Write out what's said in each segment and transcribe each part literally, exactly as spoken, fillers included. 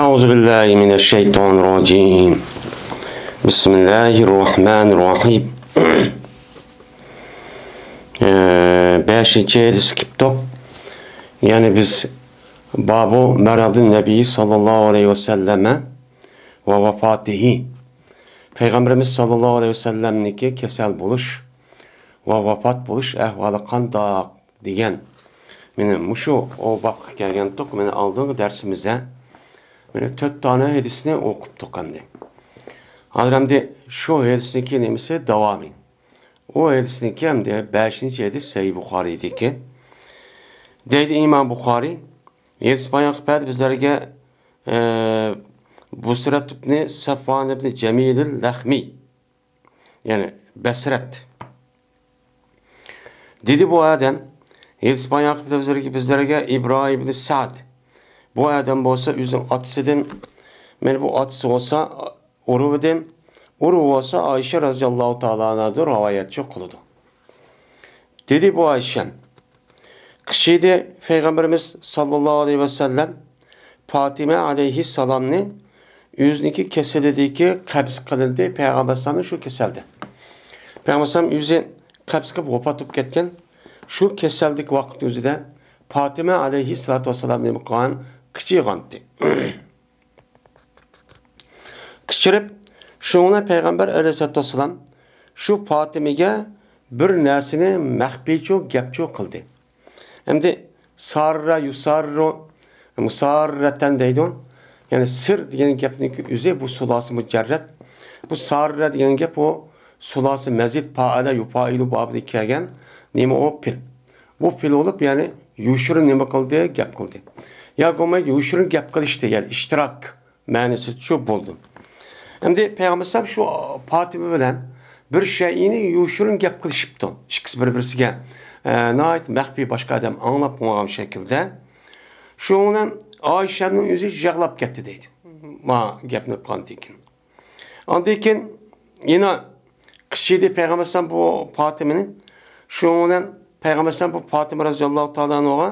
أعوذ بالله من الشيطان الرجيم. بسم الله الرحمن الرحيم. ئە، بەشىنچى ھەدىسكە كېلىپتۇق. يەنى بىز بابۇ مەرەزىن نەبىي ساللاللاھۇ ئەلەيھى ۋەسەللەمە ۋە ۋەفاتىھى. پەيغەمبىرىمىز ساللاللاھۇ ئەلەيھى ۋەسەللەمنىڭكى كېسەل بولۇش ۋە ۋاپات بولۇش ئەھۋالى قانداق دېگەن. مانا مۇشۇ ئۇ بابقا كەلگەنتۇق. مانا ئالدىنقى دەرسىمىزدە مانا تۆت دانە ھەدىسنى ئوقۇپتۇق ئەمدى. ھازىر ئەمدى شۇ ھەدىسنىڭكى نېمىسى داۋامى. ئۇ ھەدىسنىڭكى ئەمدى بەشىنچى ھەدىس سەھىھ بۇخارىيدىكى. دەيدۇ ئىمام بۇخارىي، ھەدىس بايان قىلىپ بەردى بىزلەرگە، ئە، بۇسرەت ئىبنى سەفۋان ئىبنى جەمىلىل لەخمى. يەنى بەسرەت. دېدى بۇ ئادەم، ھەدىس بايان قىلىپ بىزلەرگە، بىزلەرگە ئىبراھىم ئىبنى سەد. بۇ ئادەم بولسا ئۆزىنىڭ ئاتىسىدىن، مانا بۇ ئاتىسى بولسا ئۇرۋىدىن، ئۇرۋا بولسا ئائىشە رەزىياللاھۇ تائالا ئەنھادىن رىۋايەتچى قىلىدۇ. دېدى بۇ ئائىشەم، قىش ئىدى، پەيغەمبىرىمىز ساللاللاھۇ ئەلەيھى ۋەسەللەم پاتىمە ئەلەيھىسسالامنى ئۆزىنىڭكى كېسىلىدىكى قەبز قىلىندى، پەيغەمبەر ئەلەيھىسسالامنى شۇ كېسەلدە. پەيغەمبەر ئەلەيھىسسالام ئۆزى قەبز قىلىپ ۋاپات بولۇپ كەتكەن. شۇ كېسەلدىكى ۋاقىت ئۆزىدە پاتىمە ئەلەيھىسسالاتۇ ۋەسسالام نېمە قىلغان؟ قىچىغانتى. قىچىرىپ، شۇڭا پەيغەمبەر ئەلەيھىسسالاتۇ ۋەسسالام شۇ پاتىمىگە بىر نەرسىنى مەخپىيچۇ، گەپچۇ قىلدى. ئەمدى ساررە، يۇساررۇ، مۇساررەتەن دەيدۇ. يەنى سىر دېگەن گەپنىڭ ئۆزى بۇ سۇلاسى مۇجەررەت. بۇ ساررە دېگەن گەپ ئۇ سۇلاسى مەزىد پائەلە يۇپائىلۇ بابىدا كەلگەن نېمە ئۇ پېئىل. بۇ پېئىل بولۇپ، يەنى يوشۇرۇن نېمە قىلدى؟ گەپ قىلدى. يا بولمايدۇ، يوشۇرۇن گەپ قىلىشتى، يەنى ئىشتىراك مەنىسىچۇ بولىدۇ. ئەمدى پەيغەمبەر ئەلەيھىسسالام شۇ پاتىمە بىلەن بىر شەيئىنى يوشۇرۇن گەپ قىلىشىپتۇ. ئىككىسى بىر-بىرسىگە، ئە، ناھايىتى مەخپىي، باشقا ئادەم ئاڭلاپ قالمىغان شەكىلدە. شۇنىڭ بىلەن ئائىشەمنىڭ ئۆزى يىغلاپ كەتتى دەيدۇ. ما گەپنى قىلغاندىن كېيىن. ئاندىن كېيىن يەنە قىچىدى پەيغەمبەر ئەلەيھىسسالام بۇ پاتىمىنى. شۇنىڭ بىلەن پەيغەمبەر ئەلەيھىسسالام بۇ پاتىمە رەزىياللاھۇ تائالا ئەنھاغا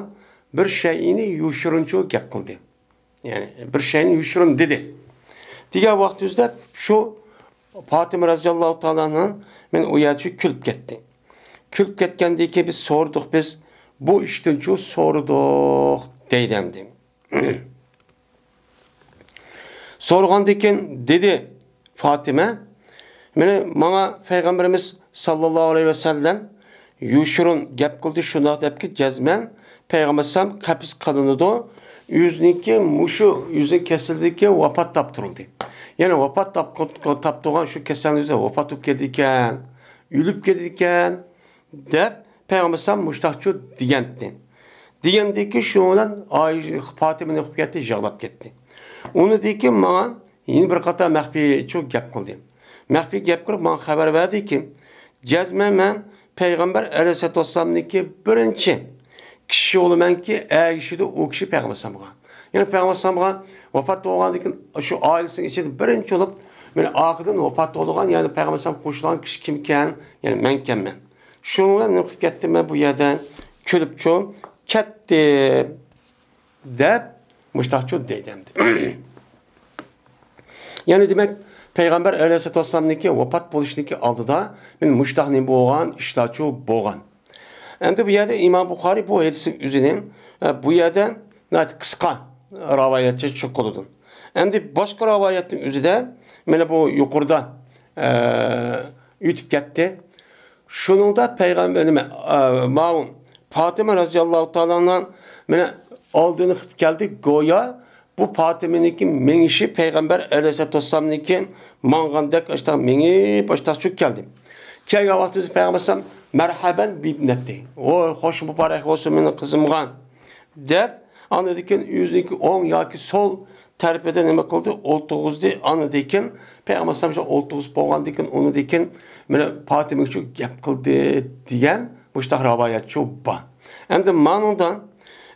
بىر شەيئىنى يوشۇرۇنچۇ گەپ قىلدى. يەنى بىر شەيئىنى يوشۇرۇن دېدى. دېگەن ۋاقتىمىزدا شۇ پاتىمە رەزىياللاھۇ تائالا ئەنھا مانا ئۇ يەردە كۈلۈپ كەتتى. كۈلۈپ كەتكەندىن كېيىن بىز سورىدۇق، بىز بۇ ئىشتىنچۇ سورىدۇق دەيدۇ ئەمدى. سورىغاندىن كېيىن دېدى پاتىمە، مانا ماڭا پەيغەمبىرىمىز ساللاللاھۇ ئەلەيھى ۋەسەللەم يوشۇرۇن گەپ قىلدى، شۇنداق دەپكى جەزمەن پەيغەمبەر ئەلەيھىسسالام قەبز قىلىنىدۇ، ئۆزىنىڭكى مۇشۇ ئۆزىنىڭ كېسىلىدىكى ۋاپات تاپتۇرۇلدى. يەنى ۋاپات تاپ-، تاپتۇرغان شۇ كېسەلنىڭ ئۆزى ۋاپات بولۇپ كېتىدىكەن، ئۆلۈپ كېتىدىكەن دەپ پەيغەمبەر ئەلەيھىسسالام مۇشتاقچۇ دېگەنتى. دېگەندىكى شۇ بىلەن ئاي-، پاتىمە نېمە قىلىپ كەتتى؟ يىغلاپ كەتتى. ئۇنىدىكى ماڭا يەنە بىر قاتار مەخپىيچۇ گەپ قىلدى. مەخپىي گەپ قىلىپ ماڭا خەۋەر بەردىكى، جەزمەن مەن پەيغەمبەر ئەلەيھىسسالاتۇ ۋەسسالامنىڭكى بىرىنچى كىشى بولىمەنكى، ئەگىشىدۇ ئۇ كىشى پەيغەمبەر ئەلەيھىسسالامغا. يەنى پەيغەمبەر ئەلەيھىسسالامغا ۋاپات بولغاندىن كېيىن شۇ ئائىلىسىنىڭ ئىچىدە بىرىنچى بولۇپ، مانا ئارقىدىن ۋاپات بولىدىغان، يەنى پەيغەمبەر ئەلەيھىسسالامغا قوشۇلغان كىشى كىمكەن؟ يەنى مەنكەنمەن. شۇنىڭ بىلەن نېمە قىلىپ كەتتىم مەن بۇ يەردە؟ كۈلۈپچۇ كەتتىم دەپ مۇشتاقچۇ دەيدۇ ئەمدى. يەنى دېمەك، پەيغەمبەر ئەلەيھىسسالاتۇ ۋەسسالامنىڭكى ۋاپات بولۇشىنىڭكى ئالدىدا مانا مۇشتاق نېمە بولغان، ئىشلارچۇ بولغان. ئەمدى بۇ يەردە ئىمام بۇخارىي بۇ ھەدىسنىڭ ئۆزىنى، ئە، بۇ يەردە ناھايىتى قىسقا رىۋايەتچە چۈشۈپ قالىدۇ. ئەمدى باشقا رىۋايەتنىڭ ئۆزىدە مانا بۇ يۇقىرىدا، ئە، ئۆتۈپ كەتتى. شۇنىڭدا پەيغەمبەر، نېمە، ئە، ماۋۇ پاتىمە رەزىياللاھۇ تائالا ئەنھا مانا ئالدىنى قىلىپ كەلدى. گويا بۇ پاتىمىنىڭكى مېڭىشى پەيغەمبەر ئەلەيھىسسالاتۇ ۋەسسالامنىڭكى ماڭغاندەك ئاشتاق مېڭىپ، ئاشتاق چۈشۈپ كەلدى. كەلگەن ۋاقتىمىزدا پەيغەمبەر ئەلەيھىسسالام مەرھەبەن بىبنەتى، ۋوي، خوش مۇبارەك بولسۇن مېنىڭ قىزىمغا، دەپ، ئاندىن كېيىن ئۆزىنىڭكى ئوڭ ياكى سول تەرىپىدە نېمە قىلدى؟ ئولتۇرغۇزدى. ئاندىن كېيىن پەيغەمبەر ئەلەيھىسسالام شۇ ئولتۇرغۇزۇپ بولغاندىن كېيىن، ئۇنىڭدىن كېيىن مانا پاتىمىگە شۇ گەپ قىلدى دېگەن مۇشۇنداق رىۋايەتچۇ بار. ئەمدى مانىڭدا،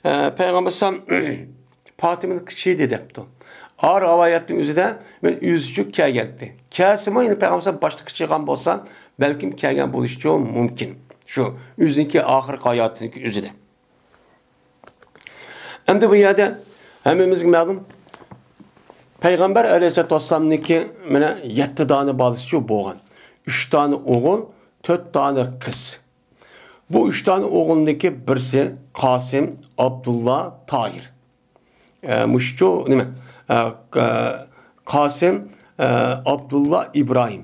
ئە، پەيغەمبەر ئەلەيھىسسالام پاتىمىنى قىچىدى دەپتۇ. ئا رىۋايەتنىڭ ئۆزىدە مانا ئۆزىچۇ كەلگەنتى. كەلسىمۇ يەنە پەيغەمبەر ئەلەيھىسسالام باشتا قىچىغان بولسا، بەلكىم كەلگەن بولۇشىچۇ مۇمكىن. شۇ ئۆزىنىڭكى ئاخىرقى ھاياتىنىڭكى ئۆزىدە. ئەمدى بۇ يەردە ھەممىمىزگە مەلۇم، پەيغەمبەر ئەلەيھىسسالاتۇ ۋەسسالامنىڭكى مانا يەتتە دانە بالىسىچۇ بولغان. ئۈچ دانە ئوغۇل، تۆت دانە قىز. بۇ ئۈچ دانە ئوغلىنىڭكى بىرسى قاسىم، ئابدۇللا، تاھىر. ئە، مۇشۇچۇ نېمە؟ ئە، ق-، قاسىم، ئە، ئابدۇللا، ئىبراھىم.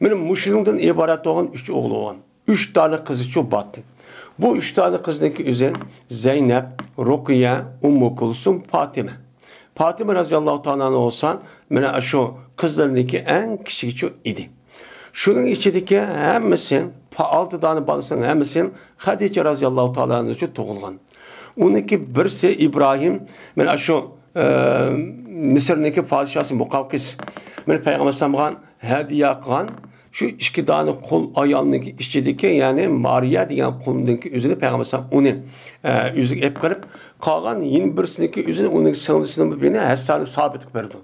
مانا مۇشۇنىڭدىن ئىبارەت بولغان ئۈچ ئوغلى بولغان. ئۈچ دانە قىزىچۇ بارتى. بۇ ئۈچ دانە قىزنىڭكى ئۆزى زەينەپ، رۇقىيە، ئۇممۇ كۇلسۇم، پاتىمە. پاتىمە رەزىياللاھۇ تائالا ئەنھا بولسا، مانا شۇ قىزلىرىنىڭكى ئەڭ كىچىكىچۇ ئىدى. شۇنىڭ ئىچىدىكى ھەممىسى، پا-، ئالتە دانە بالىسىنىڭ ھەممىسى خەدىچە رەزىياللاھۇ تائالا ئەنھاچۇ تۇغۇلغان. ئۇنىڭكى بىرسى ئىبراھىم، مانا شۇ، ئە، مىسىرنىڭكى پادىشاھى مۇقاۋقىس، مانا پەيغەمبەر ئەلەيھىسسالامغا ھەدىيە قىلغان شۇ ئىككى دانە قۇل ئايالنىڭكى ئىچىدىكى، يەنى مارىيە دېگەن قۇلنىڭكى ئۆزىنى پەيغەمبەر ئەلەيھىسسالام ئۇنى، ئە، ئۆزىگە ئېلىپ قېلىپ، قالغان يەنە بىرسىنىڭكى ئۆزىنى ئۇنىڭ سىڭلىسىنىڭ بىرىنى ھەسسانى سابىتقا بېرىدۇ.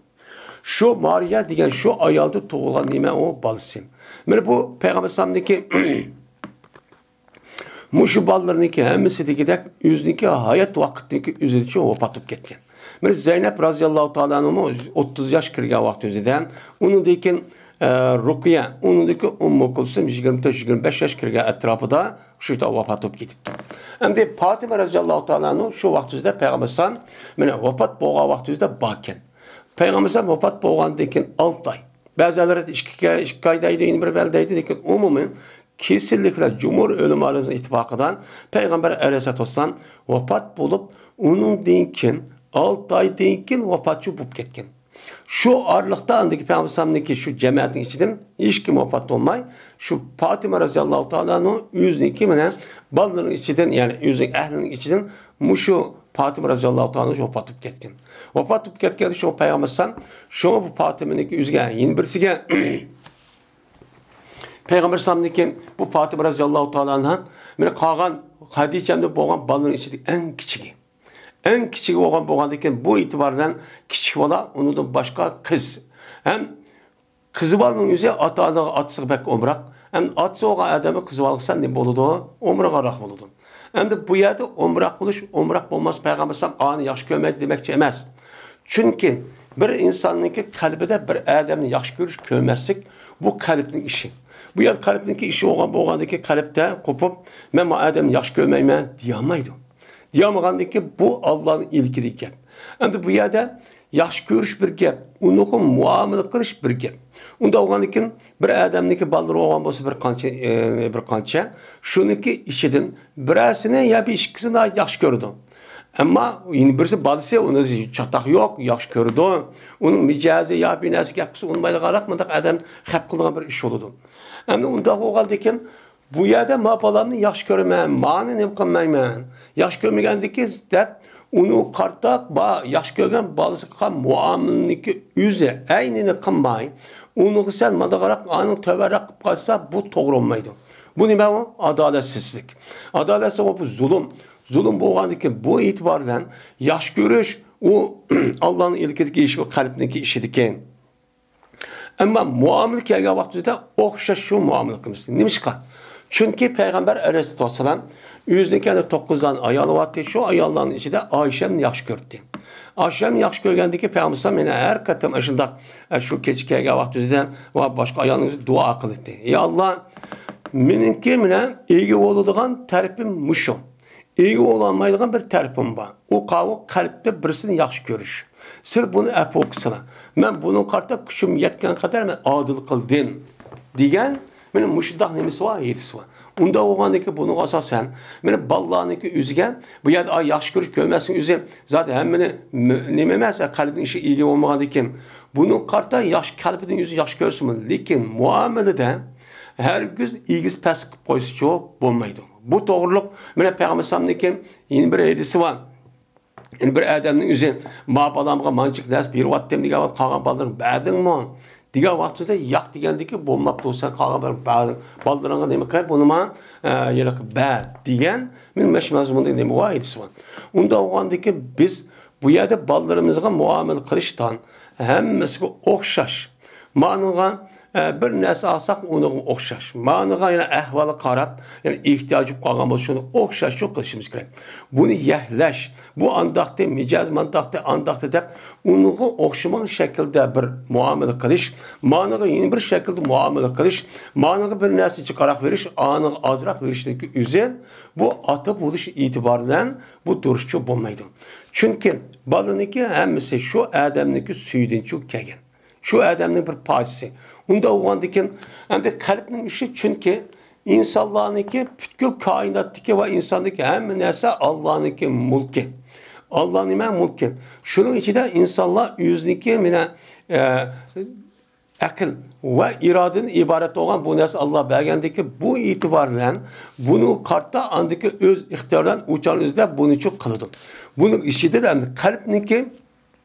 شۇ مارىيە دېگەن شۇ ئايالدا تۇغۇلغان نېمە ئۇ بالىسى. مانا بۇ پەيغەمبەر ئەلەيھىسسالامنىڭكى مۇشۇ بالىلىرىنىڭكى ھەممىسى دېگۈدەك ئۆزىنىڭكى ھايات ۋاقتىدىكى ئۆزىچە ۋاپات بولۇپ كەتكەن. مانا زەينەپ رەزىياللاھۇ تائالا ئەنھا ئوتتۇز ياش كىرگەن ۋاقتى ئۆزىدە، ئۇنىڭدىن كېيىن، ئە، رۇقىيە، ئۇنىڭدىن كېيىن ئۇممۇ كۇلسۇم يىگىرمە تۆت، يىگىرمە بەش ياش كىرگەن ئەتراپىدا شۇ يەردە ۋاپات بولۇپ كېتىپتۇ. ئەمدى پاتىمە رەزىياللاھۇ تائالا ئەنھا شۇ ۋاقتى ئۆزىدە پەيغەمبەر ئەلەيھىسسالام مانا ۋاپات بولغان ۋاقتى ئۆزىدە باركەن. پەيغەمبەر ئەلەيھىسسالام ۋاپات بولغاندىن كېيىن ئالتە ئاي، بەزىلەر ئىككى، ئىككى ئاي دەيدۇ، يەنە بىر بەل دەيدۇ، لېكىن ئومۇمەن كېسەللىك بىلەن جۇمھۇر ئۆلىمالىرىمىزنىڭ ئىتتىپاقىدا پەيغەمبەر ئەلەيھىسسالاتۇ ۋەسسالام ۋاپات بولۇپ، ئۇنىڭدىن كېيىن، ئالتە ئايدىن كېيىن ۋاپاتچۇ بولۇپ كەتكەن. شۇ ئارىلىقتا ئاندىكى پەيغەمبەر ئەلەيھىسسالامنىڭكى شۇ جەمەتىنىڭ ئىچىدىن ھېچكىم ۋاپات بولماي، شۇ پاتىمە رەزىياللاھۇ تائالا ئەنھا ئۆزىنىڭكى مانا بالىلىرىنىڭ ئىچىدىن، يەنى ئۆزىنىڭ ئەھلىنىڭ ئىچىدىن مۇشۇ پاتىمە رەزىياللاھۇ تائالا ئەنھا ۋاپات بولۇپ كەتكەن. ۋاپات بولۇپ كەتكەندە شۇ پەيغەمبەر ئەلەيھىسسالام شۇ بۇ پاتىمىنىڭكى ئۆزىگە يەنە بىرسىگە پەيغەمبەر ئەلەيھىسسالامنىڭكى بۇ پاتىمە رەزىياللاھۇ تائالا ئەنھا، مانا قالغان خەدىچەمدە بولغان بالىلىرىنىڭ ئىچىدىكى ئەڭ كىچىكى. ئەڭ كىچىكى بولغان، بولغاندىن كېيىن بۇ ئېتىبار بىلەن كىچىك بالا، ئۇنىڭدىن باشقا قىز. ھەم قىز بالىنىڭ ئۆزى ئاتا-ئانىغا، ئاتىسىغا بەك ئومراق. ھەم ئاتىسى بولغان ئادەمگە قىز بالىغا سەل نېمە بولىدۇ؟ ئومراقراق بولىدۇ. ئەمدى بۇ يەردە ئومراق بولۇش، ئومراق بولماس، پەيغەمبەر ئەلەيھىسسالام ئانىنى ياخشى كۆرمەيدۇ دېمەكچى ئەمەس. چۈنكى بىر ئىنساننىڭكى قەلبىدە بىر ئادەمنى ياخشى كۆرۈش، كۆرمەسلىك، بۇ قەلبنىڭ ئىشى. بۇ يەر قەلبنىڭكى ئىشى بولغان، بولغاندىكى قەلبتە قوپۇپ، مەن بۇ ئادەمنى ياخشى كۆرمەيمەن دېيەلمەيدۇ. دېيەلمىگەندىكى بۇ ئاللانىڭ ئىلكىدىكى گەپ. ئەمدى بۇ يەردە ياخشى كۆرۈش بىر گەپ، ئۇنىڭغا مۇئامىلە قىلىش بىر گەپ. ئۇنداق بولغاندىكىن بىر ئادەمنىڭكى بالىلىرى بولغان بولسا بىر قانچە، ئى، بىر قانچە، شۇنىڭكى ئىچىدىن بىرەرسىنى يا بىر ئىككىسىنى ناھايىتى ياخشى كۆرىدۇ. ئەمما يەنە بىرسى بالىسى ئۇنى چاتاق يوق، ياخشى كۆرىدۇ. ئۇنىڭ مىجەزى يا بىر نەرسە گەپ قىلسا ئۇنىمايدىغانراق مۇنداق ئادەم خەپ قىلىدىغان بىر ئىش بولىدۇ. ئەمدى ئۇنداق بولغاندىكىن بۇ يەردە ما بالامنى ياخشى كۆرىمەن، مانى نېمە قىلمايمەن، ياخشى كۆرمىگەندىكى دەپ ئۇنى قارىتاپ، با-، ياخشى كۆرگەن بالىسىغا قىلغان مۇئامىلىنىڭكى ئۆزى ئەينىنى قىلماي، ئۇنىڭغا سەن مانداقراق، ئانىڭ تۆۋەنرەك قىلىپ قالسا، بۇ توغرا بولمايدۇ. بۇ نېمە ئۇ؟ ئادالەتسىزلىك. ئادالەتسىز بۇ زۇلۇم. زۇلۇم بولغاندىكىن بۇ ئېتىبار بىلەن ياخشى كۆرۈش، ئۇ ئاللانىڭ ئىلكىدىكى ئىش، بۇ قەلبنىڭكى ئىشىدىكەن. ئەمما مۇئامىلە كەلگەن ۋاقتىدا ئوخشاش شۇ مۇئامىلە قىلىمىز. نېمىشقا؟ چۈنكى پەيغەمبەر ئەلەيھىسسالاتۇ ۋەسسالام ئۆزىنىڭكى يەنە توققۇز دانە ئايالى بارتى. شۇ ئاياللارنىڭ ئىچىدە ئائىشەمنى ياخشى كۆرەتتى. ئائىشەمنى ياخشى كۆرگەندىكى پەيغەمبەر ئەلەيھىسسالام يەنە ھەر قېتىم ئاشۇنداق، ئە، شۇ كېچە كەلگەن ۋاقتىدا ۋە باشقا ئايالنىڭ ئۆزى دۇئا قىلاتتى. يا ئاللا، مېنىڭكى مانا ئىگە بولىدىغان تەرىپىم مۇشۇ. ئىگە بولالمايدىغان بىر تەرىپىم بار. ئۇ قاۋۇ قەلبتە بىرسىنى ياخشى كۆرۈش. سىلەر بۇنى ئەپۇ قىلسىلەر. مەن بۇنىڭغا قارىتا كۈچۈم يەتكەن قەدەر مەن ئادىل قىلدىم، دېگەن مانا مۇشۇنداق نېمىسى بار، ھەدىسى بار. ئۇنداق بولغاندىكىن بۇنىڭغا ئاساسەن، مانا بالىلارنىڭكى ئۆزىگە بۇ يەردە، ئاي، ياخشى كۆرۈش كۆرمەسلىك ئۆزى زادى ھەممىنى م-، نېمە ئەمەس، قەلبىنىڭ ئىشى ئىگە بولمىغاندىكىن بۇنىڭغا قارىتا ياخشى، قەلبىدىن ئۆزى ياخشى كۆرسىمۇ، لېكىن مۇئامىلىدە ھەرگىز ئېگىز پەس قىلىپ قويسىچۇ بولمايدۇ. بۇ توغرۇلۇق مانا پەيغەمبەر ئەلەيھىسسالامنىڭكى يەنە بىر ھەدىسى بار. يەنە بىر ئادەمنىڭ ئۆزى، ما بالامغا مانچىلىك نەرسە بېرىۋاتتىم دېگەن ۋاقىت، قالغان بالىلىرىڭغا بەردىڭمۇ؟ دېگەن ۋاقتىدا ياق دېگەندىكى، بولماپتۇ، سەن قالغان بىر بال-، بالىلىرىڭغا نېمە قىل، بۇنىما، ئە، يەنە بەر دېگەن، مانا مەشۇ مەزمۇندا نېمە بار، ھەدىسى بار. ئۇنداق بولغاندىكى بىز بۇ يەردە بالىلىرىمىزغا مۇئامىلە قىلىشتا ھەممىسىگە ئوخشاش. مانىڭغا ئە، بىر نەرسە ئالساق، ئۇنىڭغا ئوخشاش. مانىغا يەنە ئەھۋالغا قاراپ، يەنە ئېھتىياجى بولغان بولسا، شۇنى ئوخشاش شۇ قىلىشىمىز كېرەك. بۇنى يەھلەش، بۇ ئانداقتى، مىجەز مانداقتى، ئانداقتى دەپ، ئۇنىڭغا ئوخشىمىغان شەكىلدە بىر مۇئامىلە قىلىش، مانىغا يەنە بىر شەكىلدە مۇئامىلە قىلىش، مانىغا بىر نەرسە جىقراق بېرىش، ئانىغا ئازراق بېرىشنىڭكى ئۆزى، بۇ ئاتا بولۇش ئېتىبارى بىلەن بۇ دۇرۇسچۇ بولمايدۇ. چۈنكى بالىنىڭكى ھەممىسى شۇ ئادەمنىڭكى سۈيىدىنچۇ كەلگەن. شۇ ئادەمنىڭ بىر پارچىسى. ئۇنداق بولغاندىكىن، ئەمدى قەلبنىڭ ئىشى، چۈنكى ئىنسانلارنىڭكى، پۈتكۈل كائىناتتىكى ۋە ئىنساندىكى ھەممە نەرسە ئاللانىڭكى مۈلكى. ئاللا نېمە؟ مۈلكى. شۇنىڭ ئىچىدە ئىنسانلار ئۆزىنىڭكى مانا، ئە، ئەقىل ۋە ئىرادىدىن ئىبارەت بولغان بۇ نەرسە ئاللا بەرگەندىكى، بۇ ئېتىبار بىلەن بۇنى قارىتا ئاندىكى ئۆز ئىختىيارى بىلەن ئۇچان ئۆزىدە بۇنىچۇ قىلىدۇ. بۇنىڭ ئىچىدە ئەمدى قەلبنىڭكى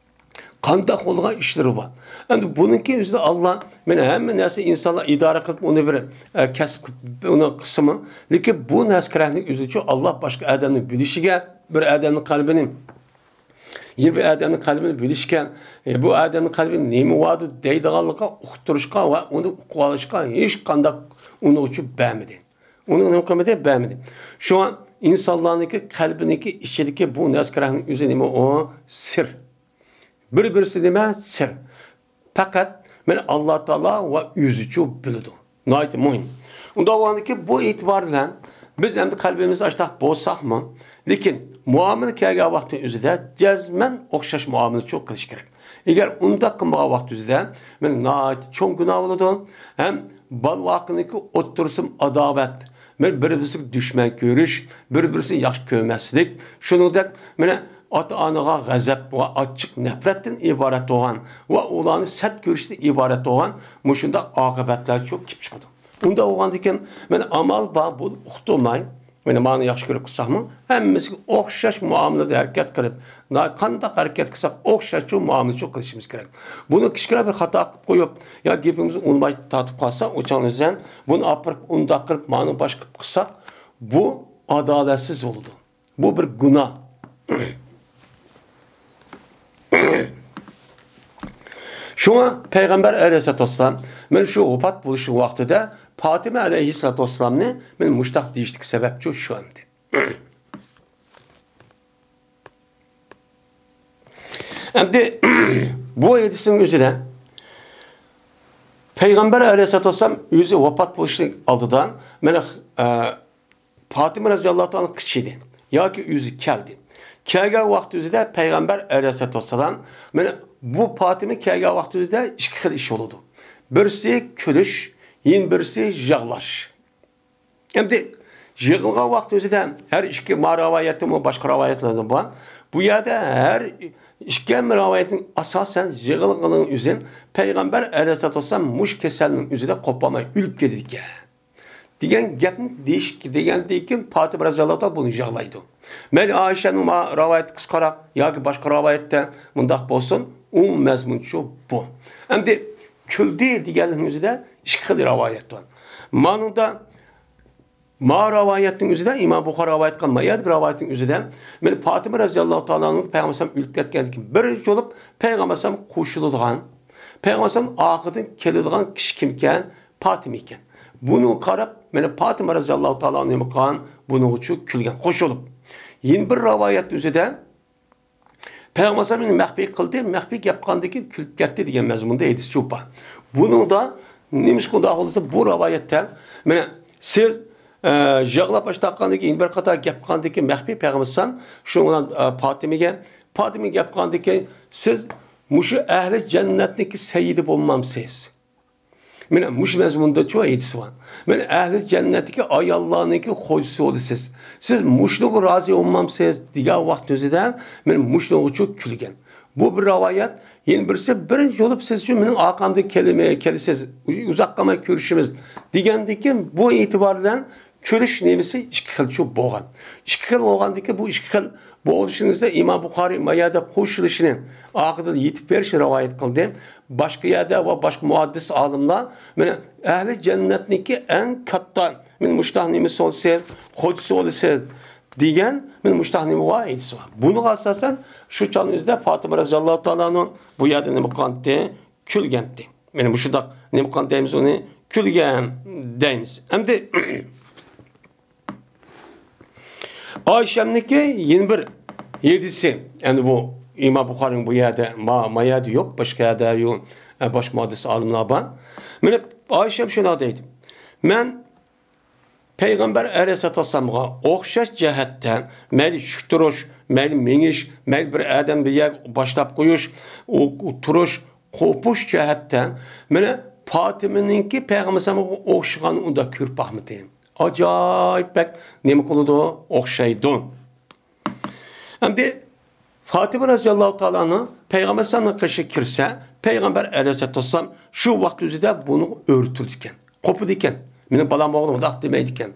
قانداق بولغان ئىشلىرى بار. ئەمدى بۇنىڭكى ئۆزىدە ئاللا مانا ھەممە نەرسە ئىنسانلار ئىدارە قىلىپ، ئۇنى بىر، ئە، كەسىپ قىلىپ، ئۇنى قىلسىمۇ، لېكىن بۇ نەرسە كەرەكنىڭ ئۆزىچۇ ئاللا باشقا ئادەمنىڭ بىلىشىگە، بىر ئادەمنىڭ قەلبىنى يەنە بىر ئادەمنىڭ قەلبىنى بىلىشكە، ئە، بۇ ئادەمنىڭ قەلبىدە نېمە بارىدۇ دەيدىغانلىققا ئۇقتۇرۇشقا ۋە ئۇنى ئۇقۇۋالىشقا ھېچقانداق ئۇنىڭ ئۈچۈن بەرمىدى. ئۇنى نېمە قىلمىدى؟ بەرمىدى. شۇڭا ئىنسانلارنىڭكى قەلبىنىڭكى ئىچىدىكى بۇ نەرسە كەرەكنىڭ ئۆزى نېمە؟ ئۇ سىر. بىر-بىرسى نېمە؟ سىر. پەقەت مانا ئاللا تائالا ۋە ئۆزىچۇ بىلىدۇ. ناھايىتى مۇھىم. ئۇنداق بولغاندىكىن بۇ ئېتىبار بىلەن بىز ئەمدى قەلبىمىز ئاشتاق بولساقمۇ، لېكىن مۇئامىلە كەلگەن ۋاقتى ئۆزىدە جەزمەن ئوخشاش مۇئامىلىچۇ قىلىش كېرەك. ئەگەر ئۇنداق قىلمىغان ۋاقتى ئۆزىدە، مانا ناھايىتى چوڭ گۇناھ بولىدۇ. ھەم بالا ۋاقتىنىڭكى ئوتتۇرىسىمۇ ئاداۋەت، مانا بىر-بىرسىگە دۈشمەن كۆرۈش، بىر-بىرسىنى ياخشى كۆرمەسلىك، شۇنىڭدەك مانا ئاتا-ئانىغا غەزەپ ۋە ئاچچىق نەپرەتتىن ئىبارەت بولغان ۋە ئۇلارنى سەت كۆرۈشتىن ئىبارەت بولغان مۇشۇنداق ئاقىۋەتلەرچۇ كېلىپ چىقىدۇ. ئۇنداق بولغاندىكىن، مانا ئامال بار، بۇنى ئۇقتۇرماي، مانا مانى ياخشى كۆرۈپ قىلساقمۇ، ھەممىسىگە ئوخشاش مۇئامىلىدە ھەرىكەت قىلىپ، نا-، قانداق ھەرىكەت قىلساق ئوخشاشچۇ مۇئامىلىچۇ قىلىشىمىز كېرەك. بۇنى كىچىككىنە بىر خاتا قىلىپ قويۇپ، يا گېپىمىزنى ئۇنىماي تارتىپ قالسا، ئۇچان ئۆزەن بۇنى ئاپىرىپ ئۇنداق قىلىپ، مانى باشقا قىلىپ قىلساق، بۇ ئادالەتسىز بولىدۇ. بۇ بىر گۇناھ. شۇڭا پەيغەمبەر ئەلەيھىسسالاتۇ ۋەسسالام مانا شۇ ۋاپات بولۇش ۋاقتىدا پاتىمە ئەلەيھىسسالاتۇ ۋەسسالامنى مانا مۇشتاق دېيىشتىكى سەۋەبچۇ شۇ ئەمدى. ئەمدى بۇ ھەدىسنىڭ ئۆزىدە پەيغەمبەر ئەلەيھىسسالاتۇ ۋەسسالام ئۆزى ۋاپات بولۇشنىڭ ئالدىدا مانا، ئە، پاتىمە رەزىياللاھۇ تائالا قېچىدى ياكى ئۆزى كەلدى. كەلگەن ۋاقتى ئۆزىدە پەيغەمبەر ئەلەيھىسسالاتۇ ۋەسسالام، مانا بۇ پاتىمە كەلگەن ۋاقتى ئۆزىدە ئىككى خىل ئىش بولىدۇ. بىرسى كۈلۈش، يەنە بىرسى يىغلاش. ئەمدى يىغلىغان ۋاقتى ئۆزىدە ھەر ئىككى، ما رىۋايەتتىمۇ، باشقا رىۋايەتلەردە بار. بۇ يەردە ھەر ئىككى ھەممە رىۋايەتنىڭ ئاساسەن يىغلىغىنىنىڭ ئۆزى پەيغەمبەر ئەلەيھىسسالاتۇ ۋەسسالام مۇشۇ كېسەلنىڭ ئۆزىدە قوپالماي ئۆلۈپ كېتىدىكەن. دېگەن گەپنى دېيىش، دېگەندىن كېيىن پاتىمە رەزىياللاھۇ تائالا بۇنى يىغلايدۇ. مەيلى ئائىشەنىڭ ما-، رىۋايىتى قىسقىراق ياكى باشقا رىۋايەتتە مۇنداق بولسۇن، ئۇ مەزمۇنچۇ بۇ. ئەمدى كۈلدى دېگەننىڭ ئۆزىدە ئىككى خىل رىۋايەت بار. مانىڭدا ما رىۋايەتنىڭ ئۆزىدە، ئىمام بۇخارى رىۋايەت قىلغان ما يەردىكى رىۋايەتنىڭ ئۆزىدە، مانا پاتىمە رەزىياللاھۇ تائالا ئەنھۇ پەيغەمبەر ئۆلۈپ كەتكەندىن كېيىن بىرىنچى بولۇپ پەيغەمبەر قوشۇلىدىغان، پەيغەمبەر ئارقىدىن كېلىدىغان كىشى كىمكەن؟ پاتىمە ئىكەن. بۇنىڭغا قاراپ، مانا پاتىمە رەزىياللاھۇ تائالا ئەنھۇ نېمە قىلغان؟ بۇنىڭغىچۇ كۈلگەن، قوشۇلۇپ. يەنە بىر رىۋايەت ئۆزىدە پەيغەمبەر ئەلەيھىسسالام مەخپىي قىلدى، مەخپىي گەپ قىلغاندىن كېيىن كۈلۈپ كەتتى دېگەن مەزمۇندا ھەدىس بار. بۇنىڭدا نېمىشقا ئۇنداق بولسا، بۇ رىۋايەتتە، مانا سىز، ئە، يىغلاپ ئاشتاققاندىن كېيىن، بىر قاتار گەپ قىلغاندىن كېيىن مەخپىي پەيغەمبەر ئەلەيھىسسالام شۇنىڭ بىلەن، ئە، پاتىمىگە، پاتىمە گەپ قىلغاندىن كېيىن، سىز مۇشۇ ئەھلى جەننەتنىڭكى سەييىدى بولمامسىز؟ مانا مۇشۇ مەزمۇندىچۇ ھەدىس بار. مانا ئەھلى جەننەتتىكى ئاياللارنىڭكى خوجىسى بولىسىز. سىز مۇشۇنىڭغا رازى بولمامسىز؟ دېگەن ۋاقىت ئۆزىدە مانا مۇشۇنىڭغىچۇ كۈلگەن. بۇ بىر رىۋايەت. يەنە بىرسى، بىرىنچى بولۇپ سىزچۇ مېنىڭ ئارقامدىن كېلىمە-، كېلىسىز، ئۇزاق قالماي كۆرۈشىمىز دېگەندىن كېيىن بۇ ئېتىبار بىلەن كۈلۈش نېمىسى ئىككى خىلچۇ بولغان. ئىككى خىل بولغاندىكىن بۇ ئىككى خىل بولۇشىنىڭ ئۆزىدە ئىمام بۇخارىي ما يەردە قوشۇلۇشىنى ئارقىدىن يېتىپ بېرىشنى رىۋايەت قىلدى. باشقا يەردە ۋە باشقا مۇھەددىس ئالىملار مانا ئەھلى جەننەتنىڭكى ئەڭ كاتتا، مانا مۇشۇنداق نېمىسى بولىسىز، خوجىسى بولىسىز دېگەن مانا مۇشۇنداق نېمە بار، ھەدىس بار. بۇنىڭغا ئاساسەن شۇ چاغنىڭ ئۆزىدە پاتىمە رەزىياللاھۇ تائالا ئەنھۇ بۇ يەردە نېمە قىلغانتى؟ كۈلگەنتى. مانا مۇشۇنداق نېمە قىلغان دەيمىز ئۇنى؟ كۈلگەن دەيمىز. ئەمدى ئايشەمنىڭكى يەنە بىر ھەدىسى. ئەمدى بۇ ئىمام بۇخارىنىڭ بۇ يەردە، ما-، ما يەردە يوق، باشقا يەردە يو-، ئە، باشقا مۇھەددىس ئالىملار بار. مانا ئايشەم شۇنداق دەيدۇ. مەن پەيغەمبەر ئەلەيھىسسالاتۇ ۋەسسالامغا ئوخشاش جەھەتتە، مەيلى چىك تۇرۇش، مەيلى مېڭىش، مەيلى بىر ئادەم بىر يەرگە باشلاپ قويۇش، ئۇ، ئۇ تۇرۇش، قوپۇش جەھەتتە مانا پاتىمىنىڭكى پەيغەمبەر ئەلەيھىسسالامغا ئوخشىغاننى ئۇنداق كۆرۈپ باقمىدىم. ئاجايىپ بەك نېمە قىلىدۇ؟ ئوخشايدۇ. ئەمدى فاتىمە رەزىياللاھۇ تائالا ئەنھا پەيغەمبەر ئەلەيھىسسالامنىڭ قېشىغا كىرسە، پەيغەمبەر ئەلەيھىسسالاتۇ ۋەسسالام شۇ ۋاقىت ئۆزىدە بۇنى ئۆرە تۇرىدىكەن. قوپىدىكەن. مېنىڭ بالام بولغىنى مۇنداق دېمەيدىكەن.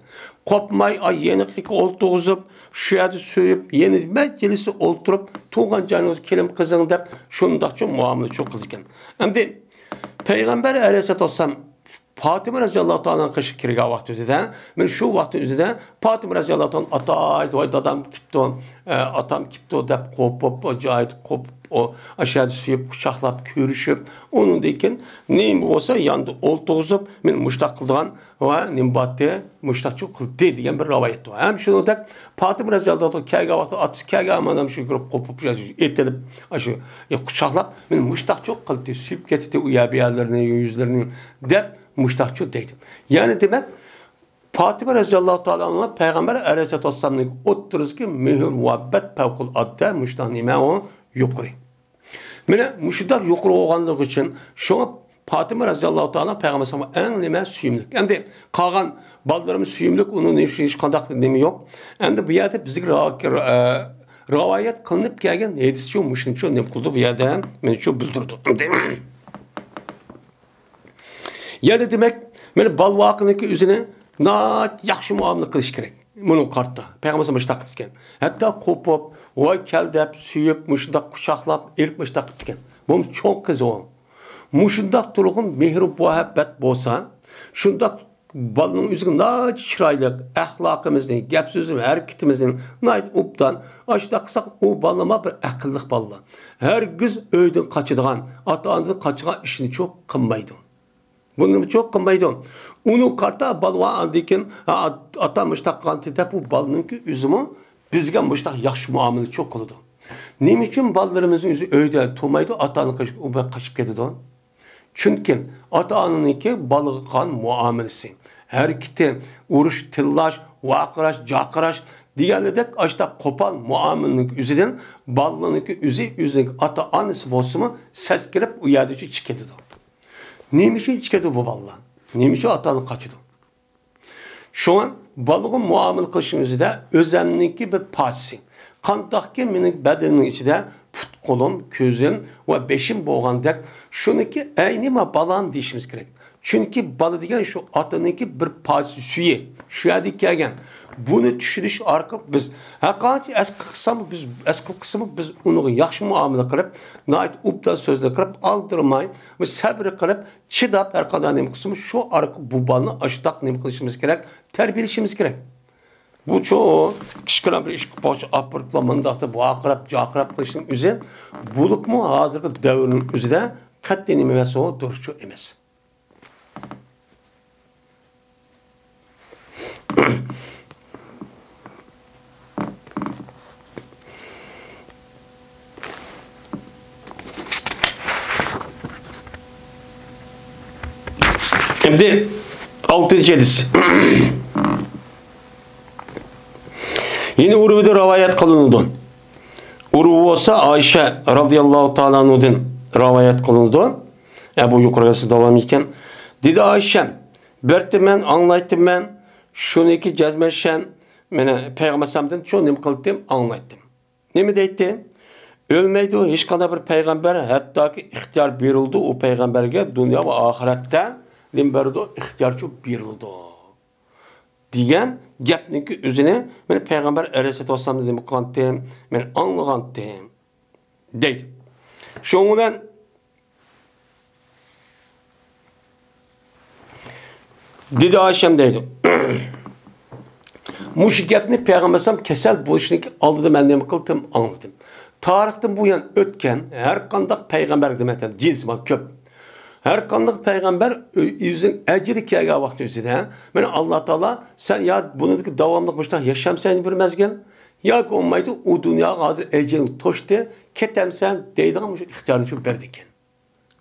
قوپماي، ئاي يېنىقىغا ئولتۇرغۇزۇپ، شۇ يەردە سۆيۈپ، يەنە مەجلىسى ئولتۇرۇپ، تۇغقان جايىڭىزغا كېلىڭ قىزىڭ دەپ، شۇنداقچە مۇئامىلىچۇ قىلىدىكەن. ئەمدى پەيغەمبەر ئەلەيھىسسالاتۇ ۋەسسالام پاتىمە رەزىياللاھۇ تائالانىڭ قېشىغا كىرگەن ۋاقتى ئۆزىدە، مانا شۇ ۋاقىتنىڭ ئۆزىدە پاتىمە رەزىياللاھۇ تائالا ئاتايدۇ، ۋاي دادام كېپتۇ، ئە، ئاتام كېپتۇ دەپ قوپۇپ، ئاجايىپ قوپۇپ، ئۇ ئاشۇ يەردە سۆيۈپ، قۇچاقلاپ، كۆرۈشۈپ، ئۇنىڭدىن كېيىن نېمە بولسا ياندا ئولتۇرغۇزۇپ، مېنى مۇشتاق قىلىدىغان ۋە نېمە بارتى، مۇشتاقچۇ قىلدى دېگەن بىر رىۋايەت بار. ھەم شۇنىڭدەك پاتىمە رەزىياللاھۇ تائالا كەلگەن ۋاقتى ئاتىسى كەلگەن، مانا شۇ كۆرۈپ قوپۇپ، ئېتىلىپ، ئاشۇ، يا، قۇچاقلاپ، مېنى مۇشتاقچۇ قىلدى، سۆيۈپ كەتتى، ئۇ يەر بۇ يەرلىرىنى، يۈزلىرىنى دەپ مۇشتاقچۇ دەيدۇ. يەنى دېمەك، پاتىمە رەزىياللاھۇ تائالا ئانھا پەيغەمبەر ئەلەيھىسسالاتۇ ۋەسسالامنىڭ ئوتتۇرىسىدىكى مېھىر مۇھەببەت پەۋقۇلئاددە مۇشۇنداق نېمە ئۇ يۇقىرى. مانا مۇشۇنداق يۇقىرى بولغانلىقى ئۈچۈن شۇڭا پاتىمە رەزىياللاھۇ تائالا پەيغەمبەر ئەلەيھىسسالامغا ئەڭ نېمە سۆيۈملۈك. ئەمدى قالغان بالىلىرىمىز سۆيۈملۈك، ئۇنىڭ ھېچ، ھېچقانداق نېمە يوق. ئەمدى بۇ يەردە بىزگە را-، را-، رىۋايەت قىلىنىپ كەلگەن ھەدىسچۇ مۇشۇنچۇ نېمە قىلىدۇ بۇ يەردە؟ مېنىچۇ بىلدۈرىدۇ. يەنە دېمەك، مانا بالىۋاقىنىڭكى ئۆزىنى ناھايىتى ياخشى مۇئامىلە قىلىش كېرەك. مۇنۇ قارتا. پەيغەمبەر مۇشۇنداق قىلىدىكەن. ھەتتا قوپۇپ، ۋاي كەل دەپ، سۆيۈپ، مۇشۇنداق قۇچاقلاپ، ئېلىپ مۇشۇنداق قىلىدىكەن. بۇ چوڭ قىزى ئۇ. مۇشۇنداق تۇرغۇن مېھرى مۇھەببەت بولسا، شۇنداق بالىنىڭ ئۆزىگە ناھايىتى چىرايلىق، ئەخلاقىمىزنى، گەپ سۆزىمىز، ھەرىكىتىمىزنى ناھايىتى ئوبدان، ئاشۇنداق قىلساق، ئۇ بالىلارمۇ بىر ئەقىللىق بالىلار. ھەرگىز ئۆيدىن قاچىدىغان، ئاتا-ئانىدىن قاچىدىغان ئىشنىچۇ قىلمايدۇ. بۇنىمۇچۇ قىلمايدۇ. ئۇنى قارىتا بالىۋا ئاندىن كېيىن، «ھە، ئات-، ئاتا مۇشتاق قىلغانتى» دەپ، ئۇ بالىنىڭكى ئۆزىمۇ بىزگە مۇشتاق ياخشى مۇئامىلىچۇ قىلىدۇ. نېمە ئۈچۈن بالىلىرىمىزنىڭ ئۆزى ئۆيدە تۇرمايدۇ، ئاتا-ئانا قېشىغا ئۇ بىر قاچىپ كېتىدۇ؟ چۈنكى ئاتا-ئانىنىڭكى بالىغا قىلغان مۇئامىلىسى، ھەرىكىتى، ئۇرۇش، تىللاش، ۋارقىراش، جارقىراش دېگەنلىرىدەك ئاشۇنداق قوپال مۇئامىلىنىڭ ئۆزىدىن بالىنىڭكى ئۆزى، ئۆزىنىڭ ئاتا-ئانىسى بولسىمۇ سەسكىنىپ ئۇ يەردىن چىقىپ كېتىدۇ. نېمە ئۈچۈن چىقىدۇ بۇ بالىلار؟ نېمە ئۈچۈن ئاتا-ئانا قاچىدۇ؟ شۇڭا بالىغا مۇئامىلە قىلىشنىڭ ئۆزىدە ئۆزەمنىڭكى بىر پارچىسى. قانداقكى مېنىڭ بەدىنىمنىڭ ئىچىدە پۇت-قولۇم، كۆزۈم ۋە بېشىم بولغاندەك، شۇنىڭكى ئەينى ما بالام دېيىشىمىز كېرەك. چۈنكى بالا دېگەن شۇ ئاتىنىڭكى بىر پارچە سۈيى. شۇ يەردىن كەلگەن. بۇنى چۈشىنىش ئارقىلىق بىز ھەرقانچە ئەسقى قىلساممۇ بىز، ئەسقى قىلسىمۇ بىز ئۇنىڭغا ياخشى مۇئامىلە قىلىپ، ناھايىتى ئوبدان سۆزلەر قىلىپ، ئالدىرىماي، سەبرى قىلىپ، چىداپ، ھەرقانداق نېمە قىلسىمۇ، شۇ ئارقىلىق بۇ بالىنى ئاشۇنداق نېمە قىلىشىمىز كېرەك، تەربىيەلىشىمىز كېرەك. بۇچۇ كىچىككىنە بىر ئىش قىلىپ باققۇچە ئاپىرىپلا مۇنداق دەپ ۋارقىراپ، جارقىراپ قىلىشنىڭ ئۆزى، بولۇپمۇ ھازىرقى دەۋرنىڭ ئۆزىدە قەتئىي نېمە ئەمەس، ئۇ دۇرۇسچۇ ئەمەس. ئەمدى ئالتىنچى ھەدىس. يەنە ئۇرۋىدىن رىۋايەت قىلىنىدۇ. ئۇرۋا بولسا ئائىشە رازىياللاھۇ تائالا ئەنھۇدىن رىۋايەت قىلىنىدۇ. ئە، بۇ يۇقىرىقىسى داۋامى ئىكەن. دېدى ئائىشەم، بەرتىمەن، ئاڭلايتتىم مەن، شۇنىكى جەزمەشەن، مېنى پەيغەمبەر ئەلەيھىسسالامدىن شۇ نېمە قىلدىم، ئاڭلايتتىم. نېمە دەيتتى؟ ئۆلمەيدۇ ھېچقانداق بىر پەيغەمبەر، ھەتتاكى ئىختىيار بېرىلدى ئۇ پەيغەمبەرگە دۇنيا ۋە ئاخىرەتتە نېمە بېرىدۇ؟ ئىختىيارچۇ بېرىلىدۇ. دېگەن گەپنىڭكى ئۆزىنى مەن پەيغەمبەر ئەلەيھىسسالاتۇ ۋەسسالامدىن نېمە قىلغانتىم؟ مەن ئاڭلىغانتىم. دەيدۇ. شۇنىڭ بىلەن دېدى ئائىشەم دەيدۇ. مۇشۇ گەپنى پەيغەمبەر ئەلەيھىسسالام كېسەل بولۇشنىڭ ئالدىدا مەن نېمە قىلدىم؟ ئاڭلىدىم. تارىختىن بۇيان ئۆتكەن ھەر قانداق پەيغەمبەر دېمەكتە جىنسى بار كۆپ. ھەر قانداق پەيغەمبەر ئۆ-، ئۆزىنىڭ ئەجىلى كەلگەن ۋاقتى ئۆزىدە، مانا، ئاللا تائالا، سەن يا بۇنىڭدىكى داۋاملىق مۇشۇنداق ياشامسەن بىر مەزگىل، ياكى بولمايدۇ، ئۇ دۇنياغا ھازىر ئەجىلىڭ توشتى، كېتەمسەن دەيدىغان مۇشۇ ئىختىيارنى شۇ بەردىكەن.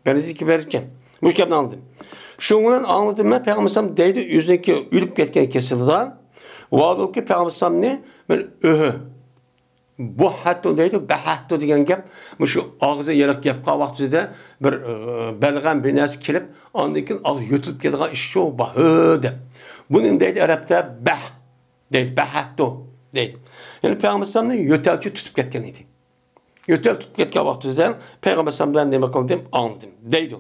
بەرگىكى بەرگەن. مۇشۇ گەپنى ئاڭلىدىم. شۇنىڭ بىلەن ئاڭلىدىم مەن، پەيغەمبەر ئەلەيھىسسالام دەيدۇ، ئۆزىنىڭكى ئۆلۈپ كەتكەن كېسىلىدا، ۋالۇكى پەيغەمبەر ئەلەيھىسسالامنى بىر ئۆھۈ، بۇھەتتۇ دەيدۇ، بەھەتتۇ دېگەن گەپ، مۇشۇ ئاغزى يېرىق گەپ قىلغان ۋاقتىدا بىر، ئى، بەلغەم بىر نەرسە كېلىپ، ئاندىن كېيىن ئاغزى يۆتىلىپ كېتىدىغان ئىش شۇ، باھۇ دەپ. بۇنى نېمە دەيدۇ ئەرەبتە؟ بەھ دەيدۇ، بەھەتتۇ دەيدۇ. يەنى پەيغەمبەر ئەلەيھىسسالامنى يۆتەلچى تۇتۇپ كەتكەن ئىدى. يۆتەل تۇتۇپ كەتكەن ۋاقتىدا پەيغەمبەر ئەلەيھىسسالام بىلەن نېمە قىلدىم؟ ئاڭلىدىم دەيدۇ.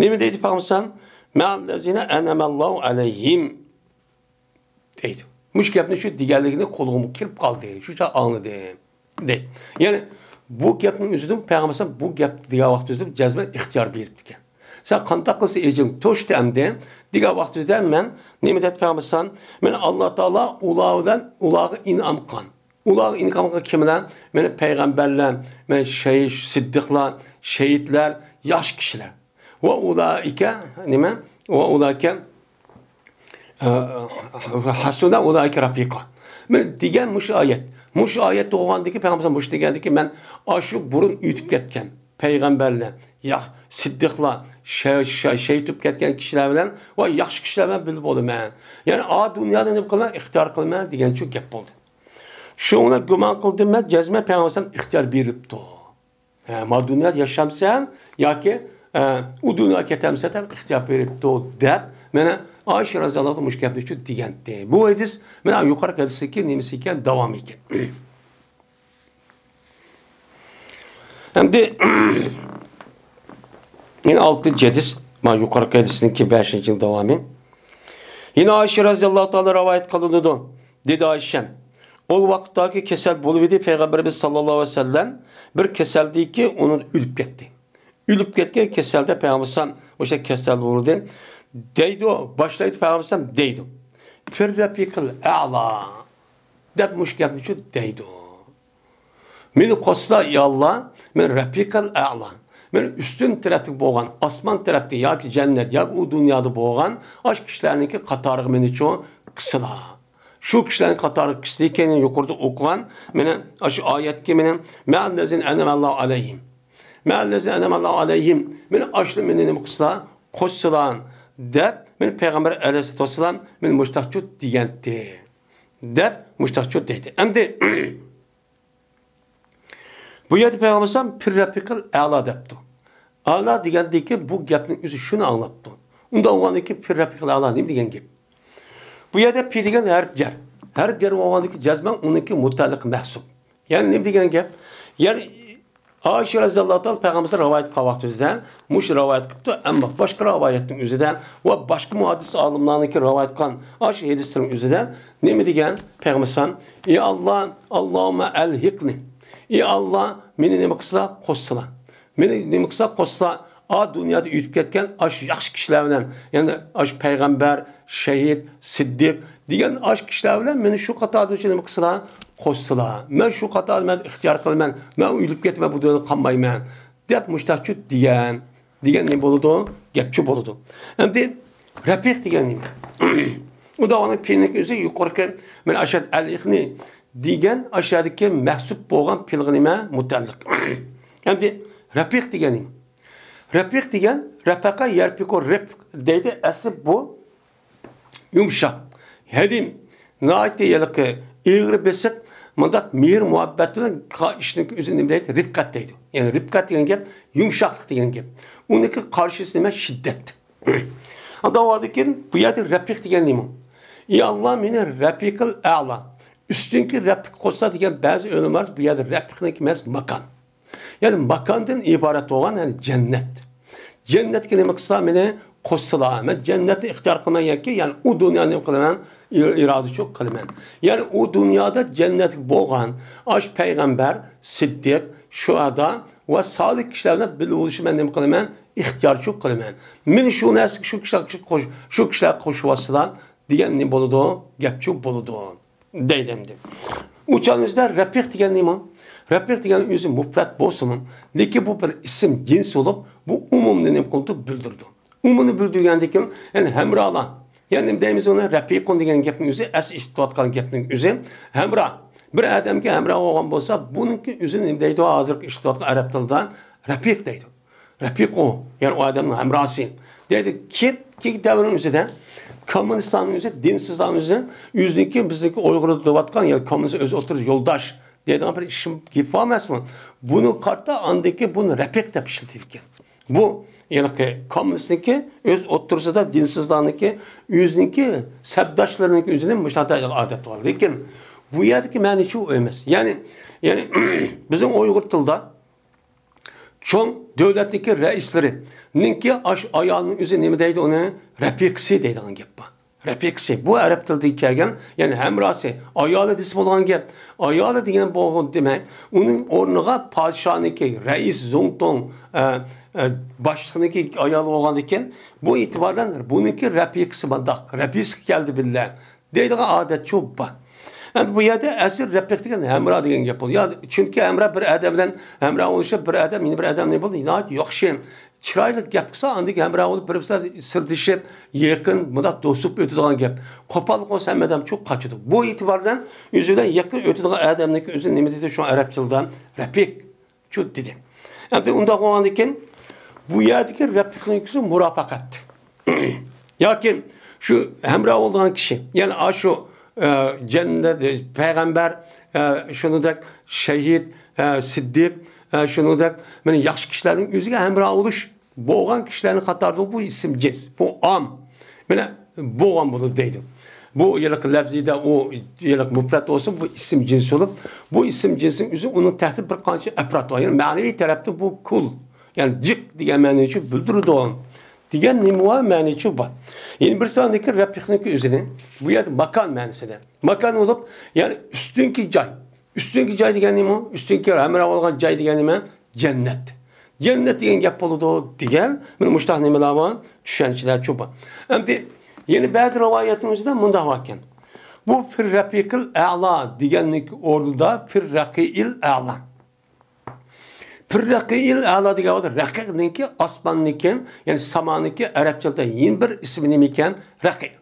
نېمە دەيدۇ پەيغەمبەر ئەلەيھىسسالام؟ مەئەللەزىنە ئەنئەمەللاھۇ ئەلەيھىم دەيدۇ. مۇشۇ گەپنى شۇ دېگەنلىكىنى قۇلىقىمغا كىرىپ قالدى. شۇ چاغ ئاڭلىدىم دەيدۇ. يەنى بۇ گەپنىڭ ئۆزىدىن پەيغەمبەر ئەلەيھىسسالام بۇ گەپ دېگەن ۋاقتىدا ئۆزىدىن جەزمەن ئىختىيار بېرىپتىكەن. سەن قانداق قىلسا ئېجىڭ توشتى ئەمدى دېگەن ۋاقتىدا مەن نېمە دەپ پەيغەمبەر ئەلەيھىسسالام؟ مەن ئاللا تائالا ئۇلار بىلەن ئۇلارغا ئىنئام قىلغان. ئۇلارغا ئىنئام قىلغان كىم بىلەن؟ مانا پەيغەمبەرلەر، مانا شەھىد، سىددىقلار، شەھىدلەر، ياخشى كىشىلەر. ۋە ئۇلائىكە نېمە؟ ۋە ئۇلائىكە، ئە، ھەسۇنە ئۇلائىكە رەپىقا. مانا دېگەن مۇشۇ ئايەت. مۇشۇ ئايەت بولغاندىكى پەيغەمبەر مۇشۇ دېگەندىكى مەن ئاشۇ بۇرۇن ئۆتۈپ كەتكەن پەيغەمبەرلەر، يا سىددىقلار، شە-، شە-، شەھىد بولۇپ كەتكەن كىشىلەر بىلەن ۋە ياخشى كىشىلەر بىلەن بىللە بولىمەن. يەنى ئا دۇنيادا نېمە قىلىمەن؟ ئىختىيار قىلىمەن دېگەنچۇ گەپ بولدى. شۇڭا گۇمان قىلدىم مەن، جەزمەن پەيغەمبەر ئەلەيھىسسالام ئىختىيار بېرىپتۇ. ھە، ما دۇنيادا ياشامسەن ياكى، ئە، ئۇ دۇنياغا كېتەمسەن دەپ ئىختىيار بېرىپتۇ دەپ، مانا ئائىشە رازىياللاھۇ ئەنھا مۇشۇ گەپنى شۇ دېگەنتى. بۇ ھەدىس مانا يۇقىرىقى ھەدىسنىڭكى نېمىسى ئىكەن؟ داۋامى ئىكەن. ئەمدى يەنە ئالتىنچى ھەدىس، مانا يۇقىرىقى ھەدىسنىڭكى بەشىنچى داۋامى. يەنە ئائىشە رازىياللاھۇ تائالا رىۋايەت قىلىنىدۇ. دېدى ئائىشەم، ئۇ ۋاقىتتاكى كېسەل بولۇۋىدى، پەيغەمبىرىمىز ساللاللاھۇ ئەلەيھى ۋەسەللەم بىر كېسەلدىكى ئۇنى ئۆلۈپ كەتتى. ئۆلۈپ كەتكەن كېسەلدە پەيغەمبەر ئەلەيھىسسالام ئوشۇ كېسەل بولدى دەيدۇ، باشلايدۇ پەيغەمبەر ئەلەيھىسسالام دەيدۇ. فىر رەپىقىل ئەلا دەپ مۇشۇ گەپنى شۇ دەيدۇ. مېنى قوشسا، يا ئاللا، مەن رەپىقەل ئەلا، مەن ئۈستۈن تەرەپتىكى بولغان، ئاسمان تەرەپتە ياكى جەننەت ياكى ئۇ دۇنيادا بولغان ئاشۇ كىشىلەرنىڭكى قاتارىغا مېنى چوڭ قىسىلا. شۇ كىشىلەرنىڭ قاتارىغا قىسىدىكەن يۇقىرىدا ئوقۇغان، مېنى ئاشۇ ئايەتكە مېنى مەئەللەزىنە ئەنئەمەللاھۇ ئەلەيھىم. مەئەللەزىنە ئەنئەمەللاھۇ ئەلەيھىم. مېنى ئاشۇلار مېنى نېمە قىلسا، قوشسىلا دەپ، مېنى پەيغەمبەر ئەلەيھىسسالاتۇ ۋەسسالام مېنى مۇشتاقچۇ دېگەنتى. دەپ مۇشتاقچۇ دەيدۇ. ئەمدى بۇ يەردە پەيغەمبەر ئەلەيھىسسالام پىر رەپىقىل ئەلا دەپتۇ. ئەلا دېگەندىكى بۇ گەپنىڭ ئۆزى شۇنى ئاڭلاپتۇ. ئۇنداق بولغاندىكى پىر رەپىقىل ئەلا نېمە دېگەن گەپ؟ بۇ يەردە پى دېگەن ھەرپ جەر. ھەرپ جەر بولغاندىكى جەزمەن ئۇنىڭكى مۇتەئەللىق مەھسۇپ. يەنى نېمە دېگەن گەپ؟ يەنى ئائىشە رەزىياللاھۇ تائالا پەيغەمبەر رىۋايەت قىلغان ۋاقتىمىزدا مۇشۇ رىۋايەت قىپتۇ، ئەمما باشقا رىۋايەتنىڭ ئۆزىدە ۋە باشقا مۇھەددىس ئالىملارنىڭكى رىۋايەت قىلغان ئاشۇ ھەدىسلىرىنىڭ ئۆزىدە نېمە دېگەن پەيغەمبەر ئەلەيھىسسالام؟ ئى ئاللا، ئاللاھۇممە ئەلھىقنى. ئى ئاللا، مېنى نېمە قىلسىلا، قوشسىلا. مېنى نېمە قىلسا، قوشسا، ئا دۇنيادا ئۆتۈپ كەتكەن ئاشۇ ياخشى كىشىلەر بىلەن، يەنى ئاشۇ پەيغەمبەر، شەھىت، سىددىق دېگەن ئاشۇ كىشىلەر بىلەن مېنى شۇ قاتاردا نېمە قىلسىلا، قوشسىلا. مەن شۇ قاتاردا مەن ئىختىيار قىلىمەن، مەن ئۆلۈپ كېتىمەن، بۇ دۇنيادا قالمايمەن دەپ مۇشتاقچۇ دېگەن، دېگەن نېمە بولىدۇ؟ گەپچۇ بولىدۇ. ئەمدى رەپىق دېگەن نېمە؟ ئۇ داۋانىڭ پېئىلىنىڭ ئۆزى يۇقىرىقى مەن ئاشاد ئەلھىقنى دېگەن ئاشادىكى مەھسۇپ بولغان پېئىلغا نېمە؟ مۇتەئەللىق. ئەمدى رەپىق دېگەن نېمە؟ رەپىق دېگەن رەپەقە يەرپىقۇ رىپق دەيدۇ. ئەسلى بۇ يۇمشاق، ھەلىم، ناھايىتى ھېلىقى ئېغىر بېسىق، مۇنداق مېھىر مۇھەببەت بىلەن قىلغان ئىشنىڭ ئۆزىنى نېمە دەيدۇ؟ رىپقەت دەيدۇ. يەنى رىپقەت دېگەن گەپ يۇمشاقلىق دېگەن گەپ. ئۇنىڭكى قارشىسى نېمە؟ شىددەت. ئاندىن كېيىن بۇ يەردە رەپىق دېگەن نېمە؟ ئى ئاللا، مېنى رەپىقىل ئەلا، ئۈستۈنكى رەپىق قوشسا دېگەن بەزى ئۆلىمالار بۇ يەردە رەپىقنىڭكى ئەمەس، ماكان. يەنى ماكاندىن ئىبارەت بولغان، يەنى جەننەت. جەننەتكە نېمە قىلسا مېنى قوشسىلا، مەن جەننەتنى ئىختىيار قىلىمەن ياكى، يەنى ئۇ دۇنيانى نېمە قىلىمەن؟ ئىر-، ئىرادىچۇ قىلىمەن. يەنى ئۇ دۇنيادا جەننەتتە بولغان ئاشۇ پەيغەمبەر، سىددىق، شۇھادا ۋە سالىھ كىشىلەر بىلەن بىللە بولۇشنى مەن نېمە قىلىمەن؟ ئىختىيارچۇ قىلىمەن. مېنى شۇ نەرسىگە شۇ كىشىلەر قوش-، شۇ كىشىلەر قوشۇۋالسىلا دېگەن نېمە بولىدۇ؟ گەپچۇ بولىدۇ. دەيدۇ ئەمدى. ئۇ چاغنىڭ ئۆزىدە رەپىق دېگەن نېمە؟ رەپىق دېگەن ئۆزى مۇپرەت بولسىمۇ، لېكىن بۇ بىر ئىسىم جىنس بولۇپ، بۇ ئومۇمنى نېمە قىلىدۇ؟ بىلدۈرىدۇ. ئومۇمنى بىلدۈرگەندىن كېيىن، يەنى ھەمراھلار. يەنى نېمە دەيمىز ئۇنى؟ رەپىقۇن دېگەن گەپنىڭ ئۆزى، ئەس ئىشلىتىۋاتقان گەپنىڭ ئۆزى ھەمراھ. بىر ئادەمگە ھەمراھ بولغان بولسا، بۇنىڭكى ئۆزى نېمە دەيدۇ؟ ھازىرقى ئىشلىتىۋاتقان ئەرەب تىلىدا رەپىق دەيدۇ. رەپىقۇ، يەنى ئۇ ئادەمنىڭ ھەمراھسى دەيدۇ. كېيىنكى دەۋرنىڭ ئۆزىدە كوممۇنىستلارنىڭ ئۆزى، دىنسىزلارنىڭ ئۆزى، ئۆزىنىڭكى، بىزنىڭكى ئۇيغۇردا دەۋاتقان، يەنى كوممۇنىست ئۆز ئوتتۇرىسىدا يولداش دەيدىغان بىر ئىشىم گېپى بار ئەمەسمۇ؟ بۇنى قارىتا ئاندىكى بۇنى رەپىق دەپ ئىشلىتىدىكەن. بۇ ھېلىقى كوممۇنىستنىڭكى ئۆز ئوتتۇرىسىدا دىنسىزلارنىڭكى ئۆزىنىڭكى سەپداشلىرىنىڭكى ئۆزىنى مۇشۇنداق ئادەت قىلغان. لېكىن بۇ يەردىكى مەنىچۇ ئۇ ئەمەس. يەنى، يەنى بىزنىڭ ئۇيغۇر تىلىدا چوڭ دۆلەتنىڭكى رەئىسلىرىنىڭكى ئاش ئايالىنىڭ ئۆزى نېمە دەيدۇ ئۇنى؟ رەپىقىسى دەيدىغان گەپ بار. رەپىقىسى، بۇ ئەرەب تىلىدىن كەلگەن، يەنى ھەمراھسى، ئايالى دېسە بولغان گەپ. ئايالى دېگەن بولغان دېمەك، ئۇنىڭ ئورنىغا پادىشاھنىڭكى رەئىس زۇڭتۇڭ، ئە، ئە، باشلىقنىڭكى ئايالى بولغاندىكىن، بۇ ئېتىبار بىلەن بۇنىڭكى رەپىقىسى مانداق، رەپىقىسى كەلدى بىللە دەيدىغان ئادەت شۇ بار. ئەمدى بۇ يەردە ئەسلى رەپىق دېگەن ھەمراھ دېگەن گەپ بولىدۇ. يا، چۈنكى ھەمراھ بىر ئادەم بىلەن ھەمراھ بولۇشتا بىر ئادەم، يەنە بىر ئادەم نېمە بولىدۇ؟ ناھايىتى ياخشى، چىرايلىق گەپ قىلسا، ئاندىن كېيىن ھەمراھ بولۇپ، بىر-بىرسى سىردىشىپ، يېقىن، مۇنداق دوستلۇق ئۆتىدىغان گەپ. قوپاللىق بولسا، ھەممە ئادەم چوق قاچىدۇ. بۇ ئېتىبار بىلەن ئۆزى بىلەن يېقىن ئۆتىدىغان ئادەمنىڭكى ئۆزى نېمە دېسە، شۇ ئەرەب تىلىدا رەپىق. شۇ دېدى. ئەمدى ئۇنداق بولغاندىكىن، بۇ يەردىكى رەپىقنىڭكىسى مۇرافىقەت. ياكى شۇ ھەمراھ بولىدىغان كىشى، يەنى ئاشۇ، ئە، جەننەت، پەيغەمبەر، ئە، شۇنىڭدەك شەھىد، ئە، سىددىق، ئە، شۇنىڭدەك مانا ياخشى كىشىلەرنىڭ ئۆزىگە ھەمراھ بولۇش بولغان كىشىلەرنىڭ قاتارىدا بۇ ئىسىم جىنس، بۇ ئام. مانا بولغان بولىدۇ دەيدۇ. بۇ ھېلىقى لەپزىدە ئۇ ھېلىقى مۇپرەت بولسا، بۇ ئىسىم جىنس بولۇپ، بۇ ئىسىم جىنسنىڭ ئۆزى ئۇنىڭ تەھتىدە بىر قانچە ئەپراد بار. يەنى مەنىۋى تەرەپتە بۇ كۇل، يەنى جىق دېگەن مەنىنى بىلدۈرىدۇ. دېگەن نېمە بار؟ مەنىچۇ بار. يەنە بىر ساندىكى رەپىقنىڭكى ئۆزىنى بۇ يەردە ماكان مەنىسىدە. ماكان بولۇپ، يەنى ئۈستۈنكى جاي. ئۈستۈنكى جاي دېگەن نېمە؟ ئۈستۈنكى ھەمراھ بولغان جاي دېگەن نېمە؟ جەننەت. جەننەت دېگەن گەپ بولىدۇ دېگەن، مانا مۇشۇنداق نېمىلەر بار، چۈشەنچىلەر شۇ بار. ئەمدى يەنە بەزى رىۋايەتنىڭ ئۆزىدە مۇنداق باركەن. بۇ فىر رەپىقىل ئەلا دېگەننىڭكى ئورنىدا فىر رەقىئىل ئەلا. فىر رەقىئىل ئەلا دېگەن ۋاقىتتا رەقىقنىڭكى ئاسماننىڭكى، يەنى سامانىڭكى ئەرەبچىلىكتە يەنە بىر ئىسمى نېمە ئىكەن؟ رەقىق.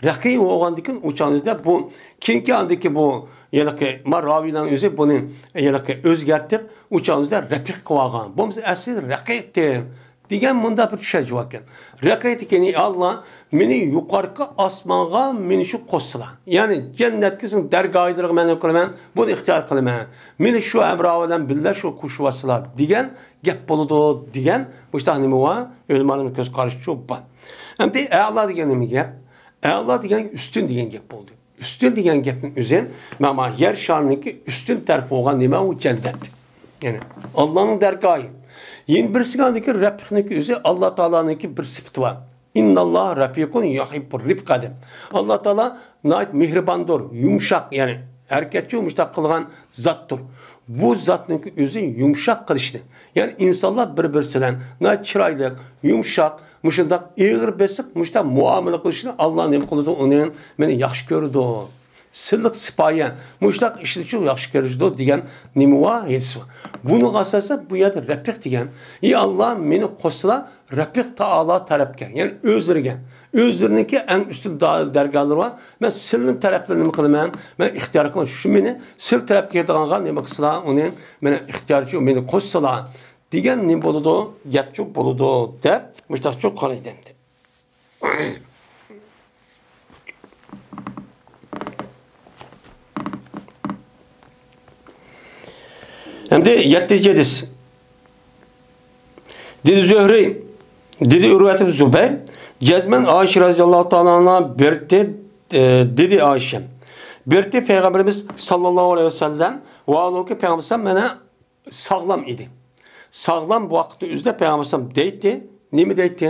رەقىق بولغاندىن كېيىن ئۇ چاغدا بۇ كېيىنكى ئاندىكى بۇ ھېلىقى ما راۋىيلارنىڭ ئۆزى بۇنى ھېلىقى ئۆزگەرتىپ، ئۇ چاغدا رەپىق قىلىۋالغان. بولمىسا ئەسلى رەقىقتىن دېگەن مۇنداق بىر چۈشەنچە باركەن. رەقىقتىكى يەنى ئاللا مېنى يۇقىرىقى ئاسمانغا مېنى شۇ قوشسىلا. يەنى جەننەتكە سېنىڭ دەرگاھىدىرغا مەن نېمە قىلىمەن؟ بۇنى ئىختىيار قىلىمەن. مېنى شۇ ھەمراھ بىلەن بىللە شۇ قوشۇۋالسىلا دېگەن گەپ بولىدۇ دېگەن مۇشۇنداق نېمە بار؟ ئۆلىمالارنىڭ كۆز قارىشىچۇ بار. ئەمدى ئەلا دېگەن نېمە گەپ؟ ئەلا دېگەن ئۈستۈن دېگەن گەپ بولدى. ئۈستۈن دېگەن گەپنىڭ ئۆزى مانا يەر شارىنىڭكى ئۈستۈن تەرىپى بولغان نېمە؟ ئۇ جەننەت. يەنى ئاللانىڭ دەرگاھى. يەنە بىرسىگە ئاندىكى رەپىقنىڭكى ئۆزى ئاللا تائالانىڭكى بىر سۈپىتى بار. ئىنناللاھا رەپىقۇن يۇھىببۇر رىپقە دەپ. ئاللا تائالا ناھايىتى مېھرىباندۇر، يۇمشاق، يەنى ھەرىكەتچى مۇشۇنداق قىلغان زاتتۇر. بۇ زاتنىڭكى ئۆزى يۇمشاق قىلىشنى، يەنى ئىنسانلار بىر-بىرسى بىلەن ناھايىتى چىرايلىق، يۇمشاق، مۇشۇنداق ئېغىر بېسىق، مۇشۇنداق مۇئامىلە قىلىشنى ئاللا نېمە قىلىدۇ؟ ئۇنى مېنى ياخشى كۆرىدۇ. سىلىق سىپايە، مۇشۇنداق ئىشلىشى ياخشى كۆرىدۇ دېگەن نېمە بار؟ ھېدىس بار. بۇنىڭغا ئاساسەن بۇ يەردە رەپىق دېگەن، ئى ئاللا، مېنى قوشسىلا رەپىق تائالا تەرەپكە، يەنى ئۆزلىرىگە، ئۆزلىرىنىڭكى ئەڭ ئۈستۈن دا-، دەرگالىرى بار. مەن سىلىنىڭ تەرەپلىرىنى نېمە قىلىمەن؟ مەن ئىختىيار قىلىمەن. شۇ مېنى سىل تەرەپكە كېلىدىغانغا نېمە قىلسىلا، ئۇنى مېنى ئىختىيارچى، مېنى قوشسىلا دېگەن نېمە بولىدۇ؟ گەپچۇ بولىدۇ دەپ مۇشۇنداقچۇ قارايدۇ ئەمدى. ئەمدى يەتتىنچى ھەدىس. دېدى زۆھرى، دېدى ئۇرۋەت ئىبن زۇبەير، جەزمەن ئائىشە رەزىياللاھۇ تائالا ئەنھا بىرتى، ئە، دېدى ئائىشە، بىرتى پەيغەمبىرىمىز ساللاللاھۇ ئەلەيھى ۋەسەللەم ۋە ئۇنىڭكى پەيغەمبىرىمىز مانا ساغلام ئىدى. ساغلام ۋاقىتنىڭ ئۆزىدە پەيغەمبىرىمىز دەيتتى، نېمە دەيتتى؟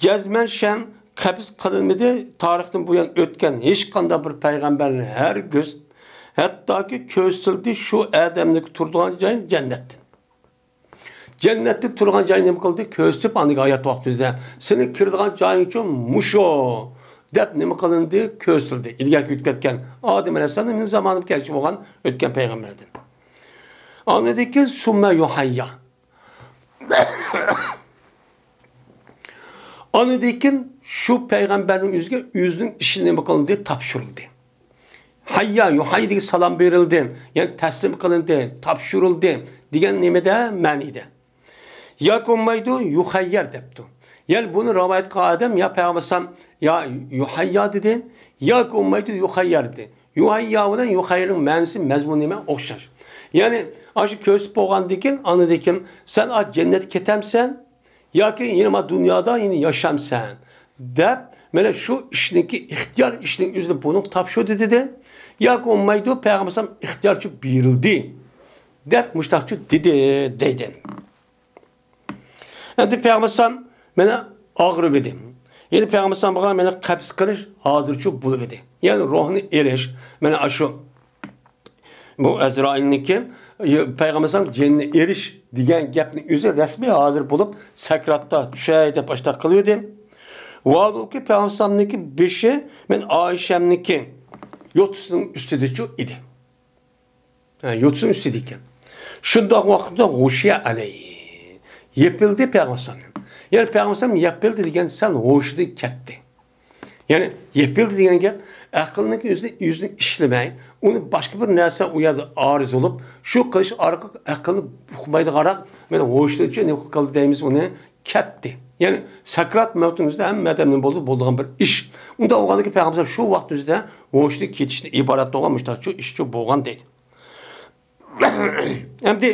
جەزمەن شەن قەبز قىلىنمىدى، تارىختىن بۇيان ئۆتكەن ھېچقانداق بىر پەيغەمبەرنى ھەرگىز، ھەتتاكى كۆز سىلدى شۇ ئادەمنىڭ تۇرىدىغان جايى جەننەتتىن. جەننەتتە تۇرغان جاينى نېمە قىلدى؟ كۆرسىتىپ، ئاندىكى ھايات ۋاقتىمىزدا سېنىڭ كىرىدىغان جايىڭچۇ مۇشۇ دەپ نېمە قىلىندى؟ كۆرسىتىلدى. ئىلگەرىكى ئۆتۈپ كەتكەن ئادەم ئەلەيھىسسالام مېنىڭ زامانىمدا كەلگۈچى بولغان ئۆتكەن پەيغەمبەردىن. ئاندىن كېيىن سۇممە يۇھەييا. ئاندىن كېيىن شۇ پەيغەمبەرنىڭ ئۆزىگە ئۆزىنىڭ ئىشى نېمە قىلىندى؟ تاپشۇرۇلدى. ھەييا يۇھەييا دېگەن سالام بېرىلدى، يەنى تەسلىم قىلىندى، تاپشۇرۇلدى دېگەن نېمىدە؟ مەنىدە. ياكى بولمايدۇ يۇخەييەر دەپتۇ. يەنى بۇنى رىۋايەت قىلغان ئادەم يا پەيغەمبەر ئەلەيھىسسالام يا يۇھەييا دېدى، ياكى بولمايدۇ يۇخەييەر دېدى. يۇھەييا بىلەن يۇخەييەرنىڭ مەنىسى مەزمۇن نېمە؟ ئوخشاش. يەنى ئاشۇ كۆرسىتىپ بولغاندىن كېيىن، ئاندىن كېيىن سەن ئا جەننەتكە كېتەمسەن ياكى يەنە ما دۇنيادا يەنە ياشامسەن دەپ، مانا شۇ ئىشنىڭكى ئىختىيار ئىشنىڭ ئۆزىنى بۇنىڭغا تاپشۇردى دېدى. ياكى بولمايدۇ پەيغەمبەر ئەلەيھىسسالام ئىختىيارچۇ بېرىلدى دەپ مۇشتاقچۇ دېدى دەيدۇ. ئەمدى پەيغەمبەر ئەلەيھىسسالام مانا ئاغرىۋىدى. يەنى پەيغەمبەر ئەلەيھىسسالامغا مانا قەبز قىلىش ھازىرچۇ بولۇۋىدى. يەنى روھنى ئېلىش، مانا ئاشۇ بۇ ئەزرائىلنىڭكى، پەيغەمبەر ئەلەيھىسسالام جېنىنى ئېلىش دېگەن گەپنىڭ ئۆزى رەسمىي ھازىر بولۇپ، سەكراتتا چۈشەي دەپ ئاشۇنداق قىلىۋىدى. ۋاھالۇكى پەيغەمبەر ئەلەيھىسسالامنىڭكى بېشى مەن ئائىشەمنىڭكى يوتىسىنىڭ ئۈستىدىچۇ ئىدى. ھە، يوتىسىنىڭ ئۈستىدە ئىكەن. شۇنداق ۋاقىتتا غۇشىيە ئەلەيھى. يېپىلدى پەيغەمبەر ئەلەيھىسسالام. يەنى پەيغەمبەر ئەلەيھىسسالام يېپىلدى دېگەن سەل ھوشىدىن كەتتى. يەنى يېپىلدى دېگەن گەپ ئەقىلنىڭ ئۆزىنى، ئۆزىنى ئىشلىمەي، ئۇنى باشقا بىر نەرسە ئۇ يەردە ئارىز بولۇپ، شۇ قىلىش ئارقىلىق ئەقىلنى ئۇقمايدىغانراق، مانا ھوشىدىنچۇ نېمە قىلدى دەيمىز ئۇنى؟ كەتتى. يەنى سەكرات مەۋتىنىڭ ئۆزىدە ھەممە ئادەمنىڭ بولىدۇ، بولىدىغان بىر ئىش. ئۇنداق بولغاندىكىن پەيغەمبەر شۇ ۋاقىت ئۆزىدە ھوشىدىن كېتىشتىن ئىبارەت بولغان مۇشتاقچۇ ئىشچۇ بولغان دەيدۇ. ئەمدى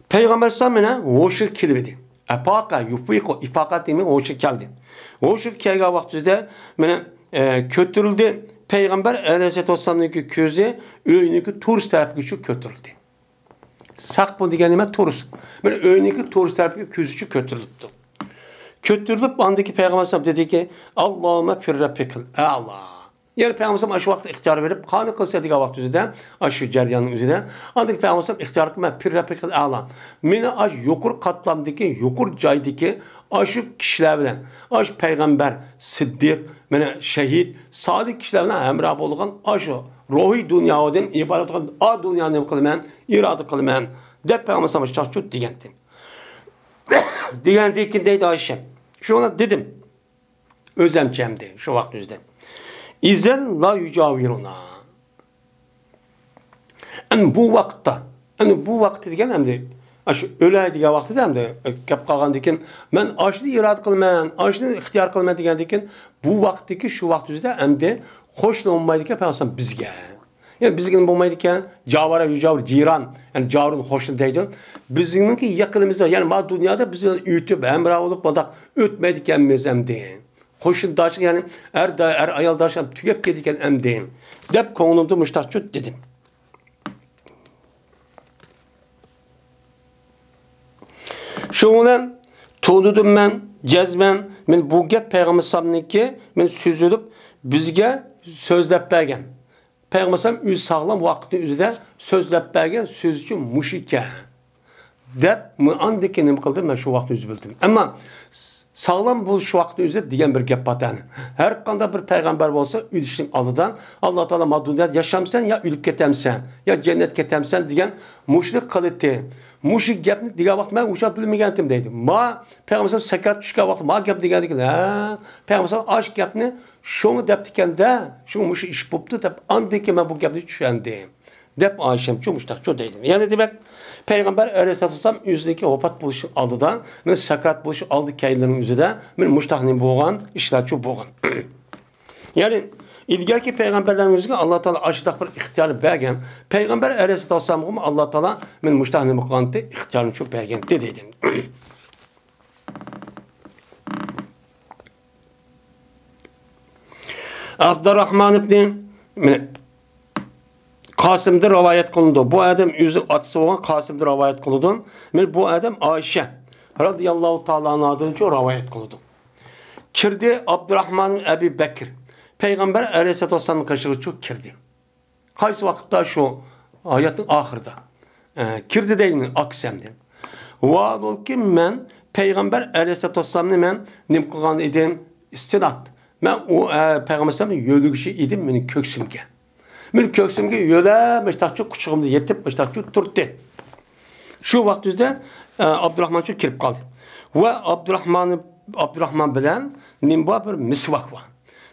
پەيغەمبەر ئەلەيھىسسالام مانا ھوشىغا كېلىۋىدى. ئەپاقە يۇفىقۇ، ئىفاقە دېگىنى ھوشىغا كەلدى. ھوشىغا كەلگەن ۋاقتىدا مانا، ئە، كۆتۈرۈلدى. پەيغەمبەر ئەلەيھىسسالاتۇ ۋەسسالامنىڭكى كۆزى ئۆينىڭكى تورۇس تەرەپكىچە كۆتۈرۈلدى. سەقپۇ دېگەن نېمە؟ تورۇس. مانا ئۆينىڭكى تورۇس تەرەپكە كۆزىچە كۆتۈرۈلۈپتۇ. كۆتۈرۈلۈپ، ئاندىكى پەيغەمبەر ئەلەيھىسسالام دېدىكى، «ئاللاھۇممە فىررەپپىكىل ئەلا.» يەنى پەيغەمبەر ئەلەيھىسسالام ئاشۇ ۋاقىتتا ئىختىيار بېرىپ، قانى قىلسا دېگەن ۋاقىت ئۆزىدە، ئاشۇ جەرياننىڭ ئۆزىدە، ئاندىن پەيغەمبەر ئەلەيھىسسالام ئىختىيار قىلىپ، مەن فىررەپپىكىل ئەلا. مېنى ئاشۇ يۇقىرى قاتلامدىكى، يۇقىرى جايدىكى ئاشۇ كىشىلەر بىلەن، ئاشۇ پەيغەمبەر، سىددىق، مانا شەھىد، سالىھ كىشىلەر بىلەن ھەمراھ بولغان ئاشۇ روھىي دۇنيادىن ئىبارەت بولغان ئا دۇنيانى نېمە قىلىمەن؟ ئىرادە قىلىمەن، دەپ پەيغەمبەر ئەلەيھىسسالام چاقچۇت دېگەنتى. دېگەندىكىن دەيدۇ ئائىشە، شۇڭا دېدىم، ئۆزەمچە ئەمدى شۇ ۋاقىت ئۆزىدە، ئىزەن لا يۇجاۋىرۇنا. ئەمدى بۇ ۋاقىتتا، ئەمدى بۇ ۋاقىتتا دېگەن ئەمدى، ئاشۇ ئۆلەي دېگەن ۋاقتىدا ئەمدى گەپ قالغاندىكىن، مەن ئاشۇنى ئىرادە قىلىمەن، ئاشۇنى ئىختىيار قىلىمەن دېگەندىكىن، بۇ ۋاقىتتىكى شۇ ۋاقىت ئۆزىدە ئەمدى قوشنا بولمايدىكەن پەيغەمبەر بىزگە. يەنى بىزگە نېمە بولمايدىكەن؟ جاۋارا يۇجاۋىر جىران، يەنى جاۋۇرۇن قوشنا دەيدۇ. بىزنىڭكى يېقىنىمىزدا، يەنى ما دۇنيادا بىز بىلەن ئۆتۈپ، ھەمراھ بولۇپ، مۇنداق ئۆتمەيدىكەنمىز ئەمدى. قوشنىداشلىق، يەنى ئەر، ئەر ئايالداشلىق تۈگەپ كېتىدىكەن ئەمدى، دەپ كۆڭلۈمدە مۇشتاقچۇ دېدىم. شۇنىڭ بىلەن تونۇدۇم مەن، جەزمەن، مەن بۇ گەپ پەيغەمبەر ئەلەيھىسسالامنىڭكى، مەن سۆزلىنىپ بىزگە سۆزلەپ بەرگەن. پەيغەمبەر ئەلەيھىسسالام ئۆزى ساغلام ۋاقىتنىڭ ئۆزىدە سۆزلەپ بەرگەن سۆزىچۇ مۇشۇ ئىكەن. دەپ، مۇ-، ئاندىن كېيىن نېمە قىلدىم؟ مەن شۇ ۋاقىتتا ئۆزى بىلدىم. ئەمما ساغلام بولۇش ۋاقتىنىڭ ئۆزىدە دېگەن بىر گەپ بار تەنى. ھەر قانداق بىر پەيغەمبەر بولسا، ئۆلۈشنىڭ ئالدىدا، ئاللا تائالا ما دۇنيادا ياشامسەن يا ئۆلۈپ كېتەمسەن، يا جەننەتكە كېتەمسەن دېگەن مۇشۇنى قىلىتتى. مۇشۇ گەپنى دېگەن ۋاقىت مەن ئۇشاپ بىلمىگەنتىم دەيدۇ. ما پەيغەمبەر سەكرات چۈشكەن ۋاقىت ما گەپ دېگەندىكىن، ھە، پەيغەمبەر ئاش گەپنى شۇڭا دەپتىكەن-دە، شۇڭا مۇشۇ ئىش بوپتۇ دەپ، ئاندىن كېيىن مەن بۇ گەپنى چۈشەندىم. دەپ ئائىشەمچۇ مۇشتاقچۇ دەيدۇ. يەنى دېمەك، پەيغەمبەر ئەلەيھىسسالاتۇ ۋەسسالام ئۆزىنىڭكى ۋاپات بولۇشى ئالدىدا، مەن سەكرات بولۇشى ئالدى كەينىنىڭ ئۆزىدە، مەن مۇشتاق نېمە بولغان، ئىشلارچۇ بولغان. يەنى ئىلگەركى پەيغەمبەرلەرنىڭ ئۆزىگە ئاللا تائالا ئاشۇنداق بىر ئىختىيار بەرگەن. پەيغەمبەر ئەلەيھىسسالاتۇ ۋەسسالامغىمۇ ئاللا تائالا مەن مۇشتاق نېمە قىلغانتى، ئىختىيارنىچۇ بەرگەنتى دەيدۇ. ئابدۇراخمان ئىبنى، مانا، قاسىمدىن رىۋايەت قىلىنىدۇ. بۇ ئادەم ئۆزى ئاتىسى بولغان قاسىمدىن رىۋايەت قىلىدۇ. مانا بۇ ئادەم ئائىشە رازىياللاھۇ تائالا ئانھادىنچۇ رىۋايەت قىلىدۇ. كىردى ئابدۇراخمان ئەبى بەكر. پەيغەمبەر ئەلەيھىسسالاتۇ ۋەسسالامنىڭ قېشىغىچۇ كىردى. قايسى ۋاقىتتا؟ شۇ ھاياتنىڭ ئاخىرىدا، ئە، كىردى دەيدۇ ئاكىسى ئەمدى. ۋاھالۇكى مەن پەيغەمبەر ئەلەيھىسسالاتۇ ۋەسسالامنى مەن نېمە قىلغان ئىدىم؟ ئىستىناد. مەن ئۇ، ئە، پەيغەمبەر ئەلەيھىسسالامنى يۆلىگۈچى ئىدىم مېنىڭ كۆكسۈمگە. مېنىڭ كۆكسۈمگە يۆلەپ مۇشتاقچۇ قۇچىقىمدا يېتىپ مۇشتاقچۇ تۇردى. شۇ ۋاقىت ئۆزىدە ئابدۇراخمانچۇ كىرىپ قالدى. ۋە ئابدۇراخمان، ئابدۇراخمان بىلەن نېمە بار؟ بىر مىسۋاك بار.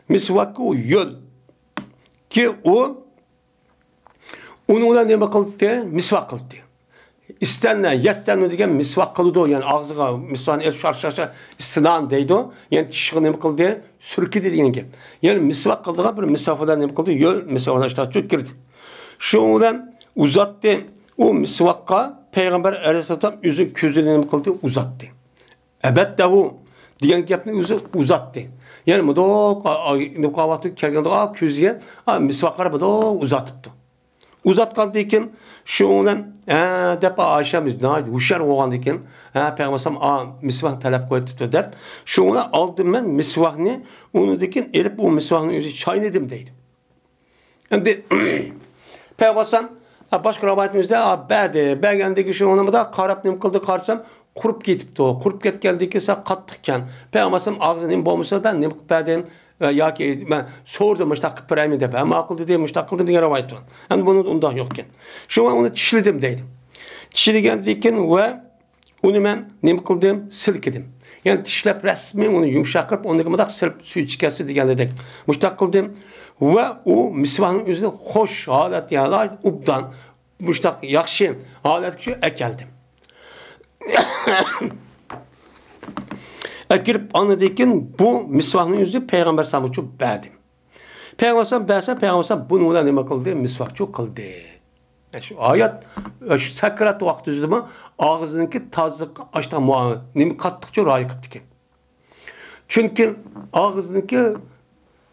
مىسۋاككا ئۇ يۆل. كى ئۇ، ئۇنىڭ بىلەن نېمە قىلدى؟ مىسۋاك قىلدى. ئىستەننە، يەستەننە دېگەن مىسۋاك قىلىدۇ. يەنى ئاغزىغا مىسۋاكنى ئېلىپ شارشاشا ئىستىنان دەيدۇ. يەنى چىشىغا نېمە قىلدى؟ سۈركىدى دېگەن گەپ. يەنى مىسۋاك قىلىدىغان بىر مىسۋاك بىلەن نېمە قىلدى؟ يۆل مىسۋاك بىلەن ئىشتىراك كىردى. شۇنىڭ بىلەن ئۇزاتتى. ئۇ مىسۋاكقا پەيغەمبەر ئەلەيھىسسالام ئۆزىنىڭ كۆزىنى نېمە قىلدى؟ ئۇزاتتى. ئەبەتتەھۇ دېگەن گەپنى ئۆزى ئۇزاتتى. يەنى مۇنداق، ئا، ئا، نېمە قىلىۋاتىدۇ؟ كەلگەندە، ئا، كۆزىگە، ئا، مىسۋاقلار مۇنداق ئۇزاتىپتۇ. ئۇزاتقاندىن كېيىن شۇنىڭ بىلەن، ھە، دەپ، ئا، ئائىشەمىز ناھايىتى ھوشيار بولغاندىن كېيىن، ھە، پەيغەمبەر ئەلەيھىسسالام، ئا، مىسۋاكنى تەلەپ قىلىۋېتىپتۇ دەپ، شۇنىڭ بىلەن ئالدىن مەن مىسۋاكنى ئۇنىڭدىن كېيىن ئېلىپ، ئۇ مىسۋاكنى ئۆزى چاينىدىم دەيدۇ. ئەمدى پەيغەمبەر ئەلەيھىسسالام، ھە، باشقا رىۋايىتىمىزدە، ھە، بەردى. بەرگەندىن كېيىن شۇنىڭ بىلەن قاراپ نېمە قىلدى؟ قارىسام، قۇرۇپ كېتىپتۇ. قۇرۇپ كەتكەندىن كېيىن سەل قاتتىقكەن. پەيغەمبەر ئەلەيھىسسالام ئاغزى نېمە بولمىسا، مەن نېمە قىلىپ بەردىم؟ ۋە ياكى مەن سورىدىم، مۇشۇنداق قىلىپ بېرەيمۇ دەپ. ھە، ماقۇل دېدى، مۇشۇنداق قىلدىم دېگەن رىۋايەت بار. ئەمدى بۇنىڭدا ئۇنداق يوقكەن. شۇڭا ئۇنى چىشلىدىم دەيدۇ. چىشلىگەندىن كېيىن ۋە ئۇنى مەن نېمە قىلدىم؟ سىلكىدىم. يەنى چىشلەپ رەسمىي ئۇنى يۇمشاق قىلىپ، ئۇنى مۇنداق سىلىپ سۈيى چىقىۋەتسۇن دېگەندەك مۇشۇنداق قىلدىم. ۋە ئۇ مىسۋاكنىڭ ئۆزىنى خوش ھالەت، يەنى ئوبدان، مۇشۇنداق ياخشى ھالەتكە ئەكەلدىم. ئەكىرىپ ئاندىن كېيىن بۇ مىسۋاكنىڭ ئۆزىنى پەيغەمبەر ئەلەيھىسسالامغا بەردىم. پەيغەمبەر ئەلەيھىسسالام بەرسە، پەيغەمبەر ئەلەيھىسسالام بۇنىڭ بىلەن نېمە قىلدى؟ مىسۋاكچۇ قىلدى. شۇ ھايات، شۇ سەكرات ۋاقتىدىمۇ ئاغزىنىڭكى تازىلىققا ئاشتا مۇئا-، نېمە قاتتىقچە رىئايە قىپتىكەن. چۈنكى ئاغزىنىڭكى